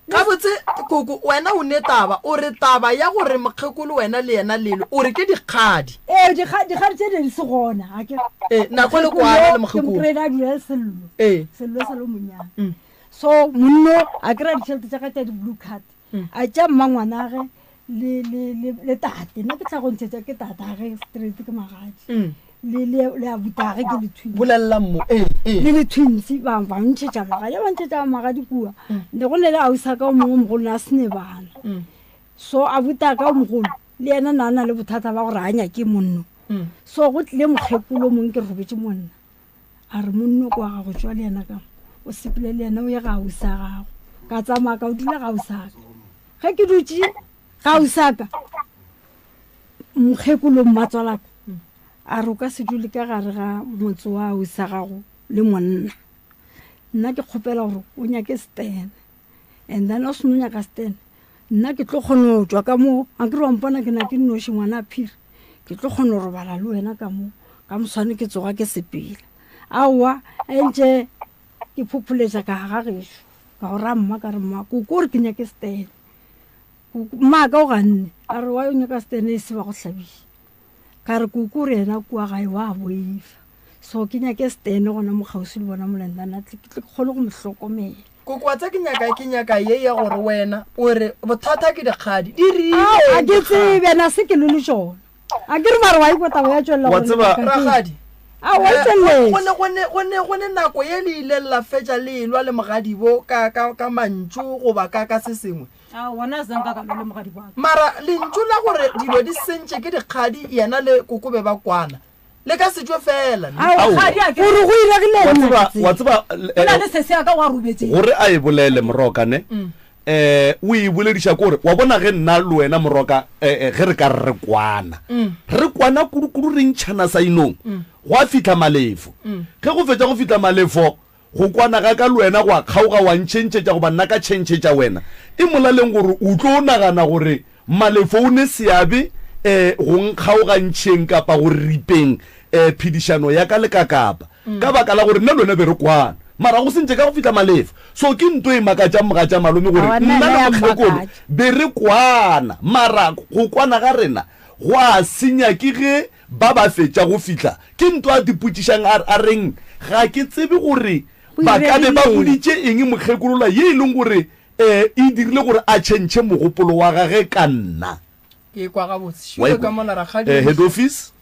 Gabotse koko wena o ne taba o re taba ya gore mokgekolo wena le yena lelo o re ke dikgadi. Ee dikgadi tše ne di se gona ga ke. Ee nako le kwana le mokgekolo. Ke mo kry-ile a dula le Sello. Ee. Sello e sa le monyane. So monno a kry-a ditšhelete tša gage tša di-blue card. A tša mmangwanage le, le, le, le tate nna ke tla go ntshetša ke tatage straight ke magadi le, le, le abutage ke le twins bolelela mo ee ee le le twins ba ba ntšhetša magadi ba ntšhetša magadi kua ne go ne le ausa ka o mongwe mogolo ne a se ne bana so abuta ka o mogolo le yena na na le bothata ba gore a nyake monno so go tlile mokgekolo mongwe ke robetše monna A re, Monno kwa gago, tšwa le yena ka mo, o sepele le yena o ye ga ausi a gago. Ka tsamaya ka o dula ga ausi a ka. Ge ke dutše ga ausi a ka, mokgekolo mmatswalaka a re o ka se dule ka gare ga motse wa ausi a gago le monna. Nna ke kgopela gore o nyake stene. And then o seno nyaka stene, nna ke tlo kgona go tšwa ka mo, a ke re wa mpona ke na ke nnoši ngwana a phiri. Ke tlo kgona go robala le wena ka mo, ka moswane ke tsoga ke sepela. Aowa, a ntše ke phopholetša ka ga gešo, ka go ra mma ka re mma, koko o re ke nyake stene. Mma ka o ganne, a re wa yo nyaka stene e se ba go hlabiša. Ka re koko o re yena kua gae wa boifa. So ke nyake stene gona mo kgauswi le bona molendana, tle ke tle ke kgone go mo hlokomela. Koko wa tsa ke nyaka ke nyaka ye ya gore wena o re bothata ke dikgadi di rile. A ke tsebe na se ke le le tšona. A ke re mara wa ikwa taba ya tšwelela Wa tseba rakgadi. A wa tšwelela. Go ne go ne go ne go ne nako ye le ileng la fetša le elwa le mogadibo ka ka ka mantšu goba ka ka se sengwe. A wona a zanka ka lwa le mogadibo wa ka. Mara lentšu la gore dilo di sentše ke dikgadi yena le koko be ba kwana. Le ka se tšwe fela. Ne? Aowa, Aowa. gore go iregile Wa eng tseba, nako wa tseba, Go na le sesi ya ka wa robetšeng. Gore a e bolele, Moroka, ne? Eh, o e bolediša kore, wa bona ge nna le wena, Moroka, eh, eh, ge re ka re re kwana. Re kwana kudu-kudu re ntšhana sa inong. Gwa fihla Malefo. Ge go fetša go fihla Malefo, Go kwana ga ka le wena go a kgaoga, wa ntšhentšhetša goba nna ka tšhentšhetša wena. E molaleng gore o tlo nagana gore Malefo o ne seabe go nkgaogantšheng kapa go ripeng phedišano ya ka le Kakapa ka baka la gore nna le wena be re kwana. Mara go sentše ka go fihla Malefo. So ke nto e makatšang mogatša malome gore nna le mokgekolo be re kwana mara go kwana ga rena gwa senya ke ge Ba ba fetša go fihla, ke nto a dipotšišang a, a reng, Ga ke tsebe gore ba ka be ba boditše eng mokgekolola ye e leng gore e, e dirile gore a tšhentšhe mogopolo wa gage ka nna. Ke kwa gabotse. Wa Šupe ikwa? ka mola rakgadi. Eh, head office?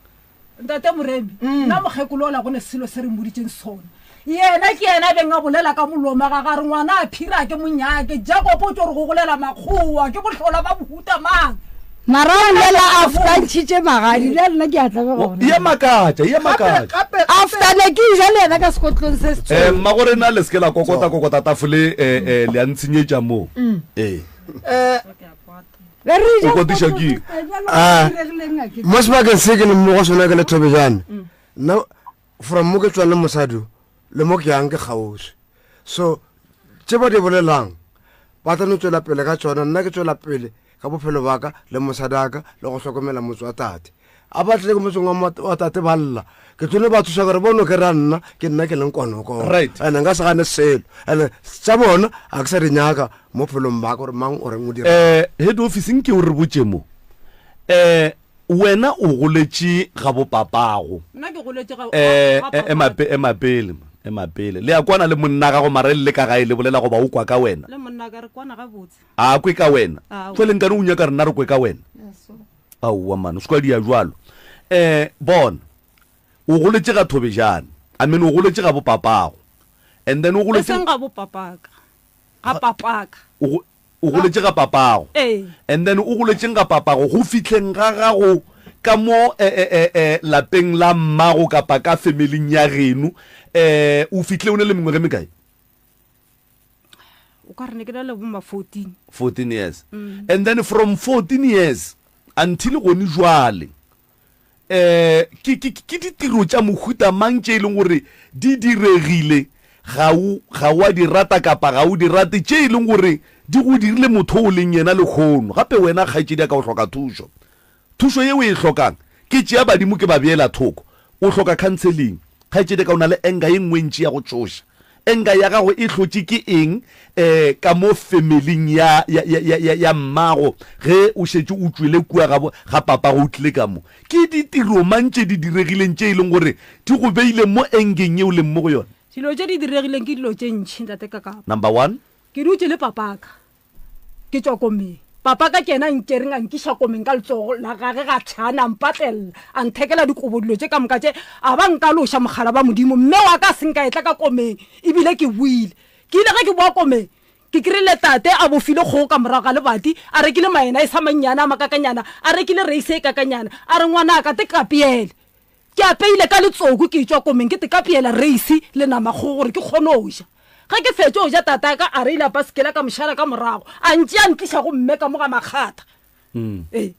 Ntate Moremi, nna mokgekolola go ne selo se re mmoditšeng sona. Yena ke yena a beng a bolela ka molomo wa gagwe a re, Ngwana a phira a ke monyake, Jakobo o tšo re gogolela makgowa, ke bohlola ba mohuta mang? Mara o bolela after ntšhitše magadi, bjale nna ke a tlabega gona. E a makatša, e a makatša. After ne ke ja le yena ka sekotlong se se Eh, mmago rena le se ke la kokota kokota tafole eh, eh, le a ntshenyetša mo. Ee. Be re ja O kotiša sekotlong ke se eng? se bjale Ah. go diregileng a ke mo sebakeng se ke leng mo go sona ke le thobejane nna from mo ke tswang le mosadi o, le mo ke yang ke kgauswi so tše ba di bolelang ba tla no tswela pele ka tsona nna ke tswela pele ka bophelo ba ka le mosadi aka le go hlokomela motse wa tate a ba tlile ko motseng wa tate ba lla ke tlo no ba thusa gore bono ke ra nna ke nna ke leng konokono Right. ande nka se gane selo ande tša bona a ke sa di nyaka mo phelong ba ka gore mang o reng o dira Eh, head office nke o re botše mo eh Wena o goletše ga bopapago. Nna ke goletše ga, Eh, ga eh, ema pe, ema pele, man, ema pele. Le a kwana le monna gago mara e le ka gae le bolela goba o kwa ka wena? Le monna ka re kwana gabotse. A kwe ka wena? Aowa. Jwale nkane o nyaka rena re kwe ka wena? Aowa man, o se kwa dia jwalo. Eh, bona, o goletše ga Thobejane. I mean, o goletše ga bopapago. And then o E goletše seng ga bopapaka. Ga papaka. O go, O goletše ga papago. Ee. And then o goletšeng ga papago go fihleng ga gago ka mo e, e, e, e, lapeng la mmago kapa ka familing ya geno, eh, o fihlile o ne le mengwaga e mekae? O ka re ne ke na le bo ma 14. 14 years. Mm. And then from 14 years until gone jwale eh ke ke ke ditiro tša mohuta mang tše e leng gore di diregile ga o ga wa di rata kapa ga o di rate tše e leng gore di go dirile motho o leng yena lehono gape wena kgaetšedi ya ka o hloka thušo Thušo ye o e hlokang, ke tšea badimo ke ba beela thoko. O hloka counseling. Kgaetšedi ka o na le anger ye nngwe ntši ya go tšoša. Anger ya gago e hlotše ke eng eh ka mo familing ya ya ya ya ya, ya mmago ge o šetše o tšwele kua ga ga papago o tlile ka mo? Ke ditiro mang tše di diregileng tše e leng gore di go beile mo angeng ye o leng mo go yona? Dilo tše di diregileng ke dilo tše ntši, Ntate Kakapa. Number one. Ke dutše le papaka. Ke tšwa komeng. Papa ka ke yena a nkereng a nkiša komeng ka letsogo la gage ga tšhana, a mpatlelela, a nthekela dikobo dilo tše ka moka tše, a ba nkaloša mogala ba Modimo. Mme wa ka a se nka etla ka komeng, ebile ke boile. Ke ile ge ke boa komeng, ke kry-ile tate a bofile kgogo ka morago ga lebati, a rekile maena e sa mannyane a makakanyana, a rekile reise e kakanyana, a re, Ngwanaka, te kapeele. Ke apeile ka letsoku ke etšwa komeng ke tekapeela reisi le namakgogo gore ke kgone go ja. Ge ke fetše go ja tataka a reila pasekela ka mošala ka morago a ntšea a ntliša go mme ka mo ga makgatha. Ee.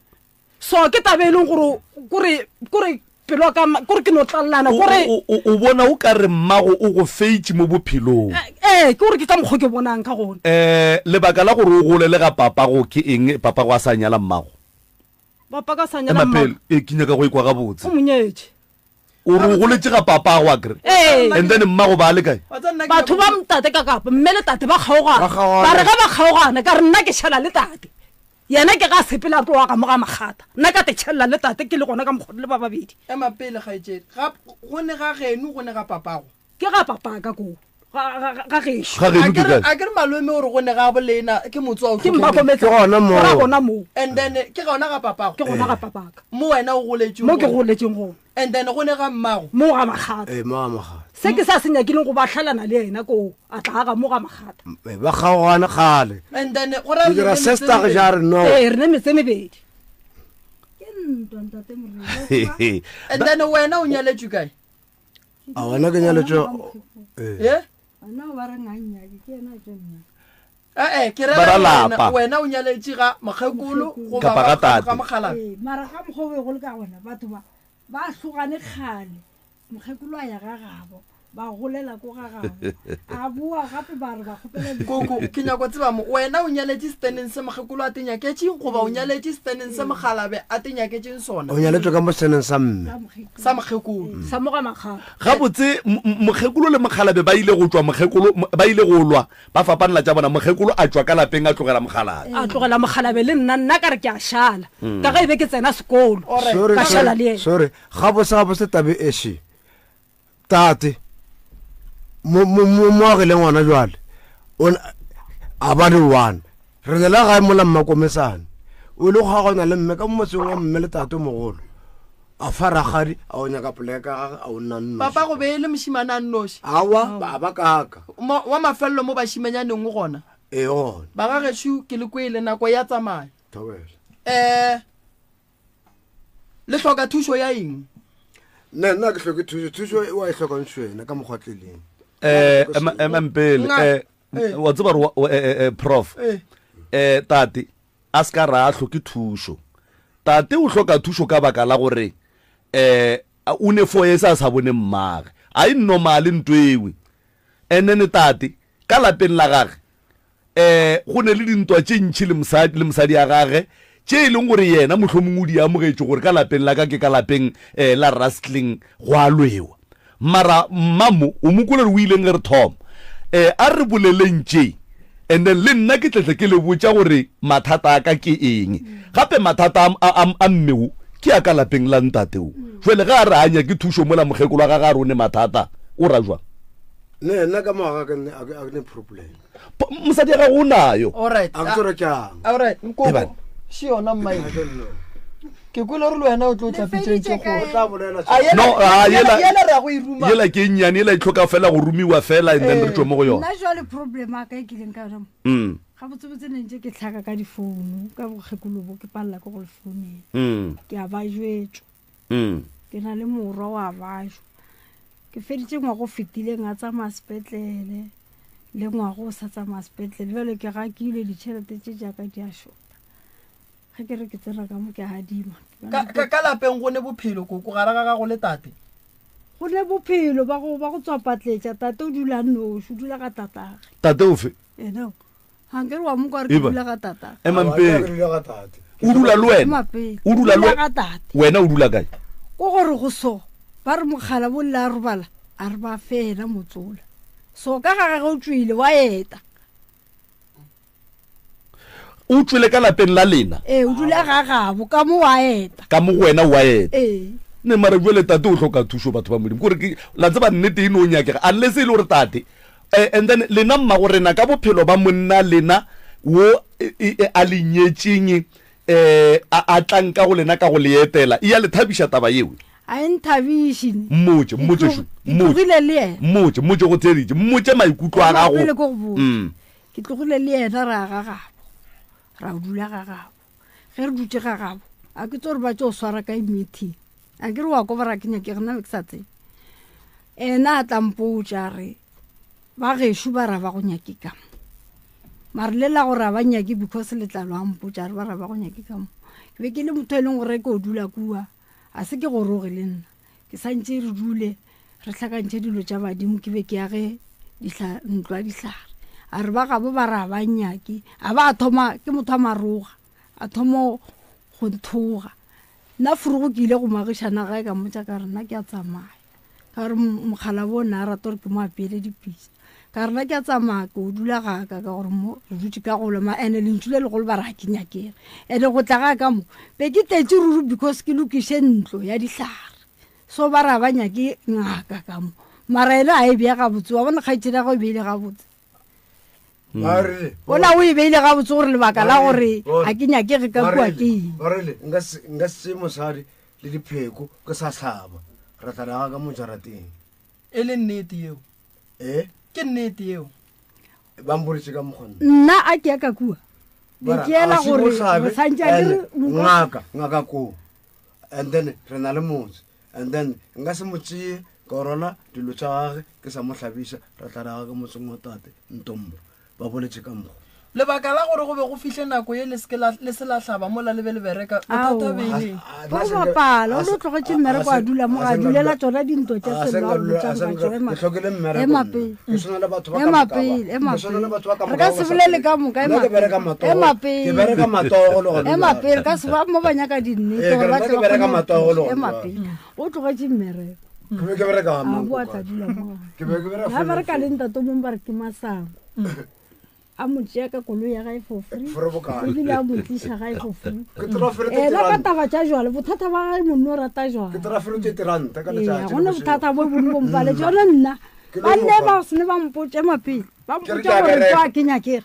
So ke taba e leng gore kore kore pelo ya ka kore ke no tlalelana kore. O bona o ka re mmago o go feitše mo bophelong. Ee, ke gore ke ka mokgo ke bonang ka gona. Lebaka la gore o golele ga papago ke eng papago a sa nyala mmago? Papa ka sa nyala Ema pele, ee, ke nyaka go ikwa gabotse. O mo nyetše. O re o goletše ga papago akere? Ee. And then mmago ba le kae? Batho ba tate ka kapa mme le tate ba kgaogana. Ba kgaogana. Ba re ge ba kgaogana ka re nna ke šala le tate. Yena ke ga sepela a tloga ka mo ga makgata. Nna ka te tšhelela le tate ke le gona ka mokgwa le ba babedi. Ema pele kgaetšedi. Ga go ne ga geno go ne ga papago. Ke ga papaka koo, ga gešo. Ga geno ke kae? A ke re malome o re go ne ga bolena ke motse wa o Ke Mmakometsa. Ke gona moo. Go ra gona moo. And then ke gona ga papago. Ke gona ga papaka. Mo wena o goletšeng Mo ke goletšeng gona. And then go ne ga mmago. Mo ga Makgata. Ee, mo ga Makgata. Se ke sa se nyakileng go ba hlalana le yena koo, a tla aga mo ga Makgata. Ee, ba kgaogane kgale. And then go ra Ke dira sister ge ja re no. Ee, re ne metse e mebedi. Ke ntwa ntate Morena. And then wena o nyaletšwe kae? A wena ke nyaletšwe ee. Wena o ba reng a nnyake ke yena a tlo nnyaka. Ee, ke Ba rera ra gore wena, lapa. wena o nyaletše ga mokgekolo goba Kapa ga ga, tate. ga mokgalabje. Ee, mara ka mokgwa o be go le ka gona batho ba ba hlogane kgale mokgekolo a ya ga gabo ba golela ko ga gabo a boa gape ba re ba kgopela di- Koko, ke nyako tseba mo, wena o nyaletše seteneng se mokgekolo a te nyaketšeng goba o nyaletše seteneng se mokgalabe a te nyaketšeng sona? O nyaletšwe ka mo seteneng sa mme. Sa mokgekolo. Sa mokgekolo. Sa mo ga Makgala. Gabotse, m- m- mokgekolo le mokgalabe ba ile go tšwa mokgekolo, m- ba ile go lwa, ba fapanela tša bona, mokgekolo a tšwa ka lapeng a tlogela mokgalabe. A tlogela mokgalabe le nna, nna ka re ke a šala, ka ge e be ke tsena sekolo, Sorry, ka šala sorry, le yena. sorry. Gabotse, gabotse tabe eše. Tate, mo, mo, mo, mo agileng gona jwale, o ne, a ba le one. Re ne la gae mola Mmakomesane. O ile go kgaogana le mme ka mo motseng wa mme le tate mogolo. A fa rakgadi, a o nyaka poleke ya gage, a o nna nnoši. Papa go be e le mošemane a nnoši. Aowa, ba ba kaka. Mo, wa mafelelo mo bašimanyaneng o gona. Ee, gona. Bagagešo, ke le kwele, nako ya tsamaya. Thobela. Eh. Le hloka thušo ya eng? Nna nna ke hloke thušo, thušo e wa e hlokang wena ka mokgwa tleleng. Eh, ema mpele, eh, wa tseba gore eh, eh, prof, eh, tate a se ka ra a hloke thušo. Tate o hloka thušo ka baka la gore eh o ne fo e sa sa bone mmage. A e normale nto ewe. And then tate ka lapeng la gage um go ne le dintwa tše ntši le mosadi, le mosadi ya gage tše e leng gore yena mohlomongwe o di amogetše gore ka lapeng la ka ke ka lapeng um la rustling go a lwewa. Mara mma mo o mo kwele gore o ileng ge re thoma. Um a re boleleng tše and then le nna ke tletle ke le botša gore mathata a ka ke eng. Gape mathata a, a, a, a mme wo ke a ka lapeng la ntate wo. Jwale ge a re a nyake thušo mola mokgekolo wa gage a re o ne mathata, o ra jwang? Ne nna ka mo ga ka nne a ke a ke ne problem. Mosadi ya gago o nayo. Alright. A ke tsore kang. Alright, Ebane. nkoko. Še yona mma e. Ke kwele gore le wena o tlo tla pitšeng tše kgolo. O tla bolela A yela- No, a yela yela- yela re ya go e ruma. Yela ke e nnyane, yela e hloka fela go rumiwa fela and then re tšwe mo go yona. Nna jwale problem ya ka e kileng ka yona mo. Mm. Gabotsebotse ne ntse ke tlhaka ka difounu ka bokgekolo bo ke palela ke go le founela. Ke a ba jwetšwa. Ke na le morwa wa bajwa. Ke feditše ngwaga o fetileng a tsamaya sepetlele. Le ngwago o sa tsamaya sepetlele. Bjale ke gakile ditšhelete tše jaaka di a šota. Ge ke re ke tsena ka mo ke adima. Ka, ka, ka lapeng go ne bophelo koko gare ga gago le tate? Go ne bophelo ba go ba go tswapatletša. Tate o dula noši, o dula ga tatage. Tate ofe? Ena o. Ga nke re wa mo kwa re ke Eba. dula ga tatage. Emang Aowa, pele. ke dula ga tate. O dula le wena? Ema pele. O dula le Dula we- ga tate. Wena o dula kae? Ko gore go so, ba re mokgala bo lle a robala, a re ba fe yena motsola. So ka ga gagwe o tšwile wa eta. O tšwele ka lapeng la lena? Ee, o dula ga gabo, ka mo wa eta. Ka mo go wena wa eta. Ee. Ne mara jwale tate o hloka thušo batho ba Modimo. Kore ke la tseba nnete e no nyakega unless e le gore tate eh, and then lena mmago rena ka bophelo ba monna lena wo e, e, e, a le nyetšeng eh a, a tlang ka go lena ka go le etela e ya le thabiša taba yeo? A e nthabiše. Mmotše, mmotše šo, mmotše. Tlogile le yena. Mmotše, mmotše go theeditše, mmotše maikutlo a gago. Pele ko go botse. Mm. Ke tlogile le yena ra ga gabo. Ra dula ga gabo. Ge re dutše ga gabo, a ke tso re ba tšo swara ka meeting. A ke re wa ko bara ke nyake gona be ke sa tsebe. Ena a tla mpotša re ba gešo ba ra ba go nyake ka mo. Mare le la gore a ba nyake because letlalo a mpotša re ba ra ba go nyake ka mo. Ke be ke le motho e leng gore ke o dula kua, a se ke goroge le nna. Ke santše re dule re hlakantšhe dilo tša badimo, ke be ke age ntlo ya dihlare. A re ba gabo ba re a ba nyake, a ba a thoma, ke motho a maroga, a thoma go nthoga. Nna furugo ke ile go moagišana gae ka mmotša ka re nna ke a tsamaya, ka gore mokgalabo o ne a rata gore ke mo apeele dipitsa. Ka re nna ke a tsamaya ke o dula ga ka, ka gore mo re dutše ka golo ma, ene lentšu le legolo ba re ga ke nyakege. Ene go tla ga ka mo be ke tletše ruri because ke lokiše ntlo ya dihlare, so ba re ga ba nyake ngaka ka mo. Mara ene a e bea gabotse, wa bona kgaetšedi ya gagwe e beile gabotse. Ba rile, Ola o e beile gabotse gore lebaka la Ba gore rile, ga ke nyakege ka ba kua rile, ke eng. ba rile, nka se, nka se tseye mosadi le dipheko ke sa hlaba, ra tla ra ga ka mo jarateng. E le nnete yeo? E? Ke nnete yeo. Ba mpoditše ka mokgwa nna. Nna a ke ya ka kua. Be Bara, ke ela a se gore bo hlabe, re santše a ke re and nko- ngaka, ngaka koo. And then re na le motse. And then nka se mo tseye ka rwala dilo tša gage ke sa mo hlabiša, ra tla ra ga ka motseng wa tate Ntombo. Ba boletše ka mokgwa. Lebaka la gore go be go fihle nako ye le se ke la, le se la hlaba mola le be le bereka, bothata be e le eng? Ba go bapala, o no tlogetše mmereko a dula mo, a dulela tšona dintwa tša sello, a botša mokatšo, ema, ema pele, ema pele, ema pele. Re ka se bolele ka moka, ema pele, ema pele, ema pele, ka se ba mo ba nyaka dinnete gore ba tle ba kgone go thuša. Ema pele, o tlogetše mmereko. Ke be ke bereka A boa tla dula mo. Ga bereka le ntate o mongwe ba re ke Masango. A mo tšea ka koloi ya gae for free, For bokae? ebile a mo tliša gae for free. Ke trafere Ena ka tse taba tša jwale, bothata ba gae monno o rata jwale. Ke trafere tse teranta ka Ee, letšatši gona le bošego. bothata bo bongwe bo mpaletše. Jona nna, Ke lo ba nne mofa. ba se ne ba mpotša mapele, ba Ke re mpotša ke a gore bereka. tšwa ke nyakege.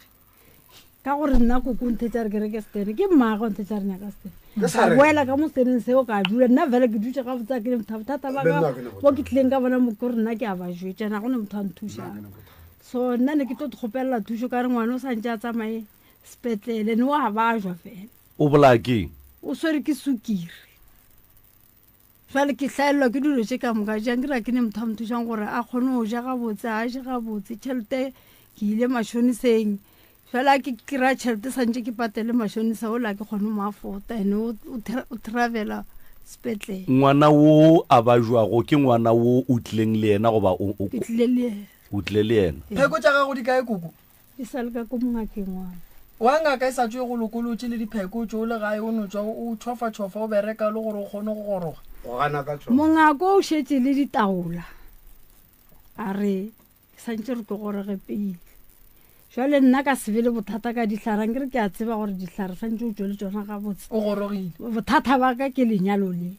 Ka gore nna koko o nthetša re ke reke setene, ke mmagwe o nthetša re nyaka setene. Ke sa Ka re. boela ka mo seteneng seo ka dula, nna fela ke dutše gabotse a ke ne motho a bothata ba Le ka nna ke ne bo ke tlileng ka bona mo ke gore nna ke a ba jwetša, na go ne motho a nthušang. So nna ne ke tlo kgopelela thušo ka re ngwana o santse a tsamaye sepetlele, ne wa bajwa fela. O bolaya keng? O swere ke sukiri. Jwale ke hlaelelwa ke dilo tše ka moka jang, ke ra ke ne motho a mo thušang gore a kgone go ja gabotse, a je gabotse. Tšhelete ke ile mashoniseng, fela ke kry-a tšhelete santse ke patele mashonisa ola ke kgone mo afford-a, ene o travela sepetlele. Ngwana wo a bajwago ke ngwana wo o tlileng le yena goba o, o, Ke tlile le yena. O tlile le yena. Pheko tša gago di kae koko? Di sa le ka ko mongakeng wa ka. Wa ngaka e sa tšwe go lokolotše le dipheko tšo le gae o no tšwa o tšhofa-tšhofa o bereka le gore o kgone go goroga. O gana ka tšona. Mongako o šetše le ditaola a re ke santše re tlo goroge pele. Jwale nna ka se be le bothata ka dihlare, nkere ke a tseba gore dihlare santše o tšwe le tšona gabotse. O gorogile. Bothata ba ka ke lenyalo le.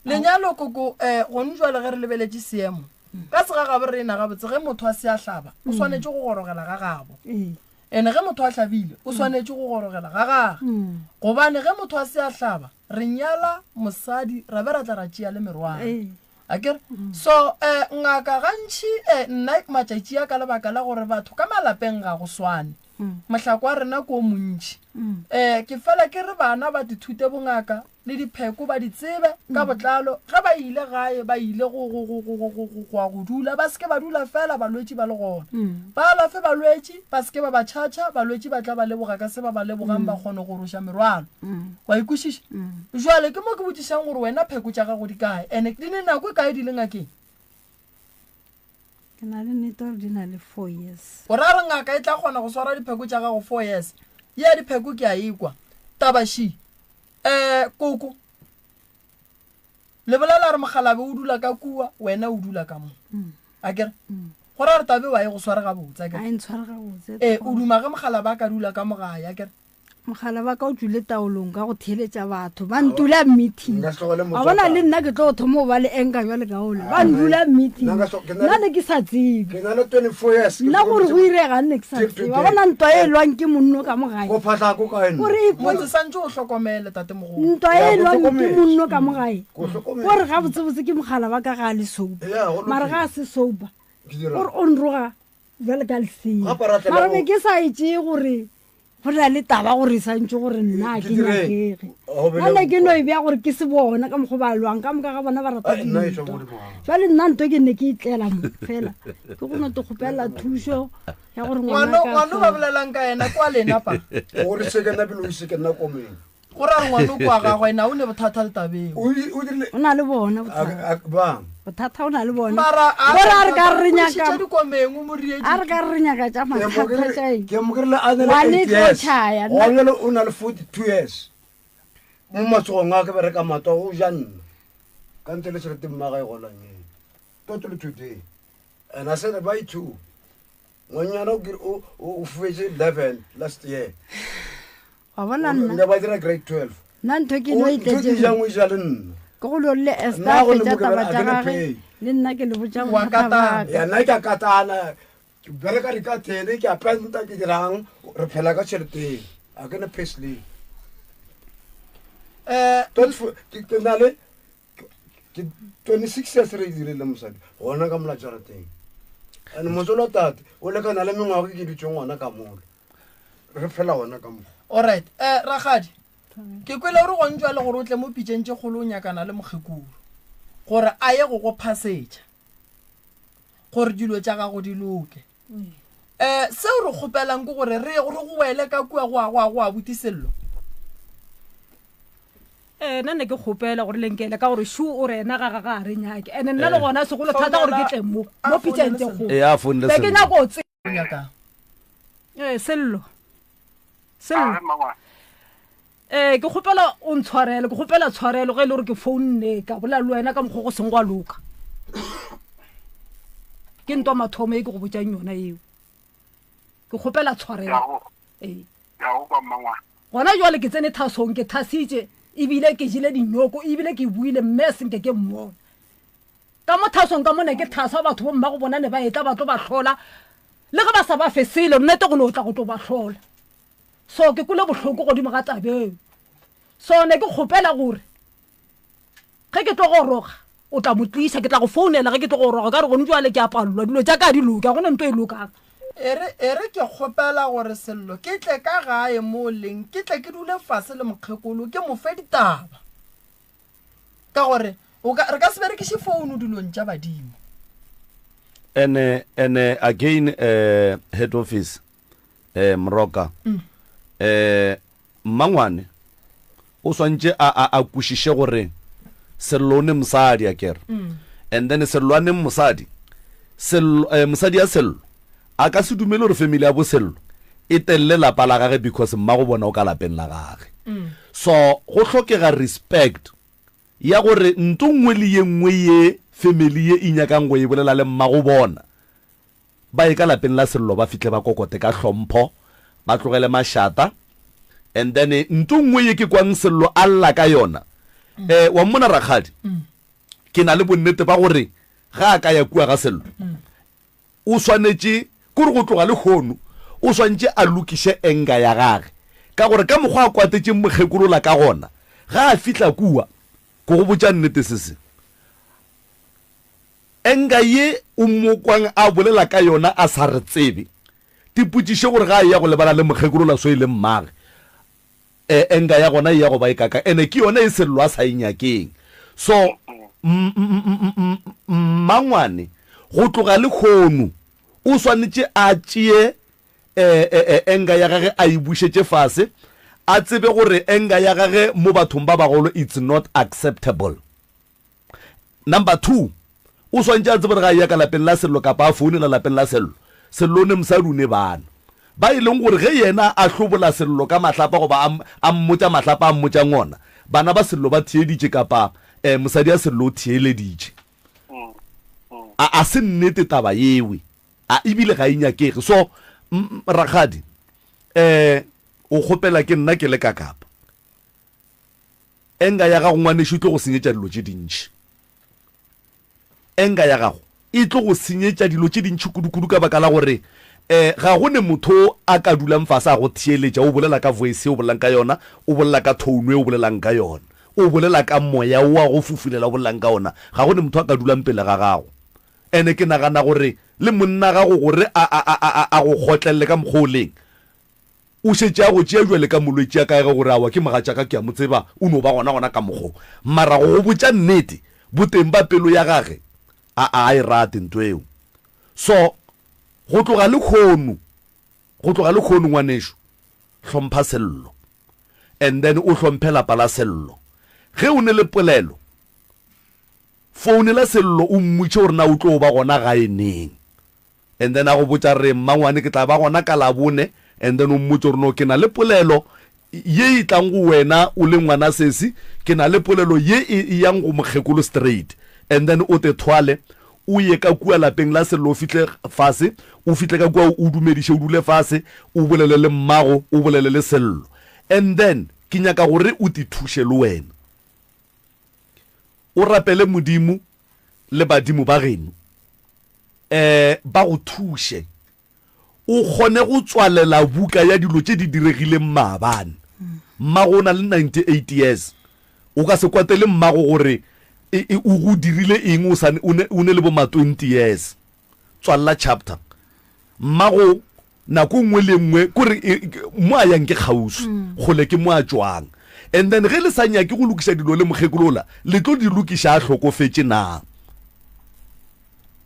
Lenyalo koko, eh, gone jwale ge re lebeletše seemo ka se ga gabo rena gabotse, ge motho a se a hlaba o swanetše go gorogela ga gabo, ene ge motho a hlabile o swanetše go gorogela ga gage, gobane ge motho a se a hlaba re nyala mosadi ra be ra tla ra tšea le merwalo. A ke re? So, eh, ngaka gantši, eh, nna matšatši a ka lebaka la gore batho ka malapeng ga go swane, mohlako wa rena ke o montši, eh, ke fela ke re bana ba dithute bongaka. le dipheko ba di tsebe ka botlalo. Ge ba ile gae, ba ile go, go, go, go, go, go, go, go ya go dula, ba se ke ba dula fela balwetši ba le gona. Ba alafe balwetši, ba se ke ba ba tšhatšha, balwetši ba tla ba leboga ka se ba ba lebogang, ba kgone go roša merwalo. Wa e kwešiša? Jwale ke mo ke botšišang gore wena pheko tša gago di kae, ene di ne nako e kae di le ngakeng? Ke na le nnete gore di na le four years. O ra re ngaka e tla kgona go swara dipheko tša gago four years? Ye ya dipheko ke a e kwa. Taba še. Eh, koko. Le bolela re mokgalabe o dula ka kua, wena o dula ka mo. A kere? Go ra re tabe wa e go sware gabotse, a kere? A e ntshware gabotse. Eh, o duma ge mokgalabe a ka dula ka mo gae, a kere? Mogala wa ka o tšwile taolong ka go theeletša batho ba ntula meeting. Wa bona le nna ke tlo thoma go ba le anger bjale ka ole. Ba ntula meeting. Nna ne ke sa tsebe. Nna gore go irega nne ke sa tsebe. Wa bona ntwa e lwang ke monno ka mo gae. Gore e Motse santše o hlokomele tatemogolo. Ntwa e lwang ke monno ka mo gae. Gore gabotsebotse ke mogala wa ka ga a le sober. Mara ga a se sober. Gore o nroga bjale ka lesea. Mara be ke sa e tšee gore Go na le taba gore e santše gore nna ke nyakege. Nna ne ke no e bea gore ke se bona ka mokgwa ba lwang ka moka ga bona ba rata dintwa. Jwale nna nto ke ne ke itlela mo fela ke go no te kgopela thušo ya gore ngwana ngwano ba bolelang ka yena kwa lena pa. Gore se ke nna pele o ise ke nna komeng. Go ra gore ngwano kwa gagwe ena o ne bothata le tabeng. O na le bona bothata. Bang. Bothata o na le bona. Mara a Gore a re ka re nyaka. dikomeng o mo rieditše. A re ka re nyaka tša mathata tša eng. Ke mo kry-ile a na le Ngwane eight tlo years. tšhaya, nna- Gona bjale o na le 42 years. Mo matsogong a ke bereka matsogo o ja nna. Ka ntle le tšhelete mma ga e golang eo. Totally today. And I said bye too. Ngwanyana o kere o o fetše 11 last year. Wa bona nna. Nka ba dira grade 12. Nna ntho ke no e tletse. Ntho ke e ja le nna. Ke go lo le Esther fetša taba tša gagwe. Le nna ke le botša bothata ba ka. Ya nna ke a katana. Ke bereka dikathene, ke a penta, ke dirang, re phela ka tšhelete. A ke ne pay slip. Eh, ke na le ke 26 years re e dirile mosadi gona ka mola jarateng. And motsolo tate o lekana le mengwaga ke ditseng gona ka mola. Re phela gona ka mo. Alright, eh rakgadi. Ke kwele gore gone jwale gore o tle mo pitšeng tše kgolo o nyakana le mokgekolo gore a ye go go phasetša gore dilo tša gago di loke. Eh seo re kgopelang ke gore re re go wele ka kua go a go a go abuti Sello. Eh nna ne ke kgopela gore le nkele ka gore shu o rena ga ga ga re nyake. Ene nna le gona segolo thata gore ke tle mo mo pitšeng tše kgolo. Eh a founele Be ke Sello. nyako tse. O nyakang? Eh Sello. Sello. A re mmangwane. Eh ke kgopela o ntshwarele, ke kgopela tshwarelo ge e le gore ke founne ka bolela le wena ka mokgwa go seng gwa loka. Ke ntwa mathomo e ke go botšang yona eo. Ke kgopela tshwarelo. Ya go. Ee. Ya go kwa mmangwane. Gona jwale ke tsene thasong, ke thasitše ebile ke jele dinoko ebile ke buile mme senke ke mmona. Ka mo thasong ka mo ne ke thasa batho bo mmago bona ne ba etla ba tlo ba hlola, le ge ba sa ba fe selo, nnete go no tla go tlo ba hlola. So ke kwele bohloko godimo ga tabeo. So ne ke kgopela gore ge ke tlo goroga o tla mo tlisa, ke tla go founela ge ke tlo goroga, ka re gone jwale ke a palelwa, dilo tša ka di loke, ga gona nto e lokang. E re, e re ke kgopela gore Sello ke tle ka gae mo leng, ke tle ke dule fase le mokgekolo ke mo fe ditaba. Ka gore o ka, re ka se berekiše founu dilong tša badimo. Ene, ene again eh, head office eh, Moroka mm. eh, mmangwane o swantše a, a, a kwešiše gore Sello o ne mosadi a kere mm. and then Sello a neng mosadi Sello, eh, mosadi ya Sello a ka se dumele gore family ya bo Sello e telele lapa la gage because mmago bona o ka lapeng la gage mm. so go hlokega respect ya gore nto nngwe le ye nngwe ye family ye e nyakang go e bolela le mmago bona ba ye ka lapeng la Sello ba fihle ba kokote ka hlompho ba tlogele mašata and then nto nngwe ye ke kwang Sello a lla ka yona mm. eh wa mmona rakgadi mm. ke na le bonnete ba gore ga a ka ya kua ga Sello mm. O swanetše, kore go tloga lehono, o swantše a lokiše anger ya gage. Ka gore ka mokgwa a kwatetšeng mokgekolola ka gona, ga a fihla kua, ko go botša nnete se se. Anger ye o mo kwang a bolela ka yona a sa re tsebe, tipotšiše gore ga a eya go lebana le mokgekolola so e leng mmage. Eh, enga ya gona e ya go ba e kaka ene ke yona e Sello a sa e nyakeng. So, mmangwane go tloga lehono o swanetše a tšee eh, eh, eh, enga ya gage a e bušetše fase, a tsebe gore enga ya gage mo bathong ba bagolo it's not acceptable. Number 2, o swantše a tsebe gore ga a eya ka lapeng la Sello kapa a founela lapeng la Sello, Sello o ne mosadi o ne bana. Ba e leng gore ge yena a hlobola Sello ka mahlapa goba a, a mmotša mahlapa a mmotšang ona, bana ba Sello ba theeditše kapa eh, mosadi ya Sello o theeleditše. A, a se nnete taba yewe, a ebile ga e nyakege. So, rakgadi, eh, o kgopela ke nna ke le ka Kapa. Anger ya gago ngwanešu e tlo go senyetša dilo tše dintši. Anger ya gago e tlo go senyetša dilo tše dintši kudu-kudu ka baka la gore um ga go ne motho a ka dulang fase a go theeletša o bolela ka voice e o bolelang ka yona, o bolela ka tone e o bolelang ka yona, o bolela ka moya o a go fufulela o bolelang ka ona. Ga go ne motho a ka dulang pele ga gago. Ene ke nagana gore le monna gago gore a, a, a, a, a go kgotlelele ka mokgwa o leng, O šetše a go tšea bjale ka molwetši a ka ge gore aowa ke mogatšaka ke a mo tseba o no ba gona gona ka mokgo. Mara go go botša nnete boteng ba pelo ya gage a a e rate nto eo. So go tloga lekhono go tloga lekhono ngwanešu hlompha Sello and then o hlomphe lapa la Sello. Ge o ne le polelo founela Sello o mmotše gore na o tlo ba gona gae neng. And then a go botša re, Mmangwane, ke tla ba gona ka Labone. And then o mmotše gore, No, ke na le polelo ye e tlang go wena o le ngwana sesi, ke na le polelo ye e e yang go mokgekolo straight. And then o te thwale, o ye ka kua lapeng la Sello, o fihle fase, o fihle ka kua o dumediše, o dule fase, o bolele le mmago, o bolele le Sello. And then ke nyaka gore o te thuše le wena. O rapele Modimo le badimo ba geno. um ba go thuše o kgone go tswalela buka ya dilo tše di diregileng maabane. Mmago o na le 98 years. O ka se kwatele mmago gore e, e, o go dirile eng o sa o ne, o ne le bo ma 20 years. Tswalela chapter. Mmago nako nngwe le nngwe kore e, mo a yang ke kgauswi, kgole ke mo a tšwang. And then ge le sa nyake go lokiša dilo le mokgekolola, le tlo di lokiša a hlokofetše na?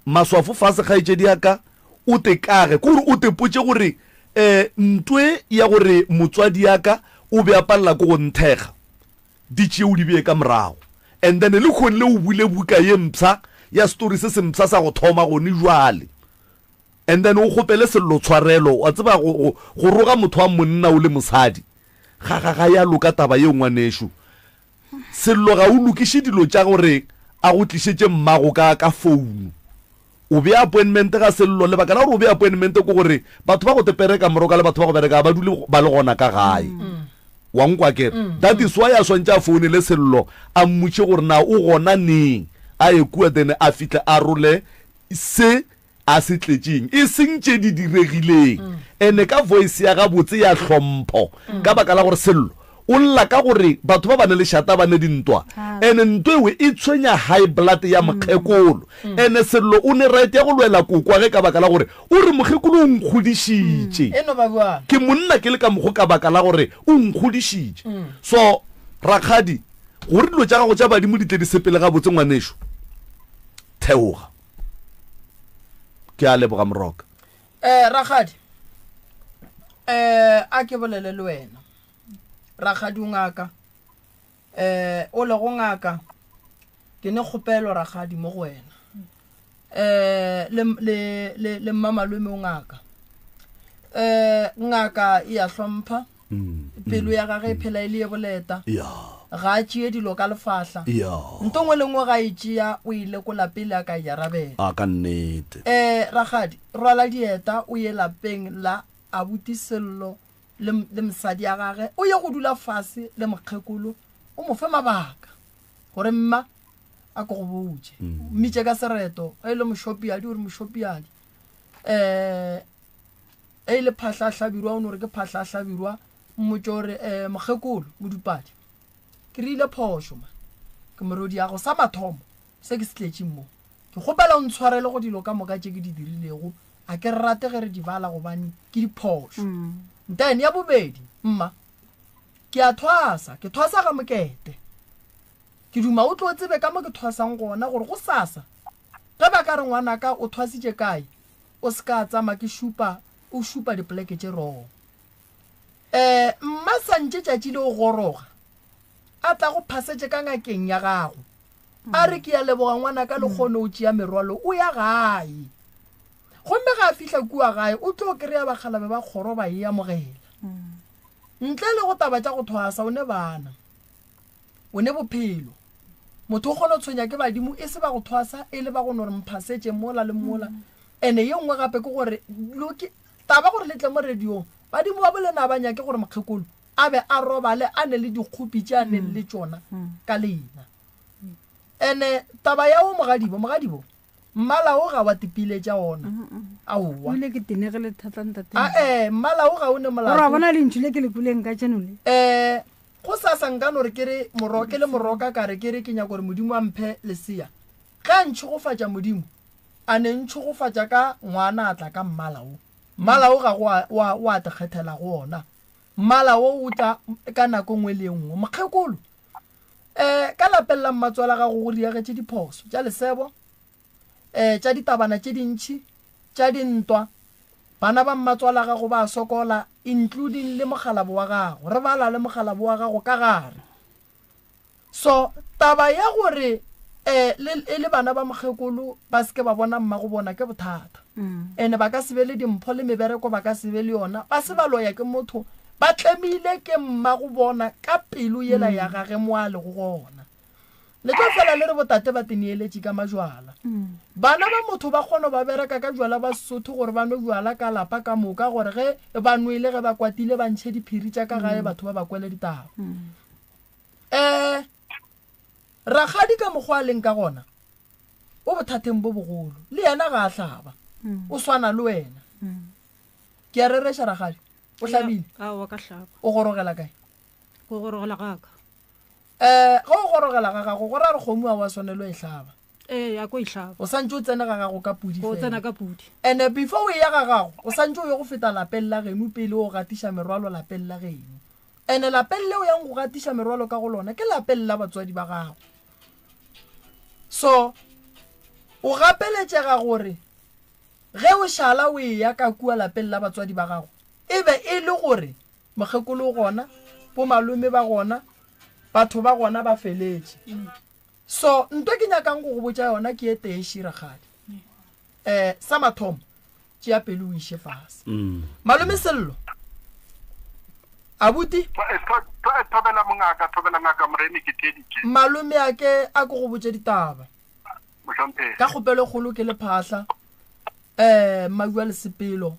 Maswafo fase kgaetšedi ya ka, o te kage, ke gore o te potše gore um ntwe ya gore motswadi ya ka o be a palela ke go nthekga, di tšee o di bee ka morago. And then lehono le o bule buka ye mpsha ya story se se mpsha sa go thoma gone jwale. And then o kgopele Sello tshwarelo, wa tseba go, go, go roga motho wa monna o le mosadi, ga, ga, ga ya loka taba yeo ngwanešu. Sello ga o lokiše dilo tša gore a go tlišetše mmago ka ka founu. O bea appointment ga Sello, lebaka la gore o bea appointment ke gore batho ba go te pereka moroka le batho ba go bereka ga ba dule ba le gona ka gae. Wa nkwa akere? That is why a swantše a founele Sello a mmotše gore na o gona neng a ye kua then a fihle a role se a se tletšeng, e seng tše di diregileng. Ene ka voice ya gabotse ya hlompho, ka baka la gore Sello o lla ka gore batho ba ba ne lešata ba ne dintwa, ene ntwa ewe e tshwenya high blood ya mokgekolo. Ene Sello o ne right ya go lwela kokwa ge ka baka la gore o re mokgekolo o nkgodišitše. E no ba bjalo. Ke monna ke le ka mokgo ka baka la gore o nkgodišitše. So rakgadi, gore dilo tša gago tša badimo di tle di sepele gabotse ngwanešo, theoga. Ke a leboga Moroka. Eh rakgadi. Eh a ke bolele le wena. Rakgadi o ngaka. Eh o le go ngaka. Ke ne kgopelo rakgadi mo go wena. Eh le le le le mmamalome o ngaka. Eh ngaka e ya hlompha. Mm, Pelo mm, ya gage e mm. phela e le ye boleta. Ya. Ga a tšee dilo ka lefahla. Ya. Nto nngwe le nngwe ga e tšea o e lekola pele a ka e arabela. A ka nnete. Eh rakgadi, rwala dieta o ye lapeng la abuti Sello le, le mosadi ya gage, o ye go dula fase le mokgekolo, o mo fe mabaka gore mma a ko go botše. Mmitše ka sereto, ge e le mošopiadi o re mošopiadi. Eh E le phahla a hlabirwa, o no re ke phahla a hlabirwa, mmotše o re, eh, mokgekolo, modupadi, ke rile phošo man, ke morwediago, sa mathomo se ke se tletšeng mo, ke kgopela o ntshwarele go dilo ka moka tše ke di dirilego, a ke rate ge re di bala gobane ke diphošo. Then ya bobedi, mma, Ke a thwasa, ke thwasa ga mokete. Ke duma o tlo tsebe ka mo ke thwasang gona gore gosasa ge ba ka re ngwanaka o thwasitše kae, o se ka tsama ke šupa o šupa dipoleke tše wrong. Eh, mma santše tšatši le o goroga, a tla go phasetše ka ngakeng ya gago, a re ke ya leboga ngwanaka lekgono o tšea merwalo o ya gae. Gomme ga a fihla kua gae o tlo kry-a bakgalabe ba kgoro ba e amogela. Ntle le go taba tša go thwasa o ne bana, o ne bophelo. Motho o kgona go tshwenya ke badimo e se ba go thwasa e le ba go no re mphasetše mola le mola. Ene ye nngwe gape ke gore loke taba gore le tle mo radiong badimo ba bolena ba nyake gore mokgekolo a be a robale a ne le dikgopi tše a neng le tšona ka lena. Ene taba ya o mogadibo, mogadibo Mmala o ga wa tipiletša ona. Aowa. O ile ke tenegile thata ntate. A eh mmala o ga o ne molato. Gore wa bona lentšu le ke le kwileng ka tšeno le. Eh go sasa nka no re ke re moro ke le moroka ka re ke re ke nyaka gore Modimo a mphe lesea. Ge a ntšhogofatša Modimo a ne ntšhogofatša ka ngwana a tla ka mmala o. Mmala o ga go a wa wa te kgethela go ona. Mmala o o tla ka nako nngwe le e nngwe. Mokgekolo um ka lapeng la mmatswala gago go diagetše diphoso tša lesebo um tša ditabana tše dintšhi tša dintwa bana ba mmatswala gago ba sokola including le mogalabo wa gago re bala le mogalabo wa gago ka gare so taba ya gore um e le bana ba mokgekolo ba seke ba bona mma go bona ke bothata mm. ene ba ka se be le dimpho le mebereko ba ka se be le yona ba se ba loya ke motho Ba tlemile ke mma go bona ka pelo yela ya gage mo a lego gona. Le tlo fela le re botate ba teneeletše ka majwala. Bana ba motho ba kgono ba bereka ka jwala ba Sesotho gore ba nwe jwala ka lapa ka moka gore ge ba nwele ge ba kwatile ba ntšhe diphiri tša ka gae batho ba ba kwele ditaba. Um rakgadi ka mokgwa a leng ka gona o bothateng bo bogolo le yena ga a hlaba o swana le wena. Ke a rereša rakgadi. O hlabile? Aowa ka hlaba. O gorogela kae? Go gorogela ga ka. Eh, ge o gorogela ga gago go ra re kgomo a wa swanelo e hlaba. Ee, a ko e hlaba. O santše o tsene ga gago ka pudi O tsena ka pudi. Ene before o eya ga gago, o santše o ye go feta lapeng la geno pele o gatiša merwalo lapeng la geno. Ene lapeng le o yang go gatiša merwalo ka go lona ke lapeng la batswadi ba gago. So, o gapeletšega gore Ge o šala o eya ka kua lapeng la batswadi ba gago, e be e le gore mokgekolo o gona, bomalome ba gona, batho ba gona ba feletše. So, nto ke nyakang go go botša yona ke e tee, Širakgadi. Um sa mathomo, tšea pelo o iše fase. Malome Sello, abuti. Thobela mongaka, thobela ngaka Moremi, ke theeditše. Malome a ke a ke go botše ditaba. Mohlomphegi. Ka kgopelo e kgolo ke le phahla, um Mmajua Lesepelo,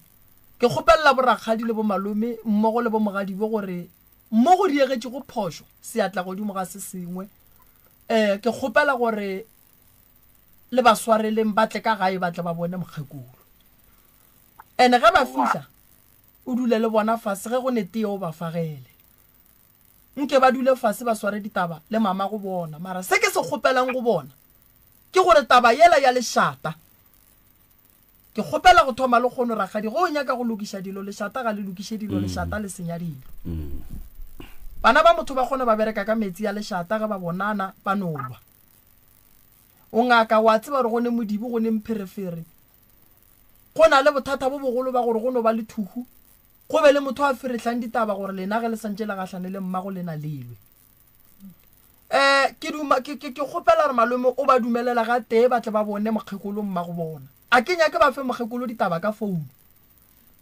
ke kgopelela borakgadi le bomalome mmogo le bomogadibo gore mo go diegetšego phošo seatla godimo ga se sengwe, um ke kgopela gore le ba swareleng ba tle ka gae ba tle ba bone mokgekolo. Ene ge ba fihla o dule le bona fase ge go ne tee o ba fagele. Nke ba dule fase ba sware ditaba le mama go bona. Mara se ke se kgopelang go bona ke gore taba yela ya lešata, ke kgopela go thoma lekgono rakgadi ge o nyaka go lokiša dilo, lešata ga le lokiše dilo, lešata le senya dilo. Bana ba motho ba kgona ba bereka ka metsi a lešata ge ba bonana ba no lwa. O ngaka wa tseba gore go ne modibo go ne mpherefere. Go na le bothata bo bogolo ba gore go no ba le thuhu Go be le motho a ferehlang ditaba gore lena ge le santše le gahlane le mmago lena le lwe. Um ke duma ke ke ke kgopela gore malome o ba dumelela ga tee ba tle ba bone mokgekolo mmago bona. A ke nyake ba fe mokgekolo ditaba ka founu.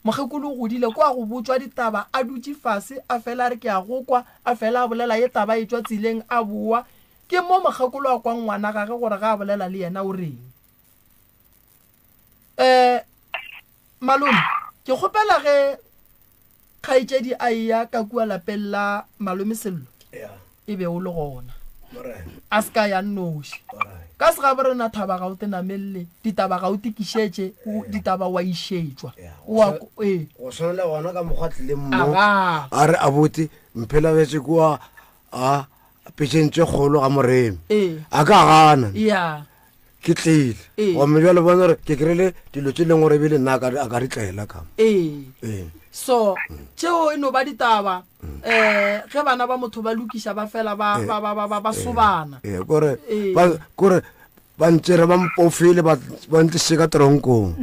Mokgekolo o godile kwa go botšwa ditaba a dutše fase a fela a re ke a go kwa a fela a bolela ye taba e tšwa tseleng a boa. Ke mo mokgekolo a kwang ngwana gage gore ga a bolela le yena o reng. Um Malome, ke kgopela ge kgaetšedi a eya ka kua lapeng la Malome Sello, e be o le gona. A se ka ya nnoši. Ka segabo rena thaba ga o te namelle, ditaba ga o te kišetše, ditaba wa išetšwa. Ee. Go swana le gona ka mokgwa tlileng mo, a re abuti mphela bjetse kua a petšeng tše kgolo ga moremi. A ka gana. Ke tlile. Ee. Gomme bjale bona gore ke kry-ile dilo tše e leng gore ebile nna a ka di- a ka di tlela ka mo. Ee. Ee. So tšeo e no ba ditaba um ge bana ba motho ba lokiša ba fela ba ba ba ba ba ba sobana. Ee, kore Ee. ba kore ba ntšere ba mpofile ba ba ntliše ka toronkong.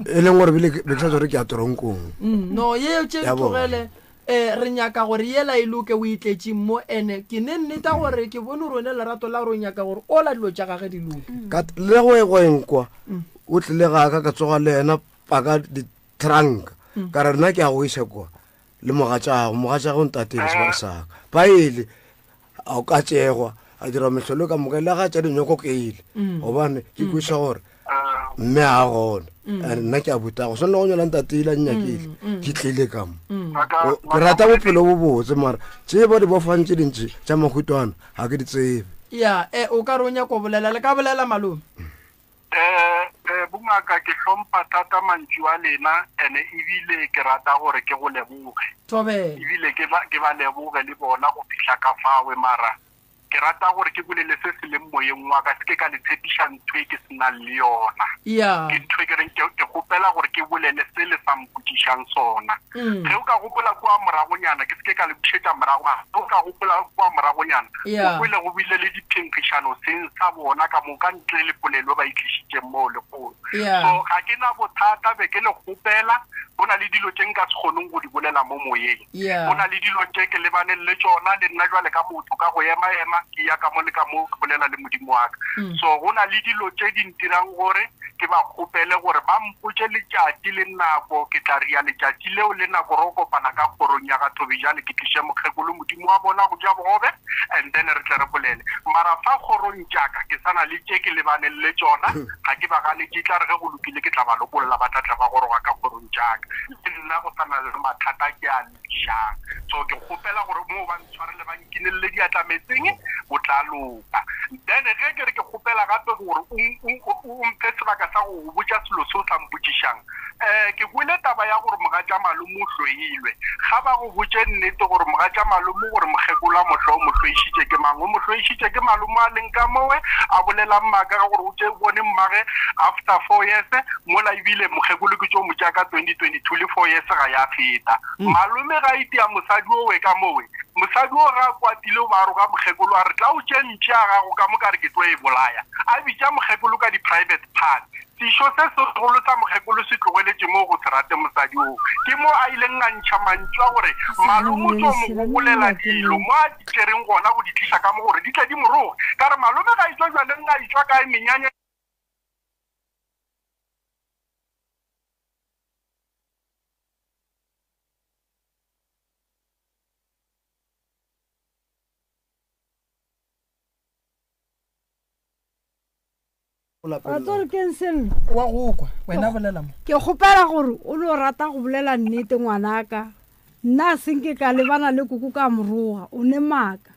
E leng gore bile ke be ke sa tsore ke ya toronkong. No yeo tše di Ya bona. tlogele um re nyaka gore yela e loke o e tletšeng mo ene ke ne nneta gore ke bone gore o ne lerato la gore o nyaka gore ola dilo tša gage di loke. Ka le go e go enkwa o tlile ga ka ka tsoga le yena paka di-trunk ka re nna ke a go iša kwa le mogatšago mogatšago ntatele sebaka sa ka ba ele a o ka tšegwa a dira mehlolo ka moka le ga tša dinyoko ke ile gobane ke kweša gore mme a gona and nna ke a butago swanela go nyola ntatele a nnyakile ke tlile ka mo ke rata bophelo bo botse mara tše ba di bofang tše dintši tša mahutwana ga ke di tsebe. Ya, e, o ka re o nyako bolela, le ka bolela malome. Eh, bongaka ke hlompha thata mantšu a lena ene ebile ke rata gore ke go leboge. Thobela. Ebile ke ba ke ba leboge le bona go fihla ka fawe mara ke rata gore ke bolele se se leng moyeng wa ka se ke ka le tshepiša ntho e ke se nang le yona. Ya. Ke ntho e ke reng ke ke kgopela gore ke bolele se le sa mpotšišang sona. Ge o ka gopola kua moragonyana ke se ke ka le bušetša morago mara ge o ka gopola kua moragonyana Ya. o kwele go bile le diphenkgišano seng sa bona ka moka ntle le polelo ba e tlišitšeng moo lekgolo. Yeah. So ga ke na bothata be ke le kgopela go na le dilo tše nka se kgoneng go di bolela mo moyeng. Yeah. Go na le dilo tše ke lebaneng le tšona le nna jwale ka motho ka go ema ema ke ya ka mo le ka mo ke bolela le Modimo wa ka. So go na le dilo tše di ntirang gore ke ba kgopele gore ba mpotše letšatši le nako ke tla ria letšatši leo le nako ro kopana ka kgorong ya ga Thobejane ke tliše mokgekolo Modimo wa bona go ja bogobe and then re tle re bolele. Mara fa kgorong tša ka ke sa na le tše ke lebaneng le tšona ga ke ba ganetše e tla re ge go lokile ke tla ba lokolla ba tla tla ba goroga ka kgorong tša ka. Le nna go sa na le mathata ke a lokišang. So ke kgopela gore moo ba ntshwarele ba nkinelele diatla metseng go tla loka. Then ge ke re ke kgopela gape gore o mphe sebaka sa go go botša selo se o sa mpotšišang. Um ke kwele taba ya gore mogatša malome o hloilwe. Ga ba go botše nnete gore mogatša malome gore mokgekolo a mohlo o mo hloišitše ke mang. O mo hloišitše ke malome a leng ka mowe a bolelang maaka ka gore o tše bone mmage after 4 years mola ebile mokgekolo ke tšo mo tšea ka 2022 le 4 years ga ya feta. Malome ga itia mosadi owe ka mowe. Mosadi o ga a kwatile o ba roga mokgekolo a re tla o tše mpša ya gago ka mo ka re ke tlo e bolaya. A bitša mokgekolo ka di private part. Sešo se segolo sa mokgekolo se tlogeletše moo go se rate mosadi oo. Ke mo a ileng a ntšha mantšu a gore malome o tlo mo gogolela dilo mo a di tšereng gona go di tliša ka mo gore di tle di mo roge. Ka re malome ga etšwa jwaleng a etšwa kae menyanya. Wa tsore keng sello? Wa go kwa wena bolela mo. Ke kgopela gore o no rata go bolela nnete ngwanaka. Nna a senke ka lebana le koko ka moroga, o ne maaka.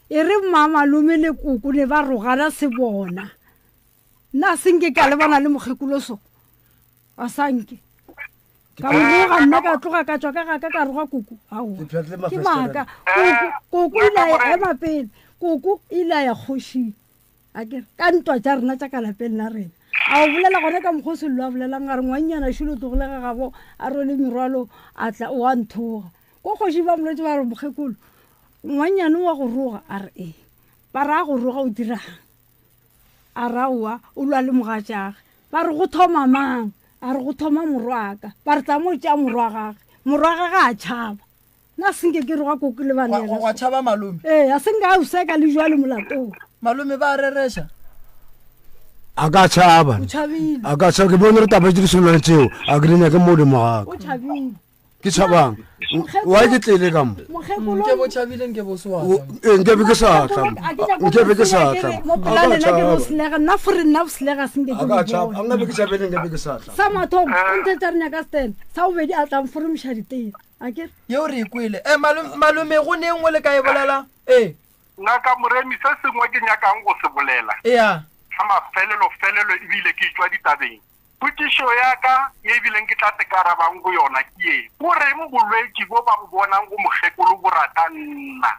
E re mma malome le koko ne ba rogana se bona. Nna a senke ka lebana le mokgekolo so. A sanke. Ka moroga nna ka tloga ka tšwa ka ga ka ka roga koko. Aowa. Ke maaka. Koko koko ile a ema pele. Koko ile a ya kgošing. A ke re, ka ntwa tša rena tša ka lapeng la rena. A o bolela gona ka mokgwa o Sello a bolelang a re ngwannyana šolo o tlogile ga gabo a rwele merwalo a tla o a nthoga. Ko kgoši ba mmoletse ba re mokgekolo ngwannyane wa go roga a re ee. Ba re a go roga o dirang? A re aowa o lwa le mogatšage. Ba re go thoma mang? A re go thoma morwaka. Ba re tla mo tšea morwa gage. Morwa gage a tšhaba. Nna senke ke roga koko le bana Gwa gwa tšhaba malome. Ee, a senke a useka le jwale molatong. Malome ba rereša. A ka tšhaba. O tšhabile. A ka tšhaba ke bone re taba tše di swana le tšeo a ke di nyake mo godimo ga ka. O tšhabile. Ke tšhabang. Why ke tlile ka mo? Mokgekolo. Nke bo tšhabile nke bo se wa tla. Ee, nke be ke sa tla. Nke be ke sa tla. Mo pela lena ke bo slega nna fore nna boslega senke ke A ka tšhaba. bo. A nka be ke tšhabile nke be ke sa tla. Sa mathomo o nthetša re nyaka stand. Sa bobedi a tla mforomiša ditee. A ke re. Yeo re e kwele. Eh, malome, malome go ne nngwe le ka e bolela? Ee. Ngaka Moremi, se sengwe ke nyakang go se bolela. Ea. Sa mafelelo-felelo ebile ke tšwa ditabeng. Potšišo ya ka ye ebileng ke tla se ka arabang go yona ke ye, Go reng bolwetši bo ba bo bonang go mokgekolo bo rata nna?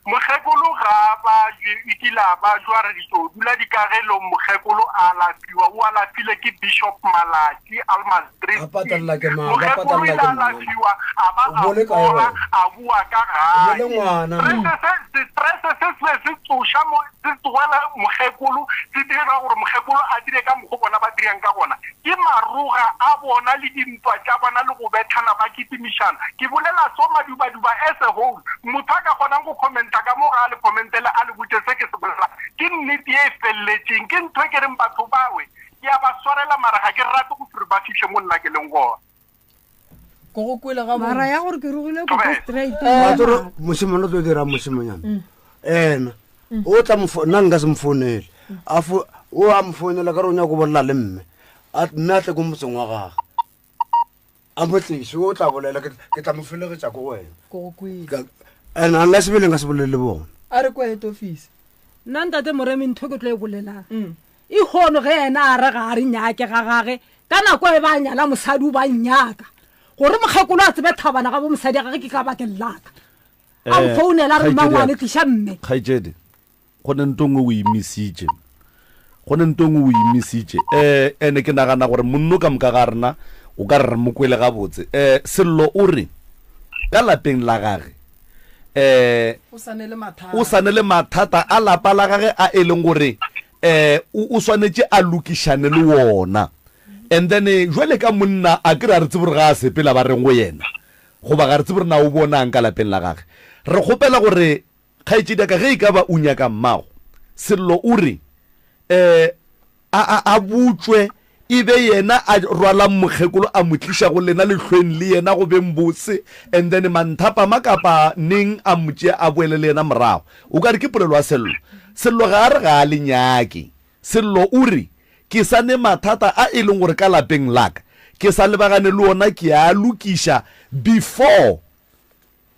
Mokgekolo ga a babje, e kile a bajwa, re tlo dula dikagelong, mokgekolo a alafiwa, o alafile ke Bishop Malatji, Almasdrift. Ba patalla ke mang? Ba Mokgekolo patalla ile ke a mang? alafiwa, a ba O a bone kae fola, wena? a boa ka O gae. bone ngwana. Stress se, stress se se be se tsoša mo, se tsogela mokgekolo, se dira gore mokgekolo a dire ka mokgo bona ba dirang ka gona. Ke maroga a bona le dintwa tša bona le go bethana ba kitimišana. Ke bolela so madubaduba as a whole. Motho a ka kgonang go commenta ka mo ga a le commentele a le botše se ke se bolelang. Ke nnete ye e felletšeng. Ke ntho e ke reng batho bawe ke a ba swarela mara ga ke rate go fre ba fihle mo nna ke leng gona. Ko go kwele gabotse. Mara ya gore ke rogile koko straight. Wa tsere mošemane o tlo dira mošemanyana. Ena o tla mo nna nka se mo founele. A fo o a mo founela ka re o nyaka go bolela le mme. A mme a tle ko motseng wa gagwe. A mo tlise o tla bolela ke ke tla mo felegetša ko go wena. Ko go kwele. Ka and unless bele nka se bolele le bona. A re kwa head office. Nna ntate Moremi ntho ke tlo e bolelang. E kgono ge yena a re ga a re nyake ga gage, ka nako e ba nyala mosadi o ba nnyaka. Gore mokgekolo a tsebe thabana ga bo mosadi ya gage ke ka bakeng laka. A Eh, mfounela a re kgaetšedi mmangwane ya ka. tliša mme. Kgaetšedi, go ne nto nngwe o imisitše. Go ne nto nngwe o imisitše. Eh, ene ke nagana gore monno ka moka ga rena o ka re re mo kwele gabotse. Eh, Sello o re ka lapeng la gage eh O sa ne le mathata. o sa ne le mathata a lapa la gage a e leng gore eh o o swanetše a lokišane le wona. And then eh, jwale ka monna a ke re a re tsebe gore ga a sepela ba reng go yena goba ga re tsebe gore na o bonang ka lapeng la gage. Re kgopela gore kgaetšedi ya ka ge e ka ba o nyaka mmago Sello o re eh a, a, a butšwe, e be yena a rwalang mokgekolo a mo tliša go lena lehlweng le yena go beng bose, and then manthapama kapa neng a mo tšea a boele le yena morago. O ka re ke polelo ya Sello. Sello ga a re ga a le nyake. Sello o re, Ke sa ne mathata a e leng gore ka lapeng la ka ke sa lebagane le ona ke a lokiša before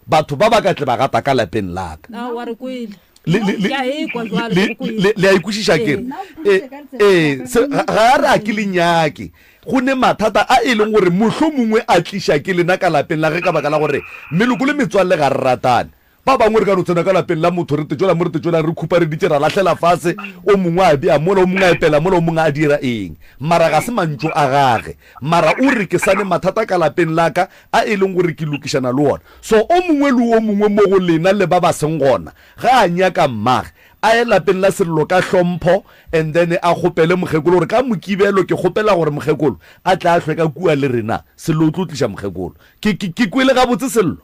Batho ba ba ka tle ba gata ka lapeng la ka. Na wa re kwele. Le, le, le, Ke a ekwa jwale, le, ke go kwele. le, le a ikwešiša ke re? Ee. E, ee, se, ga, ga a re a ke le nyake. Go ne mathata a e leng gore mohlomongwe a tliša ke lena ka lapeng la ge ka baka la gore meloko le metswalle ga re ratane. Ba bangwe re ka no tsena ka lapeng la motho re tetšola mo re tetšolang re khupareditše ra lahlela fase, o mongwe a bea mola, o mongwe a epela mola, o mongwe a dira eng. Mara ga se mantšu a gage. Mara o re ke sa ne mathata ka lapeng la ka a e leng gore ke lokišana le ona. So o mongwe le o mongwe mo go lena le ba ba seng gona, ga a nyaka mmage, a ye lapeng la sello ka hlompho and then a kgopele mokgekolo gore ka Mokibelo ke kgopela gore mokgekolo a tle a hlwe ka kua le rena. Sello o tlo tliša mokgekolo. Ke, ke, ke kwele gabotse Sello?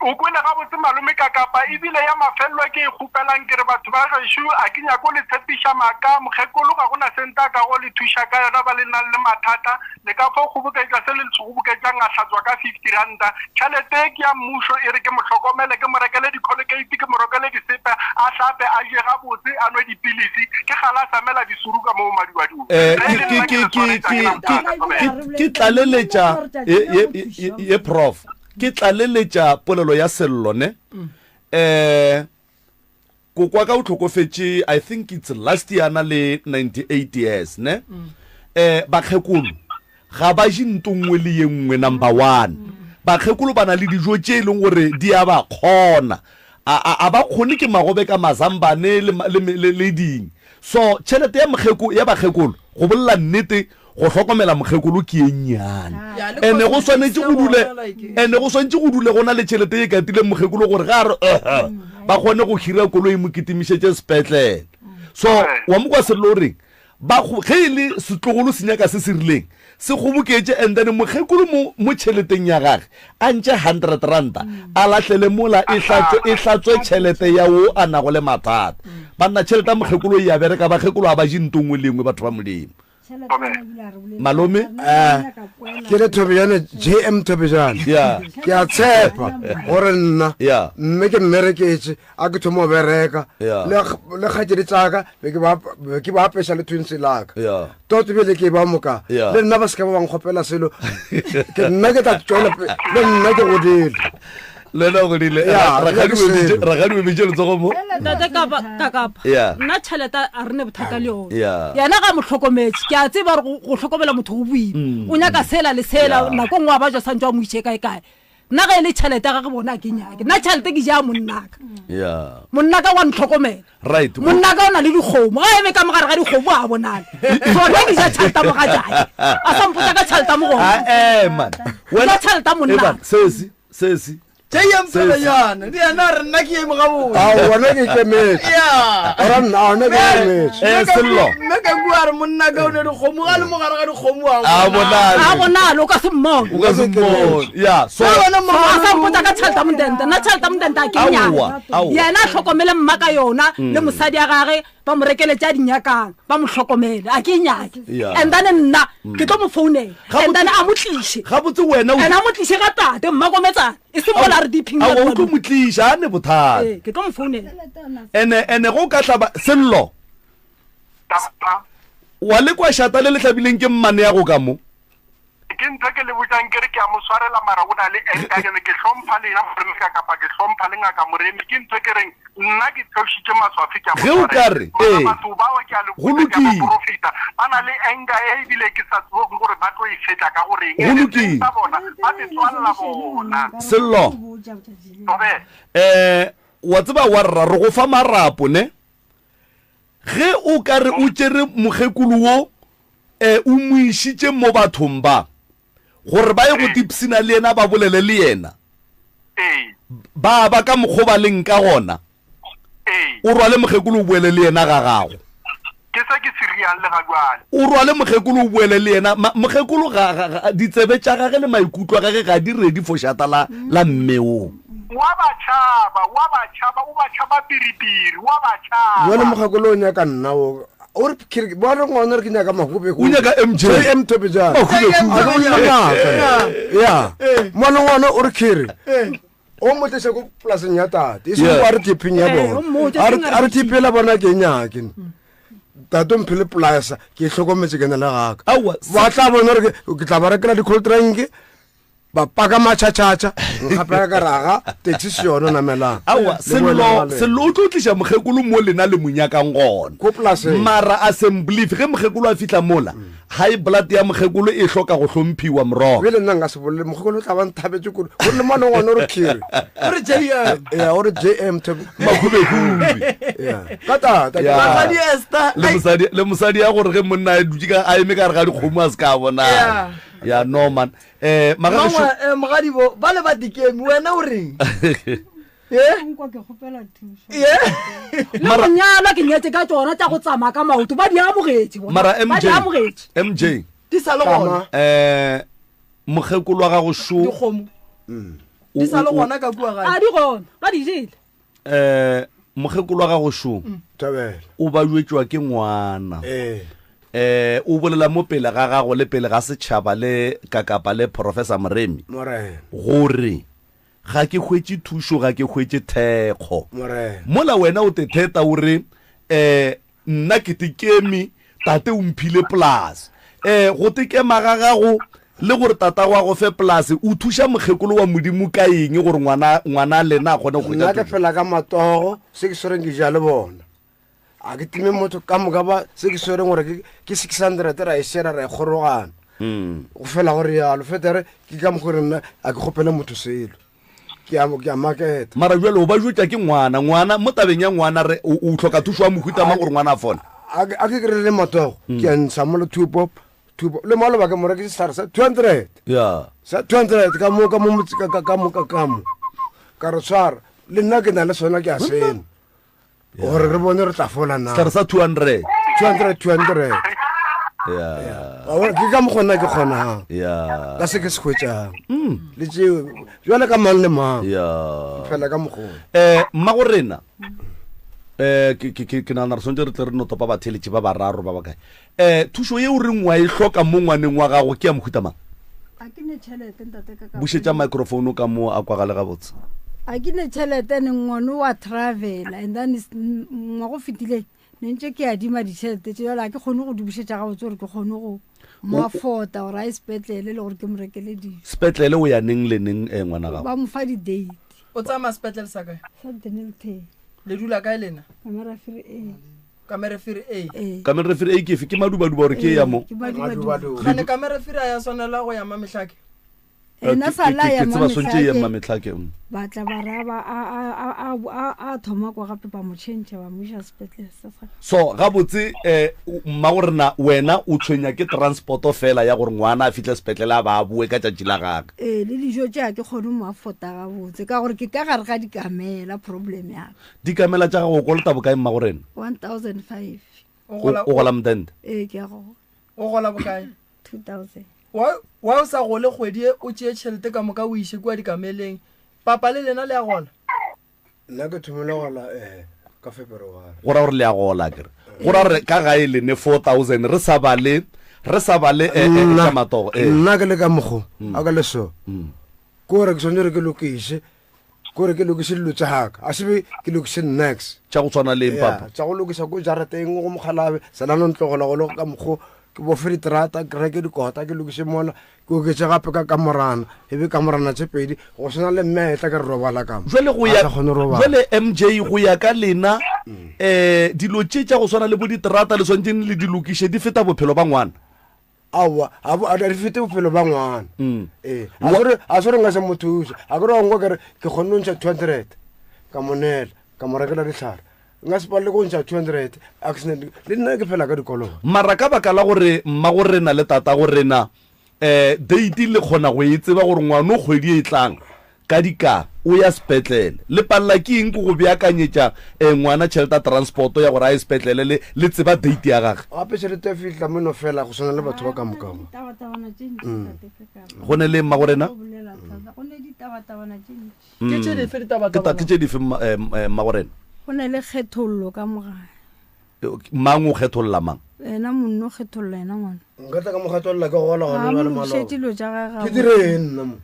O kwele gabotse malome Kakapa, ebile ya mafelelo e ke e kgopelang ke re batho ba gešo a ke nyako le tshepiša maaka, mokgekolo ga go na se nta kago le thuša ka yona ba le nang le mathata, le ka fo kgoboketša se le se kgoboketšang a hlatswa ka 50 ranta, tšhelete ye ke ya mmušo e re ke mo hlokomele ke mo rekele dikholokate ke mo rokele disepe a hlape a je gabotse a nwe dipilisi ke kgale a samela disuru ka mo maduadung. Eh, Ge e le ke nna ke ke le ke swaretše ke ga ke na ke bothata, ke thobela. ke tlaleletša ye ye ye ye prof Ke tlaleletša polelo ya Sello ne? Eh, kokwa ka o hlokofetše I think it's last year na le 98 years ne? Eh, bakgekolo ga ba je nto nngwe le ye nngwe number one. Bakgekolo ba na le dijo tše e leng gore di a ba kgona. A, a, a ba kgone ke magobe ka mazambane le, le, le, le ding. So tšhelete ya mokgeko, ya bakgekolo, go bolela nnete, go hlokomela mokgekolo ke ye nnyane. Ene go swanetše go dule, ene go swanetše go dule go na le tšhelete ye katileng mokgekolo gore ge a re uh, ba kgone go hira koloi e mo kitimišetše sepetlele. So wa mo kwa Sello o reng? Ba go, ge e le setlogolo se nyaka se se rileng, se kgoboketše and then mokgekolo mo, mo tšheleteng ya gage a ntše hundred ranta a lahlele mola e hlatswe, e hlatswe tšhelete ya wo a nago le mathata. Banna tšhelete ya mokgekolo e a bereka, bakgekolo ga ba je nto nngwe le nngwe batho ba Modimo. Malome? Eh, ke le Thobejane, JM Thobejane. Yeah. Ke a tshepa gore nna Yeah. mme ke mmereketše a ke thoma go bereka Yeah. le le kgaetšedi tsaka be ke ba be ke ba apeša le twins laka Yeah. toto bjale ke ba moka Yeah. le nna ba se ka ba ba nkgopela selo ke nna ke tla tšwela pe- le nna ke godile Le wena o godile Yeah, Ra- rakgadi ke o emitše- selo. rakgadi o emitše letsogo mo ntate kapa kakapa Yeah. nna tšhelete a re ne bothata le yone Yeah. yena ga mo hlokometse ke a tseba gore go- go hlokomela motho go boima o nyaka sela le sela Mm. Yeah. nako nngwe a ba ja santse a mo itše kae kae. Nna ge e le tšhelete ya gage bona a ke nyake. Nna tšhelete ke ja monnaka. Yeah. Monnaka wa ntlhokomela. Right. Monnaka o na le dikgomo. Ga eme ka mogare ga dikgomo a bonale. So nna ke ja tšhelete ya mogatšake. A sa mpotsa ka tšhelete ya mogoma. Ah, eh, man. Ke ja tšhelete ya monnaka. Eban, sesi, sesi. JM Phelonyana, le yena a re nna ke eme gabotse. Ao, wena ke ikemetse. Yeah. Ora nna, wena ke ikemetse. Eh, Sello. Mme ka kua a re monna ka o ne dikgomo ga le mogare ga dikgomo a A bonale. A bonale o ka se mmone. O ka se mmone. Yeah, so Ka wena So a sa mpotsa ka tšhelete ya modente. Nna tšhelete ya modente a ke Aowa, nyake. aowa. Yena a hlokomele mma ka yona le mosadi ya gage ba mo rekele tša di nyakang ba mo hlokomele a ke nyake. Yeah. And then nna ke tlo mo founela. Gabotse- And then a mo tliše. gabotse wena o And a mo tliše ga tate mmakometsana. E se mola re diping. Aowa, o tlo mo tliša a ne bothata. Ee, ke tlo mo founela. Ene ene go ka hlaba sello Tata. wa le kwa šata le le hlabileng ke mmane ya go ka mo. Ke ntho ke le botšang ke re ke a mo swarela mara o na le eng ka kene ke hlompha le yena Moremi ka kapa ke hlompha le ngaka Moremi ke ntho ke reng nna ke theošitše maswafi ke a mo Ge o ka swarela. re, Mara ee, batho bao ke a le go botša ke a ba lokile. porofeta ba na le anger e ebile ke sa tsebeng gore ba tlo e fetša ka go reng Go ene lokile. seng sa bona ba se tswalela bona. Sello. Thobela. Eh, wa tseba wa rra re go fa marapo ne? Ge o ka re o tšere mokgekolo wo um o mo išitše mo bathong ba, gore ba ye go tipshina le yena ba bolele le yena, ba ba ka mokgo ba leng ka gona, o rwale mokgekolo o boele le yena ga gago. Ke se ke se riang le ga jwale. O rwale mokgekolo o boele le yena. Mokgekolo ga, ga, ga, ditsebe tša gage le maikutlo a gage ga di ready for šata la, la mme wo. Wa ba tšhaba, wa ba tšhaba, o ba tšhaba piripiri, wa ba tšhaba. Jwale mokgekolo o nyaka nna o. O re ke re ba re ngwana re ke nyaka Mahube. O nyaka MJ. JM Thobejane. Mahube. A ke bolele maaka. Ya. Ngwana ngwana o re ke re. O mo tliše ko polaseng ya tate. E seng Yeah. ko a re tipping ya Eh, bona. o mmotse, A re seng a re a re tipping. tippela bona ke nyake. Tate o mphile polasa ke e hlokometse ke na le gaka. Aowa, Ba tla bona gore ke ke tla ba rekela di-cold drink ba paka matšhatšhatša nkgapela ka raga taxi se yone namelang aowa Le sello boele sello o tlo tliša mokgekolo mo lena le monyakang gona Ko polaseng. mara assembly ge mokgekolo a fihla mola high blood ya mokgekolo e hloka go hlomphiwa morogo bjale nna nka se bolele mokgekolo o tla ba nthabetse kudu go le mane ngwana o re kere O re JM. ya o re jm Thebe- makhubekhubi Ya. ka tata Ya. Rakgadi Esther. le mosadi le mosadi ya gore ge monna a dutše ka a eme ka gare ga dikgomo a se ka bona Yeah. ya no man eh magagešo Mangwa eh, mogadibo ba le ba dikemi wena o reng? Ye? Nkwa ke kgopela thušo. Ye? Le go nyalwa ke nyetse ka tšona tša go tsamaya ka maoto ba di amogetše bona. mara Ba mj di amogetše. mj Di sa le gona. eh mokgekolo wa gago šo Dikgomo. Di sa le gona ka kua gae. A di gona ba di jele. eh mokgekolo wa gago šo Thabela. o ba jwetšwa ke ngwana Ee. eh o bolela mo pele ga gago le pele ga setšhaba le kakapa le professor Moremi Morena. gore ga ke hwetše thušo ga ke hwetše thekgo Morena. mola wena o te theta o re eh nna ke tekeme tate o mphile polase eh go tekema ga gago le gore tata wa go fe polase o thuša mokgekolo wa modimo ka eng gore ngwana ngwana lena a kgone go nna hwetša ke thušo fela ka matogo se ke swereng ke ja le bona a ke time motho ka moka ba se ke swereng gore ke- ke 600 ra e shera ra e kgorogana go fela gore yalo fetere ke ka mokgwa gore nna a ke kgopele motho selo ke a ke a maketa mara jalo o ba jwetša ke ngwana ngwana mo tabeng ya ngwana re o o hloka thušo ya mohuta mang gore ngwana a fole a ke a ke kry-ile matogo ke a ntsha mo le two pop two pop le maloba ke mo rekise sehlare sa 200 ya sa 200 ka mo ka mo motse ka ka ka mo ka ka mo ka re tshwara le nna ke na le sona ke a seno gore re bone re tla fola na sehlare sa 200 200 200 ya Wa bona, ke ka mokgwa nna ke kgonang ya ka se ke se hwetšang le tseo jale ka mang le mang ya fela ka mokgwa eh mmago rena eh ke ke ke ke nagana re swantse re tle re no topa batheletši ba bararo ba bakae eh thušo ye o reng wa e hloka mo ngwaneng wa gago ke ya mohuta mang A ke ne tšhelete ntate ka ka bušetša microphone ka mo a kwagale gabotse A ke ne tšhelete ne ngwane wa travel and then ngwago fetileng ne ntse ke adima ditšhelete tše jale a ke kgone go di bušetša gabotse gore ke kgone go mo afforda gore a ye sepetlele le gore ke mo rekele dijo. Sepetlele o ya neng le neng eh, ngwana gago? Ba mo fa di-date. O tsamaya sepetlele sa kae? Sa Dennilton. Le dula kae lena? Kamerafere A. Kamerafere A. Ee. Kamerafere A ke efe? Ke madubaduba gore ke ya mo? Ke madubaduba. Gane kamerafere a ya swanela go ya Mamehlake? Ena Ke- sa la ke- ya ke tseba swantše ye Mmametlhake. mmametlhake mm. Ba tla ba ra ba a a a a a thoma kwa gape ba mo change ba mo iša sepetlele sa sa. So gabotse um mmago rena wena o tshwenya ke transporto fela ya gore ngwana a fihle sepetlele a ba a boe ka tšatši la gage. Ee, le dijo tše ga ke kgone mo affota gabotse ka gore ke ka gare ga dikamela problem ya ka. Dikamela tša gago o kolota bokae mmago rena? 1005. O O gola o gola mtente? Ee, ke a gola. O gola bokae? 2000. Wa wa o sa gole kgwedi e o tšee tšhelete ka moka o iše kua dikameleng. Papa le lena le a gola? Nna ke thomile gola eh ka February. Go ra gore le a gola akere? Go ra gore ka gae le ne 4000 re sa bale re sa bale eh, eh, Nna tša matogo eh. nna ke le ka mokgo a ka le so. Ke gore ke swanetše gore ke lokiše ke gore ke lokiše dilo tša gaka a se be ke lokiše nix. Tša go tshwana le eng papa? Tša go lokiša ko jarateng go mokgalabe sena no ntlogola go le ka mokgo ke bofe diterata ke reke dikota ke lokiše mola ke oketše gape ka kamorana e be kamorana tše pedi go swana le mme etla ke re robala ka mo Jwale go A ya sa kgone go robala. jwale MJ go ya ka lena eh dilo tše tša go swana le bo diterata le swanetšeng le di lokiše di feta bophelo ba ngwana. Aowa, ga bo, a di fete bophelo ba ngwana. Ee, a se gore, a se gore nka se mo thuse. A ke re wa nkwa ke re, ke kgonne go ntšha 200, ka mo neela, ka mo rekela dihlare. Nka se palelwe ke go ntšha 200, accident, le nna ke phela ka dikoloto. Mara ka baka la gore mmagorena le tatagorena, um date le kgona go e tseba gore ngwano kgwedi e tlang, Ka dika, o ya sepetlele. Le palela ke eng ke go beakanyetša ngwana tšhelete ya transport ya gore a ye sepetlele le, le tseba date ya gage? Gape tšhelete ya fihla mo no fela go swana le batho ba ka moka ba. Go ne le mmagorena? Ke tše dife Ke ta, ditabatabana? ke tše dife mma, eh, eh, mmagorena? Go na le kgethollo ka mo gae. Mang o kgetholla mang? Yena monna o kgetholla yena ngwana. Nka tla ka mo kgetholla ke gola Ga gona a bjale mo lokišetše maloba. dilo tša gage Ke gabotse. direng nna mo?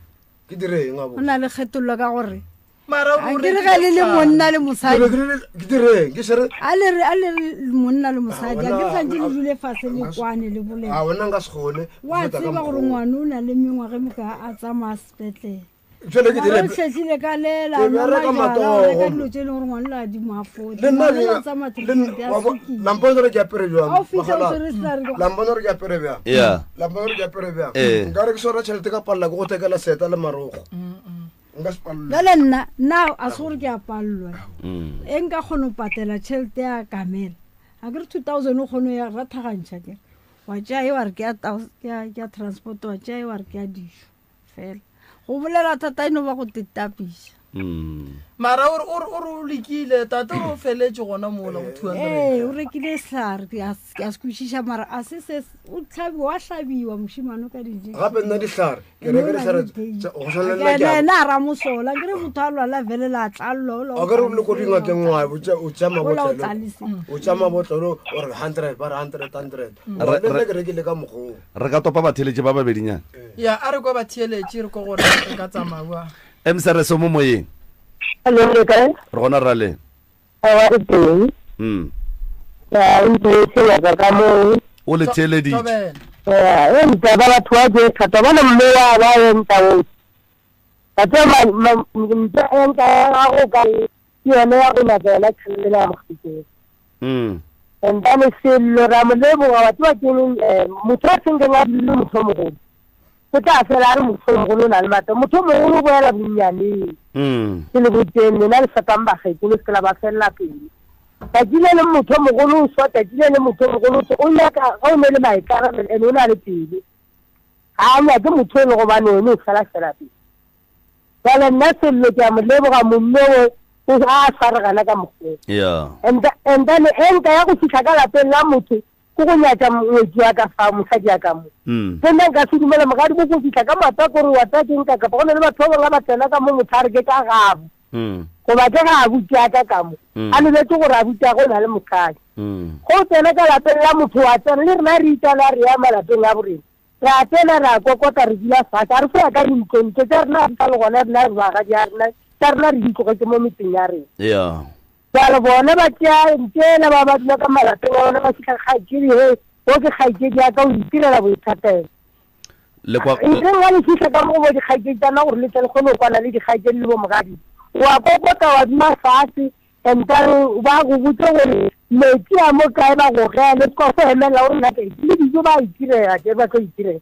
Ke direng gabotse? Go na le kgethollo ka gore Mara a o ke re ge le le monna le mosadi. Ke be ke direng? Ke se re A le re a le re monna le mosadi, a ke re Ah, santse le ah, dule fase le kwane le bolele. A wena nka se kgone go Wa feta ka tseba gore mokgwa oo. ngwana o na le mengwaga e mokae a tsamaya sepetlele. Jwale ke Mara dire o hlwehlile ka lela, Ke a nwa bereka majwala, o matsogo. reka dilo tše e leng gore ngwana o la di mo afford. Le nna Ngwana ke- o tsamaya le nna- treatment ya wa bo- sukiri. la mpona gore ke apere bjang? Ha o fihla o Mogala- tshwere sehlare ke- La mpona gore ke apere bjang? Yeah. La mpona gore ke apere bjang? Eh. Nka re ke swara tšhelete ka palela ke go thekela seeta le marokgo. Nka se palelwe. Bjale nna, nna a se gore ke a palelwa. E nka kgona go patela tšhelete ya kamela. A ke re 2000 o kgone ya rathagantšha ke. Wa tšea e wa re ke ya thous-, ke ya, ke ya transport, wa tšea e wa re ke ya dijo. Fela. Go bolela thata e no ba go tetapiša. Mara o re, o re, o re o lekile, tate o re o feletše gona mola go 200. Ee, o rekile sehlare, ke a, ke a se kwešiša, mara a se se, o hlabi, wa hlabiwa mošemane ka di-injection. Gape nna dihlare, ke Ene o reka na le dihlare date. tša, go swana le A nna ke ke a- ena a ramosola, ke re motho a lwala vele la tlallwa, ola o A ke re le ko tlalise, dingakeng ola o wa, o tša, o tša Ola o mabotlelo. tlalise. O tša mabotlelo, o re 100, ba re 100, 100. Re, Le nna re, ke rekile ka mokgwa oo. Re ka topa batheeletši ba babedinyana. Ya, a re kwa batheeletši, re kwa gore re ka tsamaya bjang. Msrs o mo moyeng. Hello, le kae? Re gona rra le. Aowa, re teng. Ya, o ntse o theeletša ka moo. O le theeleditše. Ya, e nta ba batho ba je thata bona mme wa ba enta o. Ba tse ma ma ntse e nka ya gago ka ke yone ya go nyaka yona tšhelete ya mokgekeng. And then sello ra mo leboga wa tseba ke eng, motho a senkeng a dule motho o mogolo. O tla fela a re motho o mogolo o na le maatla. Motho o mogolo o boela bonnyaneng. Ke le botseng lena le fepang bakgekolo se ke la ba felela pele. Tšatši le leng motho o mogolo o swa, tšatši le leng motho o mogolo o swa. O nyaka ga o ne le maikarabelo and o na le pelo. Ga a nyake motho e le gobane wena o fela fela pele. Jwale nna sello ke a mo leboga momme o, o a tshwaregana ka mokgwa o. And then e nka ya go fihla ka lapeng la motho ke go nyatša ngwetši wa ka fa, mosadi ya ka mo. Ke nna nka se dumela mogadi bo go fihla ka maoto a kore wa tseba ke nka kapa go na le batho ba bangwe ba tsena ka mo motho a re ke ka gabo. Goba ke ga abuti ya ka ka mo. A lebetse gore abuti ya go na le mosadi. Go tsena ka lapeng la motho wa tsena le rena re itala re ya malapeng a borena. Re a tsena re a kokota re dula fatshe. A re foya ka dintlong tse tsa rena re sa le gona rena re bagadi ya rena tsa rena re di tlogetse mo metseng ya rena. Jwale bona ba tšea ntsena ba ba dula ka malapeng a bona ba fihla kgaetšedi, he, o ke kgaetšedi ya ka o itirela boithatelo. Le kwa- Ntleng ga le fihla ka mo go bo dikgaetšedi tsa nna gore le tle le kgone go kwana le dikgaetšedi le bo mogadi. Wa kokota wa dula fatshe, and then ba go botse gore metsi a mo kae ba go gele, se ka go emela gore nna ke le dijo ba itirela, ke ba tlo itirela.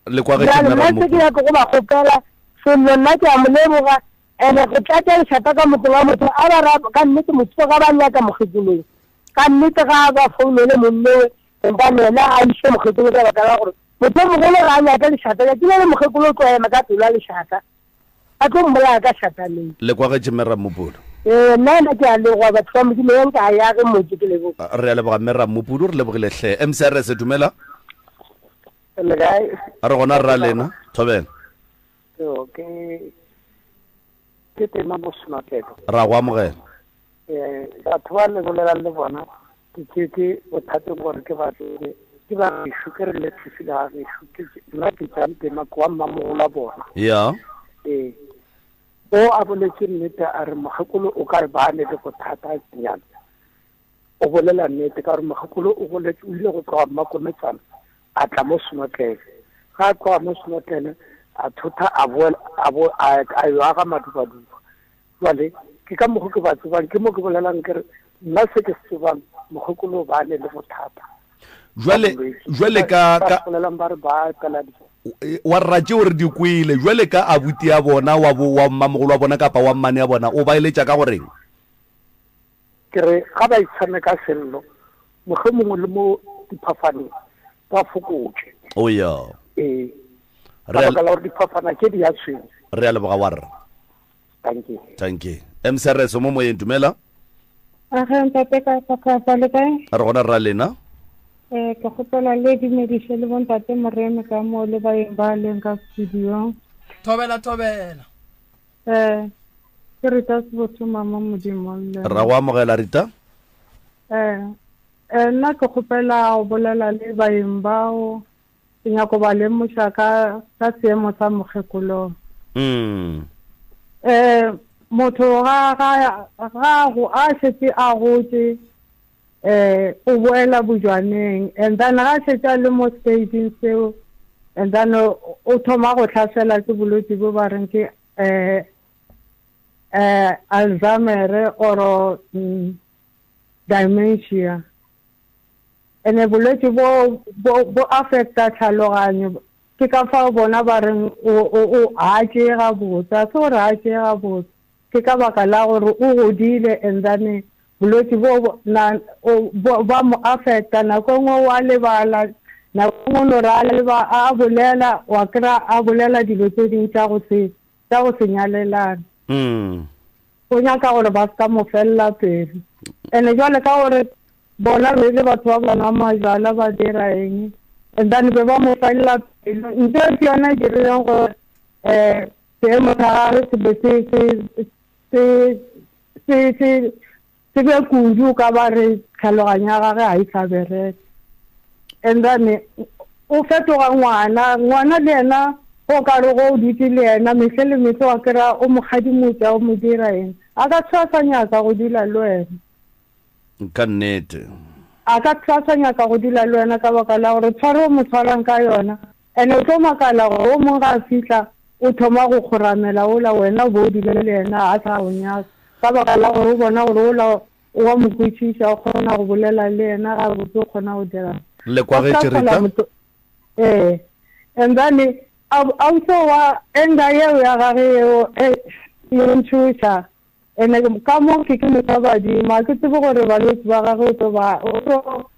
Le kwagetše Bjale Mme nna se ke Rammopu. nyako go ba kgopela Sello nna ke a mo leboga ene go tlatša lešata ka motseng wa motho a ba ra ka nnete motho ga ba nyaka mokgekolong ka nnete ga ba founele monnowe gobane yena a iše mokgekolo ka baka la gore motho o mogolo ga a nyake lešata tšatši le le mokgekolo o tlo ema ka pelo ya lešata a tlo mmolaya ka šata leo. Le kwagetše Mme Rammopudu. Ee, nna ena ke a leboga batho ba Modimo ya nka a yage motse ke leboga. Re a leboga Mme Rammopudu, re lebogile hle. MCRS dumela. Le kae? Re gona rra lena, thobela. Yo, ke ke tema mo Senotlelo. Ra go amogela. Eh, batho ba le bolelang le bona ke tšetse bothateng gore ke ba tsebe ke ba gešo ke re le thusile ga gešo ke nna ke tšang tema ke wa mmamogolo wa bona. Ya. Ee. O a boletse nnete a re mokgekolo o ka re ba ne le bothata nyana. O bolela nnete ka gore mokgekolo o boletse o ile go tloga Mmakometsana a tla mo Senotlele. Ga a tloga mo Senotlele a thotha a boela a bo a a yo aga Madubaduba. Jwale ke ka mokgo ke ba tsebang ke mo ke bolelang ke re nna se ke se tsebang mokgekolo ba ne le bothata. Jwale jwale ka ka bolelang ba re ba epela di wa rra tšeo re di kwele jwale ka abuti ya bona wa bo wa mmamogolo wa bona kapa wa mmane ya bona o ba eletša ka goreng? Ke re ga ba itshame ka sello mohlomongwe mongwe le mo diphafaneng ba fokotše. O ya. Ee. Ka baka la gore diphafana tše di a tshwenya. Re a leboga wa rra. Thank you. Thank you. MCRS mo moyeng dumela. A ge ntate ka ka le kae? Re gona rra lena. Eh ke kgopela le dumediše le bontate Moremi ka mo le baeng ba leng ka studio. Thobela thobela. Eh, ke Rita Sebotho mama Modimo le. Ra go amogela Rita. Eh, eh nna ke kgopela go bolela le baeng bao ke nyako ba lemoša ka ka seemo sa mokgekolo. Mm. Eh motho ga ga ga go a šetše a gotše eh o boela bojwaneng and then ga šetša le mo stageng seo and then o thoma go tlhasela ke bolwetsi bo ba reng ke eh eh Alzheimer or mm, dementia ene bolwetsi bo bo bo affecta tlhaloganyo ke ka fao bona ba reng o o o ha tšee gabotse a se gore ha tšee gabotse ke ka baka la gore o godile and then Bolwetši bo na bo ba mo affecta nako e nngwe wa lebala nako e nngwe no re a leba a bolela wa kry-a a bolela dilo tse dingwe tša go se tša go se nyalelane. Mm. Go nyaka gore ba se ka mo felela pelo. Ene jwale ka gore bona be le batho ba ba nwa majwala ba dira eng and then be ba mo felela pelo ntho e ke yona e dirileng gore um seemo sa gagwe se be se se se se se se be kudu ka ba re tlhaloganyo ya gage ga e sa bereka and then o fetoga ngwana ngwana le yena o ka re go o dutse le yena mehle le mehle wa kry-a o mo kgadimotša o mo dira eng a ka tshwa sa nyaka go dula le wena ka nnete a ka tshwa sa nyaka go dula le wena ka baka la gore tshwaro o mo tshwarang ka yona Ene o tlo makala gore o mongwe ga a fihla o thoma go kgoramela ola wena o bo o dula le yena a sa o nyaka ka baka la gore o bona gore ola o wa mo kwešiša o kgona go bolela le yena gabotse o kgona go dira Le kwagetše Rita? Ee and then ausi wa anger yeo ya gage yeo e ntšhoša Ene ka mo ke ke motho wa badimo, a ke tsebe gore balwetši ba gagwe o tlo ba o tlo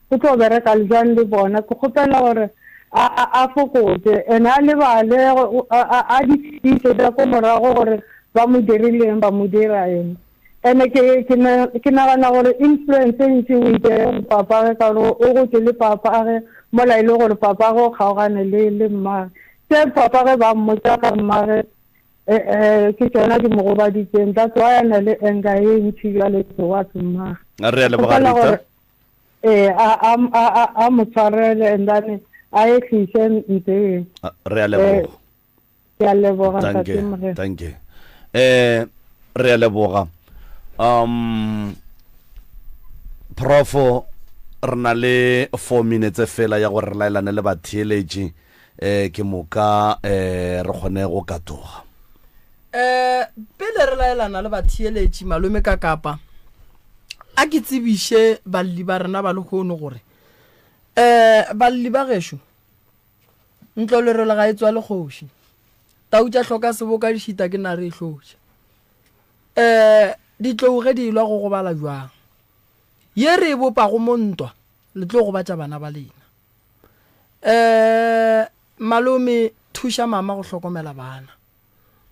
o tlo bereka le jwang le bona. Ke kgopela gore a a a fokotše ene a lebale a a di fetiše tša ko morago gore ba mo dirileng ba mo dira eng. Ene ke ke ne ke nagana gore influence e ntši o e tšere go papage ka gore o gotše le papage mola e le gore papage o kgaogane le le mmage. Tše papage ba mmotša ka mmage Eh, eh, ke tšona di mo gobaditseng that's why a na le anger e ntši bjale towards mma re a leboga Rita ee a a a mo tshwarele and then a e tliše nteng re a leboga eh, ke a leboga ntate Morena thank you eh re a leboga um profo re na le 4 minutes fela ya gore re laelane le batheeletši eh ke moka eh re kgone go katoga. Eh pele re laelana le batheeletši malome ka kapa a ke tsebiše balli ba rena ba lehono gore eh balli ba gešo Ntlo lerole ga e tswale kgoši. Tau tša hloka seboka di šita ke nare e hlotša. Um ditlou ge di elwa go gobala bjang? Ye re e bopago mo ntwa le tlo gobatša bana ba lena. Um malome thuša mama go hlokomela bana.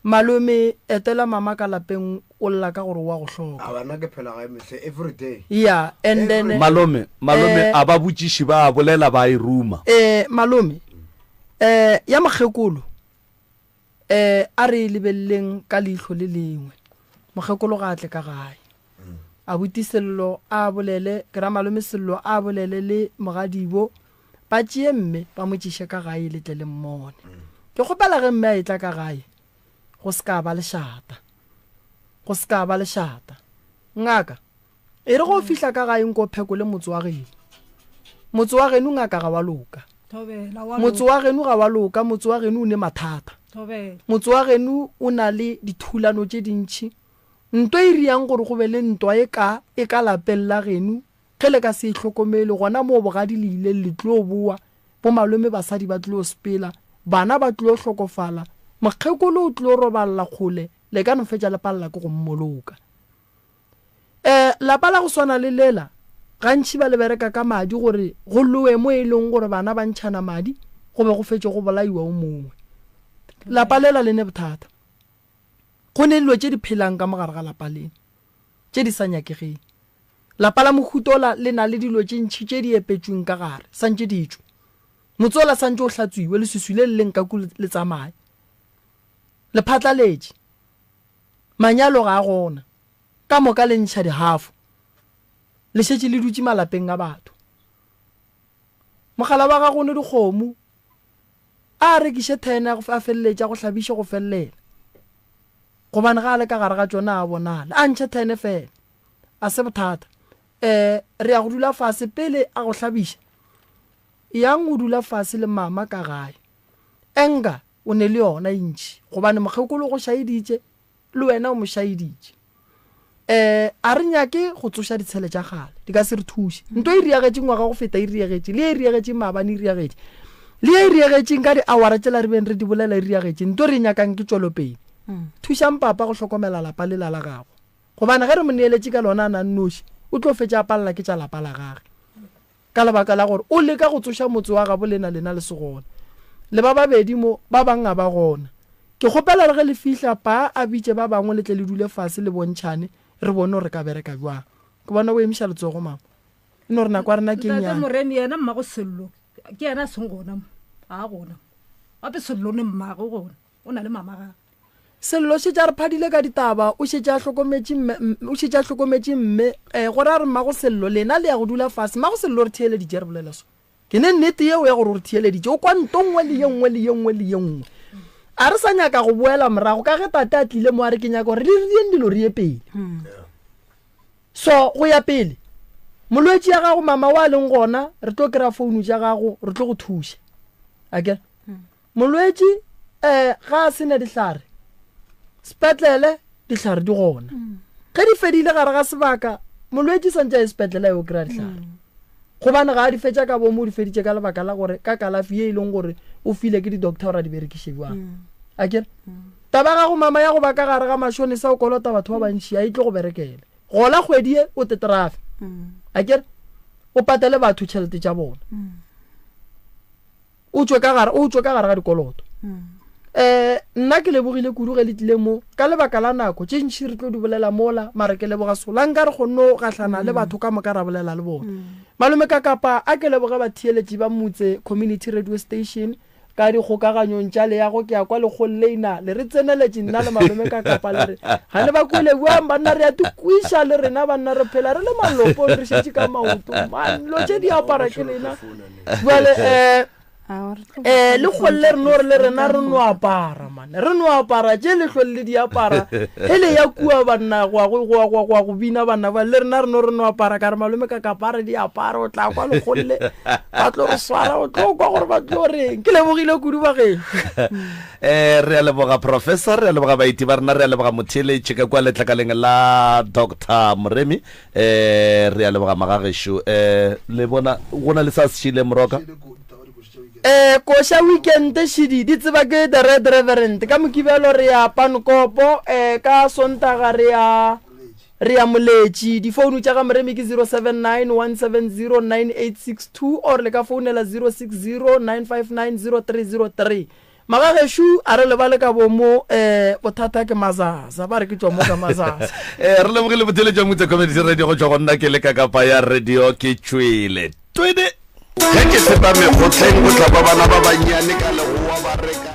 Malome etela mama ka lapeng o lla ka gore o a go hloka. A bana ke phela gae mehle every day. Yeah and then Malome, malome eh, a ba botšiši ba a bolela ba e ruma. Eh malome eh ya mokgekolo eh a re e lebeleleng ka leihlo le lengwe. Mokgekolo ga a tle ka gae. Abuti Sello a bolele, ke ra malome Sello a bolele le mogadibo Ba tšee mme ba mo tšiše ka gae le tle le mmone. Ke kgopela ge mme a etla ka gae go se ka ba lešata. Go se ka ba lešata. Ngaka, e re ge o fihla ka gae nko phekole motse wa geno. Motse wa geno ngaka ga wa loka. Motse wa geno ga wa loka, motse wa geno o ne mathata. Motse wa geno o na le dithulano tše dintši. Nto e riang gore go be le ntwa e ka e ka lapeng la geno Ge le ka se e hlokomele, gona moo bogadi le ileng le tlo boa, bomalome basadi ba tlo sepela, bana ba tlo hlokofala, mokgekolo o tlo roballa kgole, le ka no fetša le palela ke go mmoloka. E, lapa la go swana le lela, gantši ba le bereka ka madi gore go lowe mo e leng gore bana ba ntšhana madi, go be go fetše go bolaiwa o mongwe. Lapa lela le ne bothata. Go ne dilo tše di phelang ka mo gare ga lapa lena, tše di sa nyakegeng. Lapa la mohuta ola le na le dilo tše ntši tše di epetšweng ka gare, sa ntše di tšwe. Motse ola sa ntše o hlatswiwe, leswiswi le le leng ka ku le tsamaye. Le phatlaletše. Manyalo ga a gona. Ka moka le ntšha dihafo. Le šetše le dutše malapeng a batho. Mogala wa gago o ne dikgomo. A rekiše thene a feleletše a go hlabiše go felelela. Gobane ga a le ka gare ga tšona a bonale. A ntšhe thene fela. A se bothata. E, re ya go dula fase pele a go hlabiša. Eyang go dula fase le mama ka gae. Anger o ne le yona e ntši, gobane mokgekolo o go šaeditše, le wena o mo šaeditše. E, a re nyake go tsoša ditshele tša kgale, di ka se re thuše. Nto e riagetše ngwaga go feta e riagetše, le ye e riagetšeng maabane e riagetše, le ye e riagetšeng ka diawara tšela re beng re di bolela e riagetše. Nto re e nyakang ke tšwelopele. Thušang papa go hlokomela lapa lela la gagwe. Gobane ge re mo neeletše ka lona a na nnoši, o tlo fetša a palela ke tša lapa la gage. Ka lebaka la gore o leka go tsoša motse wa gabo lena lena le se gona. Le ba babedi mo, ba bang ga ba gona. Ke kgopela re ge le fihla, pa a bitše ba bangwe le tle le dule fase le bontšhane, re bone gore re ka bereka bjang. Ke bona o emiša letsogo, mama. E no re nako ya rena ke Ntate nnyane. Moremi yena mmago Sello ke yena a seng gona mo, ga a gona mo. Gape Sello ne mmagwe gona. O na le mama gagwe. Sello šetše a re phadile ka ditaba, o šetše a hlokometše mme, o šetše a hlokometše mme. Eh, gore a re mmago Sello, lena le ya go dula fase. Mmago Sello o re theeleditše re bolela so. Ke ne nnete yeo ya gore o re theeleditše. O kwa nto nngwe le ye nngwe le ye nngwe le ye nngwe. A re sa nyaka go boela morago ka ge tate a tlile mo a re ke nyaka gore re rieng dilo re ye pele. So go ya pele, molwetši ya gago mama wa leng gona, re tlo kry-a founu tša gago, re tlo go thuša. Akere? Molwetši um ga a se na dihlare, sepetlele dihlare di gona. Ge di fedile gare ga sebaka, molwetši santše a ye sepetlele a yo kry-a dihlare. Gobane ga a di fetša ka bomo, o di feditše ka lebaka la gore ka kalafi ye e leng gore o file ke di-doctor gore a di berekiše bjang. Akere? Taba ya gago mama ya go ba ka gare ga mashonisa o kolota batho ba bantši a e tlo go berekela. Gola kgwedi ye o tetrafe. Akere? O patele batho tšhelete tša bona. O tšwe ka gare, o tšwe ka gare ga dikoloto. Um nna ke lebogile kudu ge le tlile mo, ka lebaka la nako, tše ntši re tlo di bolela mola, mara ke leboga sola nka re kgonne go gahlana le batho ka moka ra bolela le bona. Malome ka kapa a ke leboge batheeletši ba Motse Community Radio Station ka dikgokaganyong tša leago, ke ya kwa lekgong leina le re tseneletše nna le malome ka kapa le re ga le ba kwele bjang banna re a tikwiša le rena banna re phela re le malopong re šetše ka maoto man lo tše di apara ke lena. Bjale um um le kgolle re no re le rena re no apara mane re no apara tše le hlole le di apara ge le ya kua banna go ya go go go go go bina banna ba le rena re no re no apara ka re malome ka kapa re di apara o tla kwa lekgolle ba tlo re swara o tlo kwa gore ba tlo reng ke lebogile kudu ba gešo Eh, re a leboga professor, re a leboga baeti ba rena, re a leboga motheeletši ka kua letlakaleng la Doctor Moremi. Eh, re a leboga magagešo. Eh, le bona go na le sa se šile moroka? Eh, koša weekend šidi di tseba ke the red reverend ka mokibelo re ya pankopo eh, ka sontaga re ya re ya moletši difounu tša ga moremi ke 079 170 9862 or le ka founela 060 959 0303 Magagešo a re lebale ka bomo um bothata ke mazaza ba re ke tšwa mo ka mazaza. Eh, re lebogile botheletša Mutse Community Radio go tšwa go nna ke le ka kapa ya radio ke tšwele twene. Ge ke feta mekgotleng go tla ba bana ba bannyane ka legoa ba reka.